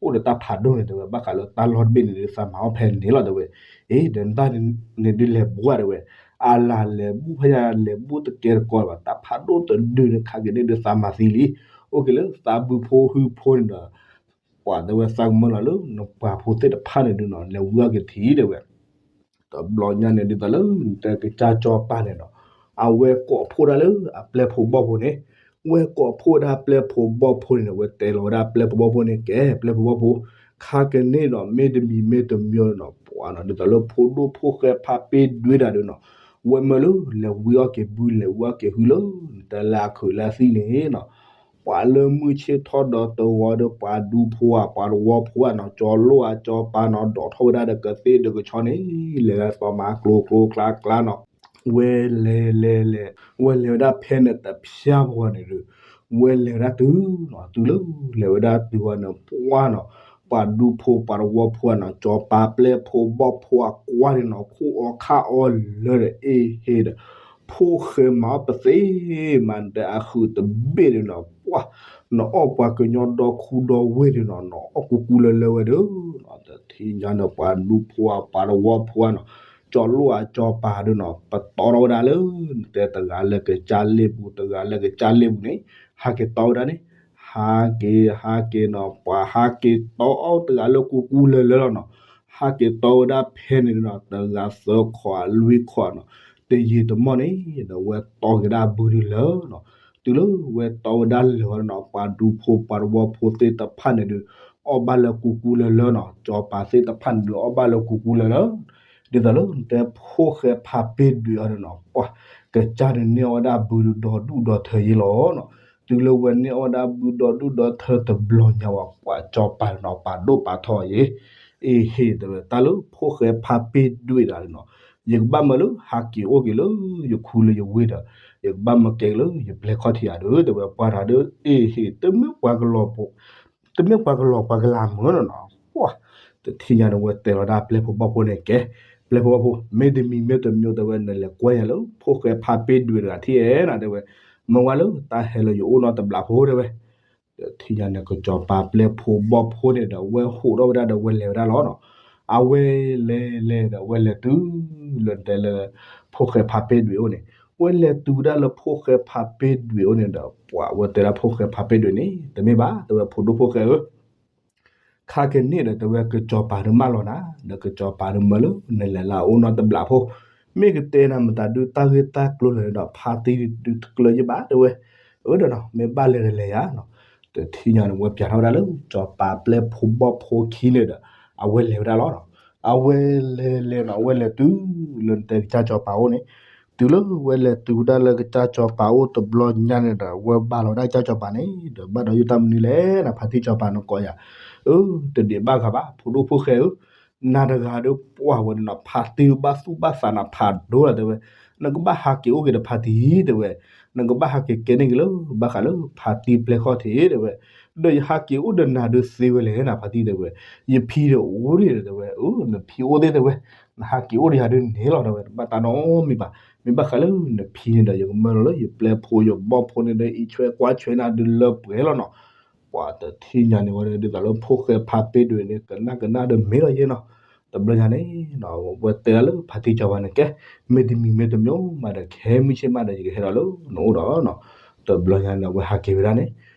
အိၣ်ဒီးတၢ်ဖးဒိၣ်န့ၣ် တဲဝဲ ဘၣ်ဃးလၢတၢ်လီၢ်တဘ့ၣ်န့ၣ် သးမၤအီၣ်ဖဲန့ၣ်လီၤ တဲဝဲ အ့ ဒီးနတၢ်န့ၣ်ဒုးလဲၤဘှါ တဲဝဲ အလၤလဲၤဘူၣ်ဖဲယၤ လဲၤဘူၣ်တကဲတကီဘၣ် တၢ်ဖးဒိၣ်တဒုန့ၣ် ခါက့ၤန့ၣ်ဒုးသးမၤသံလံ အိၣ်က့ၤလၢသးဘုဖိဟုဖိန့ၣ်ဒီး ပှၤတဲဝဲသးကမၢလီၤလၢနပှၤဖိသ့ၣ်တဖၣ်န့ၣ်ဒုးနီၤ လဲၤဝံၤအီၣ်က့ၤထံ တဲဝဲ တဘျီညါန့ၣ် ဒ်သိးလၢနတဲကစၢ်စီၤပၤန့ၣ်ဒီး အဝဲကိးဖှိၣ်ဒၣ်လၢအပျဲၢ်ဖိဘီၣ်ဖိန့ၣ် ဝဲကိးဖှိၣ်ဝဲဒၣ်ပျဲၢ်ဖိဘီၣ်ဖိန့ၣ်ဒီး ဝဲတဲလီၤဝဲဒၣ်ပျဲၢ်ဖိဘီၣ်ဖိန့ၣ် ကဲပျဲၢ်ဖိဘီၣ်ဖိ ခါကန့ၣ်ဒီး မ့တမံၤမ့တမံၤဒီးနီၤ ပှၤနီၤ ဒ်သိးလၢဖိဒိၣ်ဖိၣ်ဃဲဖါပ့ၢ်ဒွဲၣ်တၢ်ဒုးနီၤ ဝဲမၢလၢ လဲၤဝံၤအီၣ်က့ၤဘု လဲၤဝံၤအီၣ်က့ၤဟုလၢ နတဲလၢအခုးလၢသံၣ်န့ၣ်နီၤ ပှၤလၢမုၢ်ဆ့ၣ်ထီၣ်ဒီးတဝီဒီး ပှၤဒူဖိဧါ ပှၤတဝီဖိဧါနီၤ ကၠီၤလိၣ်ဧါ ကၠီၤပၤနီၤ ဒိးထီၣ်ဝဲဒၣ်ဒီးကသ့ၣ်ဒီးကဆီန့ၣ် လဲၤဝဲသီမၤကျိၤကျိၤကျါကျါနီၤ ဝဲလဲၤလဲၤလဲၤ ဝဲလဲၤဝဲဒၣ်ဖဲန့ၣ်တဖၠၣ်ပှၤန့ၣ်ဒီး ဝဲလဲၤဝဲဒၣ်တုၤနီၤ တုၤလၢ လဲၤဝဲဒၣ်တုၤဝဲန့ၣ် ပှၤနီၤ ပှၤဒူဖိပှၤတဝီဖိဧါနီၤ ကၠီၤပၤပျဲၢ်ဖိဘီၣ်ဖိအကွၢ်န့ၣ်နီၤ ခိၣ်အီခါအီလၢာ်ဒီး အ့ဟ့ဒီး ဖိၣ်ဃဲမၤအီၣ်ပသ့ မၤနတဲအဃုာ်တဘ့ၣ်ဒုးနီၤ ပှၤ နအီၣ်ပှၤကညီဒီခူဒီဝ့ၢ်ဒုးနီၤ နအီၣ်ကူကူလၢာ်လၢာ်ဝဲဒုးနီၤ တထံၣ်ညါန့ၣ် ပှၤဒူဖိဧါပှၤတဝီဖိဧါနီၤ ကၠီၤလိၣ်ဧါကၠီၤပၤဒုးနီၤ ပတီထီၣ်ဝဲဒၣ်လၢ နတဲတဂၤလၢကစၢ်လ့ပူၤ တဂၤလၢကစၢ်လ့ပူၤန့ၣ် ဟးက့ၤတီဝဲဒၣ်န့ၣ် ဟးက့ၤဟးက့ၤနီၤ ပှၤဟးက့ၤတီအီၣ်တဂၤလၢကူကူလၢာ်လၢာ်လီၤနီၤ ဟးက့ၤတီဝဲဒၣ်ဖဲန့ၣ်ဒုးနီၤ တဂၤသၢခီၣ်လွံၢ်ခီၣ်နီၤ တယံာ်တမီၢ်န့ၣ် ဒီးဝဲတီက့ၤဒၣ်ဘုဒုးလၢာ်နီၤ တုၤလၢဝဲတီဝဲဒၣ်လၢာ်ဝဲနီၤ ပှၤဒူဖိပှၤတဝီဖိသ့ၣ်တဖၣ်န့ၣ်ဒုး အီၣ်ဘၣ်လၢကူကူလၢာ်လၢာ်နီၤ ကၠီၤပၤသ့ၣ်တဖၣ်န့ၣ်ဒုး အီၣ်ဘၣ်လၢကူကူလၢာ်လၢာ် ဒ်သိးလၢနတဲဖိၣ်ဃဲဖါပ့ၢ်ဒွဲၣ်အီၤဒုးနီၤ ပှၤ ကစၢ်န့ၣ်န့ၢ်အီၣ်ဝဲဒၣ်ဘုဒုးဒီဒူၣ်ဒီထၢယ့လီၤနီၤ တုၤလၢဝဲန့ၢ်အီၣ်ဝဲဒၣ်ဘုဒီဒူၣ်ဒီထၢတဘျီညါဝဲ ပှၤကၠီၤပၤနီၤ ပာ်ဒိၣ်ပာ်ထီယ့ အ့ဟ့ တဲဝဲ တၢ်လၢဖိၣ်ဃဲဖါပ့ၢ်ဒွဲၣ်ဒၣ်နီၤ ယကဘၣ်မၢလၢဟးက့ၤအိၣ်က့ၤလၢယခူလၢယဝ့ၢ်ဒီး ယကဘၣ်မၢကဲက့ၤလၢယပျဲၢ်ခီၣ်ထံးဧါဒီး တဲဝဲပှၤတၢ်ဒီး အ့ဟ့ တမ့ၢ်ပှၤကလီၤ တမ့ၢ်ပှၤကလီၤပှၤကလၤမုာ်နီၤနီၤ ပှၤ တထံၣ်ညါန့ၣ် ဝဲတဲလီၤဒၣ်ပျဲၢ်ဖိဘီၣ်ဖိန့ၣ်ကဲ ပျဲၢ်ဖိဘီၣ်ဖိ မ့တမံၤမ့တမံၤတဲဝဲ နလဲၤကွၢ်ယၤလၢဖိၣ်ဃဲဖါပ့ၢ်ဒွဲၣ်တဂၤထံၣ်ဧဲနီၤ တဲဝဲ မ့ၢ်ဝဲလၢတၢ်ဟဲလၢယအိၣ်နီတဘျီဖိတဲဝဲ တထံၣ်ညါန့ၣ် ကစီၤပၤပျဲၢ်ဖိဘီၣ်ဖိန့ၣ်ဒီး ဝဲဟးထီၣ်ဝဲဒၣ်ဒီးဝဲလဲၤဝဲဒၣ်လီၤနီၤ အဝဲလဲၤလဲၤဒီးဝဲလဲၤတုၤလၢတဲလၢ ဖိၣ်ဃဲဖါပ့ၢ်ဒွဲၣ်အိၣ်န့ၣ် ဝဲလဲၤတုၤဝဲဒၣ်လၢဖိၣ်ဃဲဖးပ့ၣ်ဒွံးအိၣ်န့ၣ်ဒီး ပှၤဝဲတဲဒၣ်ဖိၣ်ဃဲဖးပ့ၣ်ဒွံးန့ၣ် တမ့ၢ်ဘၣ် တဲဝဲ ဖိဒိၣ်ဖိၣ်ဃဲဧၢ, ခါကန့ၢ်ဒီးတဲဝဲကစီၤပၤဒုးမၢလီၤနၤ, ဒီးကစီၤပၤဒုးမၢလၢနလဲၤလၢအအိၣ်နီတဘျီဖိ, မ့ၢ်ကတဲနၤမတၤဒုးတၢ်ဂ့ၢ်တၢ်ကျိၤလဲၣ်ဒီး ဖါတံၢ်ဒုးတကျၢၤယဘၣ် တဲဝဲ, အၢဒီးနီၤ မ့ၢ်ဘၣ်လဲၤဒီးလဲၤယၤနီၤ, တထံၣ်ညါန့ၣ် ဝဲပျးထီၣ်ဝဲဒၣ်လၢ စီၤပၤပျဲၢ်ဖိဘီၣ်ဖိခံန့ၣ်ဒီး အဝဲလဲၤဝဲဒၣ်လီၤနီၤ, အဝဲလဲၤလဲၤနီၤ အဝဲလဲၤတုၤလၢနတဲကစၢ်စီၤပၤအိၣ်န့ၣ်, တုၤလၢဝဲလဲၤတုၤဝဲဒၣ်လၢကစၢ်စီၤပၤအိၣ်တဘျီညါန့ၣ်ဒီး ဝဲဘၣ်လီၤဝဲဒၣ်ကစၢ်စီၤပၤန့ၣ် ဒီးဘၣ်ဒီးယတၢ်မနုၤလဲၣ်နီၤ ဖါတံၢ်စီၤပၤနကိးယၤ, အၢ တဒံးဘၣ်ဂၤဘၣ် ဖိဒိၣ်ဖိၣ်ဃဲဧၢ နၤတဂၤဒီးပှၤဝဲန့ၣ်နီၤ ဖါတံၢ်ဘၣ်သူၣ်ဘၣ်သးနၤဖးဒိၣ်လီၤ တဲဝဲ, နကဘၣ်ဟးက့ၤအိၣ်က့ၤဒီးဖါတံၢ် တဲဝဲ, နကဘၣ်ဟးက့ၤကဲန့ၢ်က့ၤလၢ ဘၣ်ဃးလၢဖါတံၢ်ပျဲၢ်ခီၣ်ထံး တဲဝဲ, ဒီးယဟးက့ၤအိၣ်ဒီးနၤဒုးသ့ဝဲလဲၣ်နၤ ဖါတံၢ် တဲဝဲ, ယဖံဒီးအိၣ်ဒံး တဲဝဲ, အၢ နဖံအိၣ်သ့ တဲဝဲ, နဟးက့ၤအိၣ်ဒီးယၤဒုးန့ၣ်လီၤ တဲဝဲ, တဘၣ်တၢ်နီတမံၤဘၣ်, မ့ၢ်ဘၣ်ဃးလၢနဖံန့ၣ်ဒီး ယကမၢလီၤလၢယပျဲၢ်ဖိယဘီၣ်ဖိန့ၣ်ဒီး အံးဆွဲကွၢ်ဆွဲနၤဒုးလၢပှဲၤလီၤနီၤ ပှၤတထံၣ်ညါန့ၣ်ဝဲဒ်သိးလၢဖိၣ်ဃဲဖါပ့ၣ်ဒွံးန့ၣ် ကနၣ်ကနၣ်ဒီးမ့ၢ်လီၤယဲနီၤ, တဘျီညါန့ၣ် ဝဲတဲဒၣ်လၢဖါတံၢ်စီၤပၤန့ၣ် ကဲ မ့ၢ်တမံၤမ့ၢ်တမံၤမးဒီး ခဲမုၢ်ဆ့ၣ်မးဒီး ယကဟဲဒီးလၢနအိၣ်ဒီးနီၤ, တဘျီညါန့ၣ် အဝဲဟးက့ၤဝဲဒၣ်န့ၣ်,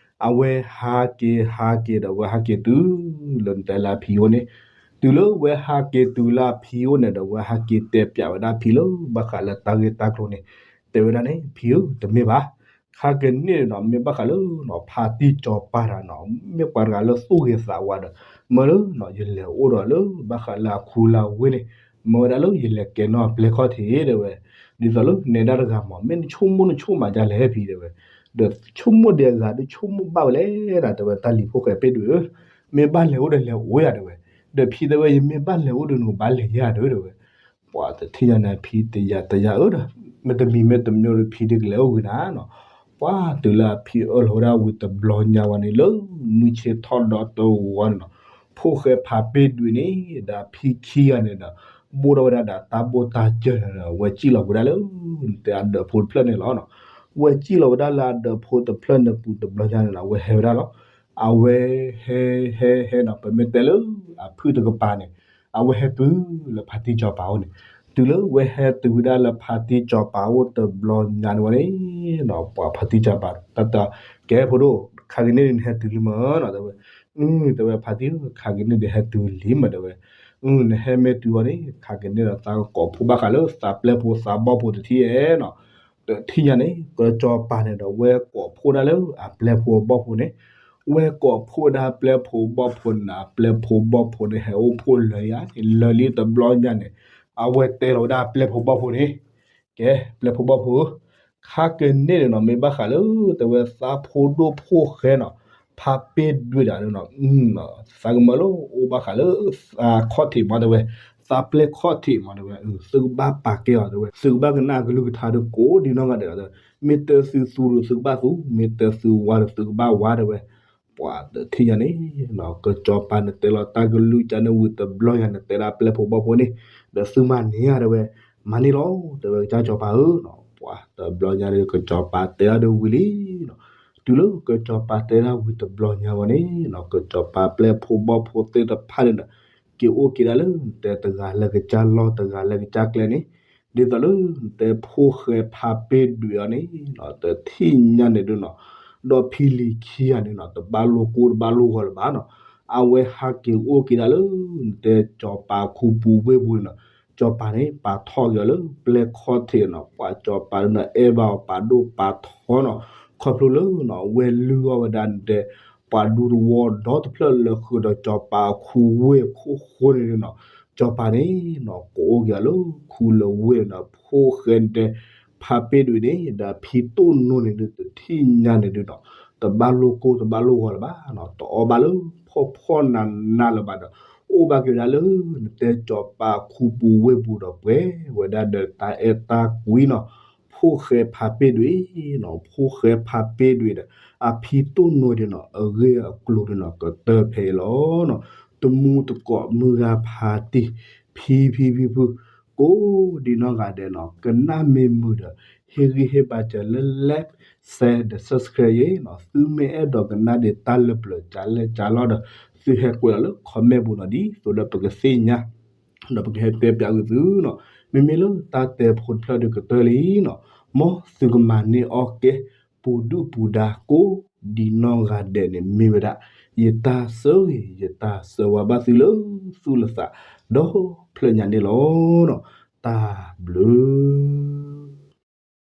အဝဲဟးက့ၤဟးက့ၤဒီး ဝဲဟးက့ၤတုၤလၢနတဲလၢအဖံအိၣ်န့ၣ်, တုၤလၢဝဲဟးက့ၤတုၤလၢအဖံအိၣ်န့ၣ်ဒီး ဝဲဟးက့ၤတဲပျးဝဲဒၣ်ဖံလၢ ဘၣ်ဃးလၢတၢ်ဂ့ၢ်တၢ်ကျိၤန့ၣ်, တဲဝဲဒၣ်န့ၣ် ဖံဧၢ တမ့ၢ်ဘၣ် ခါကန့ၢ်ဒီး မ့ၢ်ဘၣ်ဃးလၢ ဖါတံၢ်စီၤပၤတဂၤနီၤ မ့ၢ်ပှၤတဂၤလၢသူၣ်ဂ့ၤသးဝါဒီး မၢလၢ ယလဲၤအိၣ်ဒီးလၢဘၣ်ဃးလၢအခူလၢအဝ့ၢ်န့ၣ် မၢဝဲဒၣ်လၢယလဲၤကဲနီၣ်အပျဲၢ်ခီၣ်ထံး တဲဝဲ, ဒ်သိးလၢနဲဒၣ်တဂၤမး မ့ၢ်နဆိကမိၣ်နဆိကမးဒ်လဲၣ်ဖံ တဲဝဲ, ဒီးဆိကမိၣ်ဒံးအဂၤဒုး ဆိကမိၣ်ဘၣ်ဝဲလဲၣ်ဒၣ် တဲဝဲ တၢ်လံၤဖိၣ်ဃဲပ့ၣ်ဒွံးဧၢ, မ့ၢ်ဘၣ်လဲၤအိၣ်ဒီးလဲၤအိၣ်ယၤ တဲဝဲ, ဒီးဖံတဲဝဲ ယမ့ၢ်ဘၣ်လဲၤအိၣ်ဒီးနကဘၣ်လဲၤယၤဒီး တဲဝဲ ပှၤတထံၣ်ညါန့ၣ် ဖံတယာ်တယာ်ဧၢဒီး မ့တမံၤမ့တမံၤဒီး ဖံဒုးကလဲၤအိၣ်ဝံၤနၤနီၤ, ပှၤတုၤလၢအဖံအၢၣ်လီၤဝဲဒၣ်ဝံၤတဘျီညါဝဲန့ၣ် လၢမုၢ်ဆ့ၣ်ထီၣ်ဒီတဝီန့ၣ်နီၤ, ဖိၣ်ဃဲဖးပ့ၣ်ဒွံးန့ၣ် ဒီးဖံခံဂၤန့ၣ်ဒီး ဘိၣ်ထီၣ်ဝဲဒၣ်ဒီးတၢ်ဘိၣ်တၢ်စၢၤန့ၣ်ဒီး ဝဲစံၣ်လီၤဝဲဒၣ်လၢ တဲအဒၢးဖိတဖျၢၣ်န့ၣ်လီၤနီၤ, ဝဲစံၣ်လီၤဝဲဒၣ်လၢအဒၢးဖိတဖျၢၣ်န့ၣ်ပူၤတဘျီညါန့ၣ်ဒီး အဝဲဟဲဝဲဒၣ်လီၤ, အဝဲဟဲဟဲဟဲနီၤ ပမ့ၢ်တဲလၢ အဖုၣ်တကပၤန့ၣ် အဝဲဟဲတုၤလၢဖါတံၢ်စီၤပၤအိၣ်န့ၣ်, တုၤလၢဝဲဟဲတုၤဝဲဒၣ်လၢဖါတံၢ်စီၤပၤအိၣ်တဘျီညါန့ၣ်ဝဲန့ၣ်နီၤ ပှၤဖါတံၢ်စီၤပၤတၢ်တဲ ကဲဖိဒိၣ် ခါကန့ၢ်န့ၣ်နဟဲတုၤလံမၢ်နီၤ တဲဝဲ, အၢ တဲဝဲ ဖါတံၢ်ဧၢ ခါကန့ၢ်ဒုးဟဲတုၤလံမၢ် တဲဝဲ, အၢ နဟဲမ့ၢ်တုၤအီၤန့ၣ် ခါကန့ၢ်ဒီးသးကကိးဖှိၣ်ဘၣ်ဃးလၢသးပျဲၢ်ဖိသးဘီၣ်ဖိတထံၣ်ဧါနီၤ, တထံၣ်ညါန့ၣ် ကစီၤပၤန့ၣ်ဒီး ဝဲကိးဖှိၣ်ဒၣ်လၢအပျဲၢ်ဖိအဘီၣ်ဖိန့ၣ်, ဝဲကိးဖှိၣ်ဝဲဒၣ်ပျဲၢ်ဖိဘီၣ်ဖိန့ၣ် အပျဲၢ်ဖိဘီၣ်ဖိန့ၣ် ဟဲအိၣ်ဖှိၣ်လၢာ်ယါန့ၣ် လၢာ်လံတဘျီညါန့ၣ်, အဝဲတဲလီၤဝဲဒၣ်ပျဲၢ်ဖိဘီၣ်ဖိန့ၣ်, ကဲ ပျဲၢ်ဖိဘီၣ်ဖိဧၢ, ခါကန့ၢ်န့ၣ်နီၤ မ့ၢ်ဘၣ်ဃးလၢ တဲဝဲသးဖိဒိၣ်ဖိၣ်ဃဲနီၤ, ဖါပ့ၢ်ဒွံးဒၣ်နီၤ, သးကမၢလၢအိၣ်ဘၣ်ဃးလၢသးခီၣ်ထံးမး တဲဝဲ, သးပျဲၢ်ခီၣ်ထံးမး တဲဝဲ, သုကဘၣ်ပာ်ကဲအီၤ တဲဝဲ, သုကဘၣ်ကနၣ်အကလုၢ်ကထါဒီးကိးဒ်နီၢ်ဂၤဒဲးလီၤ တဲဝဲ, မ့ၢ်တဲသုသူဒီးသုကဘၣ်သူ, မ့ၢ်တဲသုဝါဒီးသုကဘၣ်ဝါ တဲဝဲ, ပှၤတထံၣ်ညါန့ၣ်, ကစီၤပၤန့ၣ်တဲလီၤတၢ်ကလုၢ်ကထါန့ၣ်ဝံၤတဘျီညါန့ၣ် တဲဒၣ်ပျဲၢ်ဖိဘီၣ်ဖိန့ၣ်, ဒီးသုမၤန့ၢ်ဧါ တဲဝဲ, မၤန့ၢ်လီၤ တဲဝဲ ကစၢ်စီၤပၤဧၢ, ပှၤတဘျီညါဒီး ကစီၤပၤတဲဒၣ်ဒီးဝံၤလံနီၤ, တုၤလၢကစီၤပၤတဲဒၣ်ဝံၤတဘျီညါဝဲန့ၣ်နီၤ ကစီၤပၤပျဲၢ်ဖိဘီၣ်ဖိသ့ၣ်တဖၣ်န့ၣ်ဒီး က့ၤအိၣ်က့ၤဒၣ်လၢနတဲတဂၤလၢကစၢ်လီၢ်တဂၤလၢကစၢ်ကျဲန့ၣ်, ဒ်သိးလၢနတဲဖိၣ်ဃဲဖါပ့ၢ်ဒွံးအီၤန့ၣ်နီၤ တထံၣ်ညါန့ၣ်ဒုးနီၤ, ဒီးဖံလံၤခံဂၤန့ၣ်နီၤ တဘၣ်လိာ်ကိၢ်တဘၣ်လိာ်ဂီၤလၢၤဘၣ်နီၤ, အဝဲဟးက့ၤအိၣ်က့ၤဒၣ်လၢ နတဲစီၤပၤခူပူၤဝ့ၢ်ပူၤန့ၣ်နီၤ, စီၤပၤန့ၣ် ပာ်ထီၣ်က့ၤအီၤလၢပျဲၢ်ခီၣ်ထံးနီၤ, ပှၤစီၤပၤန့ၣ် အဲၣ်ဘၣ်အီၤပာ်ဒိၣ်ပာ်ထီနီၤ, ခီဖျိလၢနီၤ ဝဲလုၢ်အီၣ်ဝဲဒၣ်နတဲ ပှၤဒူသဝီဒီတဖျၢၣ်လၢဃုာ်ဒီးစီၤပၤခူဝ့ၢ်ခိၣ်ဃိန့ၣ်နီၤ, စီၤပၤန့ၣ်နီၤ ကအိၣ်က့ၤအီၤလၢခူလၢဝ့ၢ်န့ၣ်ဒီး ဖိၣ်ဃဲနတဲ ဖါပ့ၢ်ဒွံးန့ၣ် ဒီးဖံတိၣ်နိန့ၣ်ဒုး တထံၣ်ညါန့ၣ်ဒုးနီၤ တဘၣ်လိာ်ကိၢ်တဘၣ်လိာ်ဂီၤလၢၤဘၣ်နီၤ, တအီၣ်ဘၣ်လၢဖှီၣ်ဖှီၣ်နးနးလၢၤဘၣ်ဒီး အိၣ်ဘၣ်က့ၤဝဲဒၣ်လၢ နတဲစီၤပၤခူပူၤဝ့ၢ်ပူၤဒီးပှဲၤဝဲဒၣ်ဒီးတၢ်အဲၣ်တၢ်ကွံနီၤ, ဖိၣ်ဃဲဖါပ့ၢ်ဒွံးနီၤ, ဖိၣ်ဃဲဖါပ့ၢ်ဒွံးဒီး အဖံတိၣ်နိဒုးနီၤ အဂ့ၢ်အကျိၤဒုးနီၤ ကတၢၢ်ဖဲအံၤလီၤနီၤ, တမူတကိးမုၢ်ဂၤဖါတံၢ် ဖံဖံဖံဖု ကိးဒံနီၢ်ဂၤဒဲးနီၤ ကနၣ်မ့ၢ်မုာ်ဒီး ဟ့ၣ်ဂံၢ်ဟ့ၣ်ဘါစၢၤလၢ like share ဒီး subscribe ယဲနီၤ, သုမ့ၢ်အဲၣ်ဒိးကနၣ်ဒံးတၢ်လၢပျၢၤကၢ်လဲၢ်ကၢ်လီဒီး သုဟဲကွဲးလီၤလၢ comment ပူၤနီၤ ဒ်သိးဒီးပကသ့ၣ်ညါ ဒီးပကဟဲတဲပၠးဂ့ၤသုနီၤ, မ့မ့ၢ်လၢတၢ်တဲဖိတဖျၢၣ်ဒုးကတၢၢ်လံနီၤ, မ်သုကမၤန့ၢ်အီၣ်ကဲ ပူၤဒုၣ်ပူၤဒါကိးဒံနီၢ်ဂၤဒဲးန့ၣ်မ့ၢ်ဝဲဒၣ် ယတၢ်ဆၢဂ့ၤ ယတၢ်ဆၢဝါဘၣ်သုလၢသူၣ်လၢသး ဒီဖျၢၣ်ညါန့ၣ်လီၤ. တၢ်ဘျုး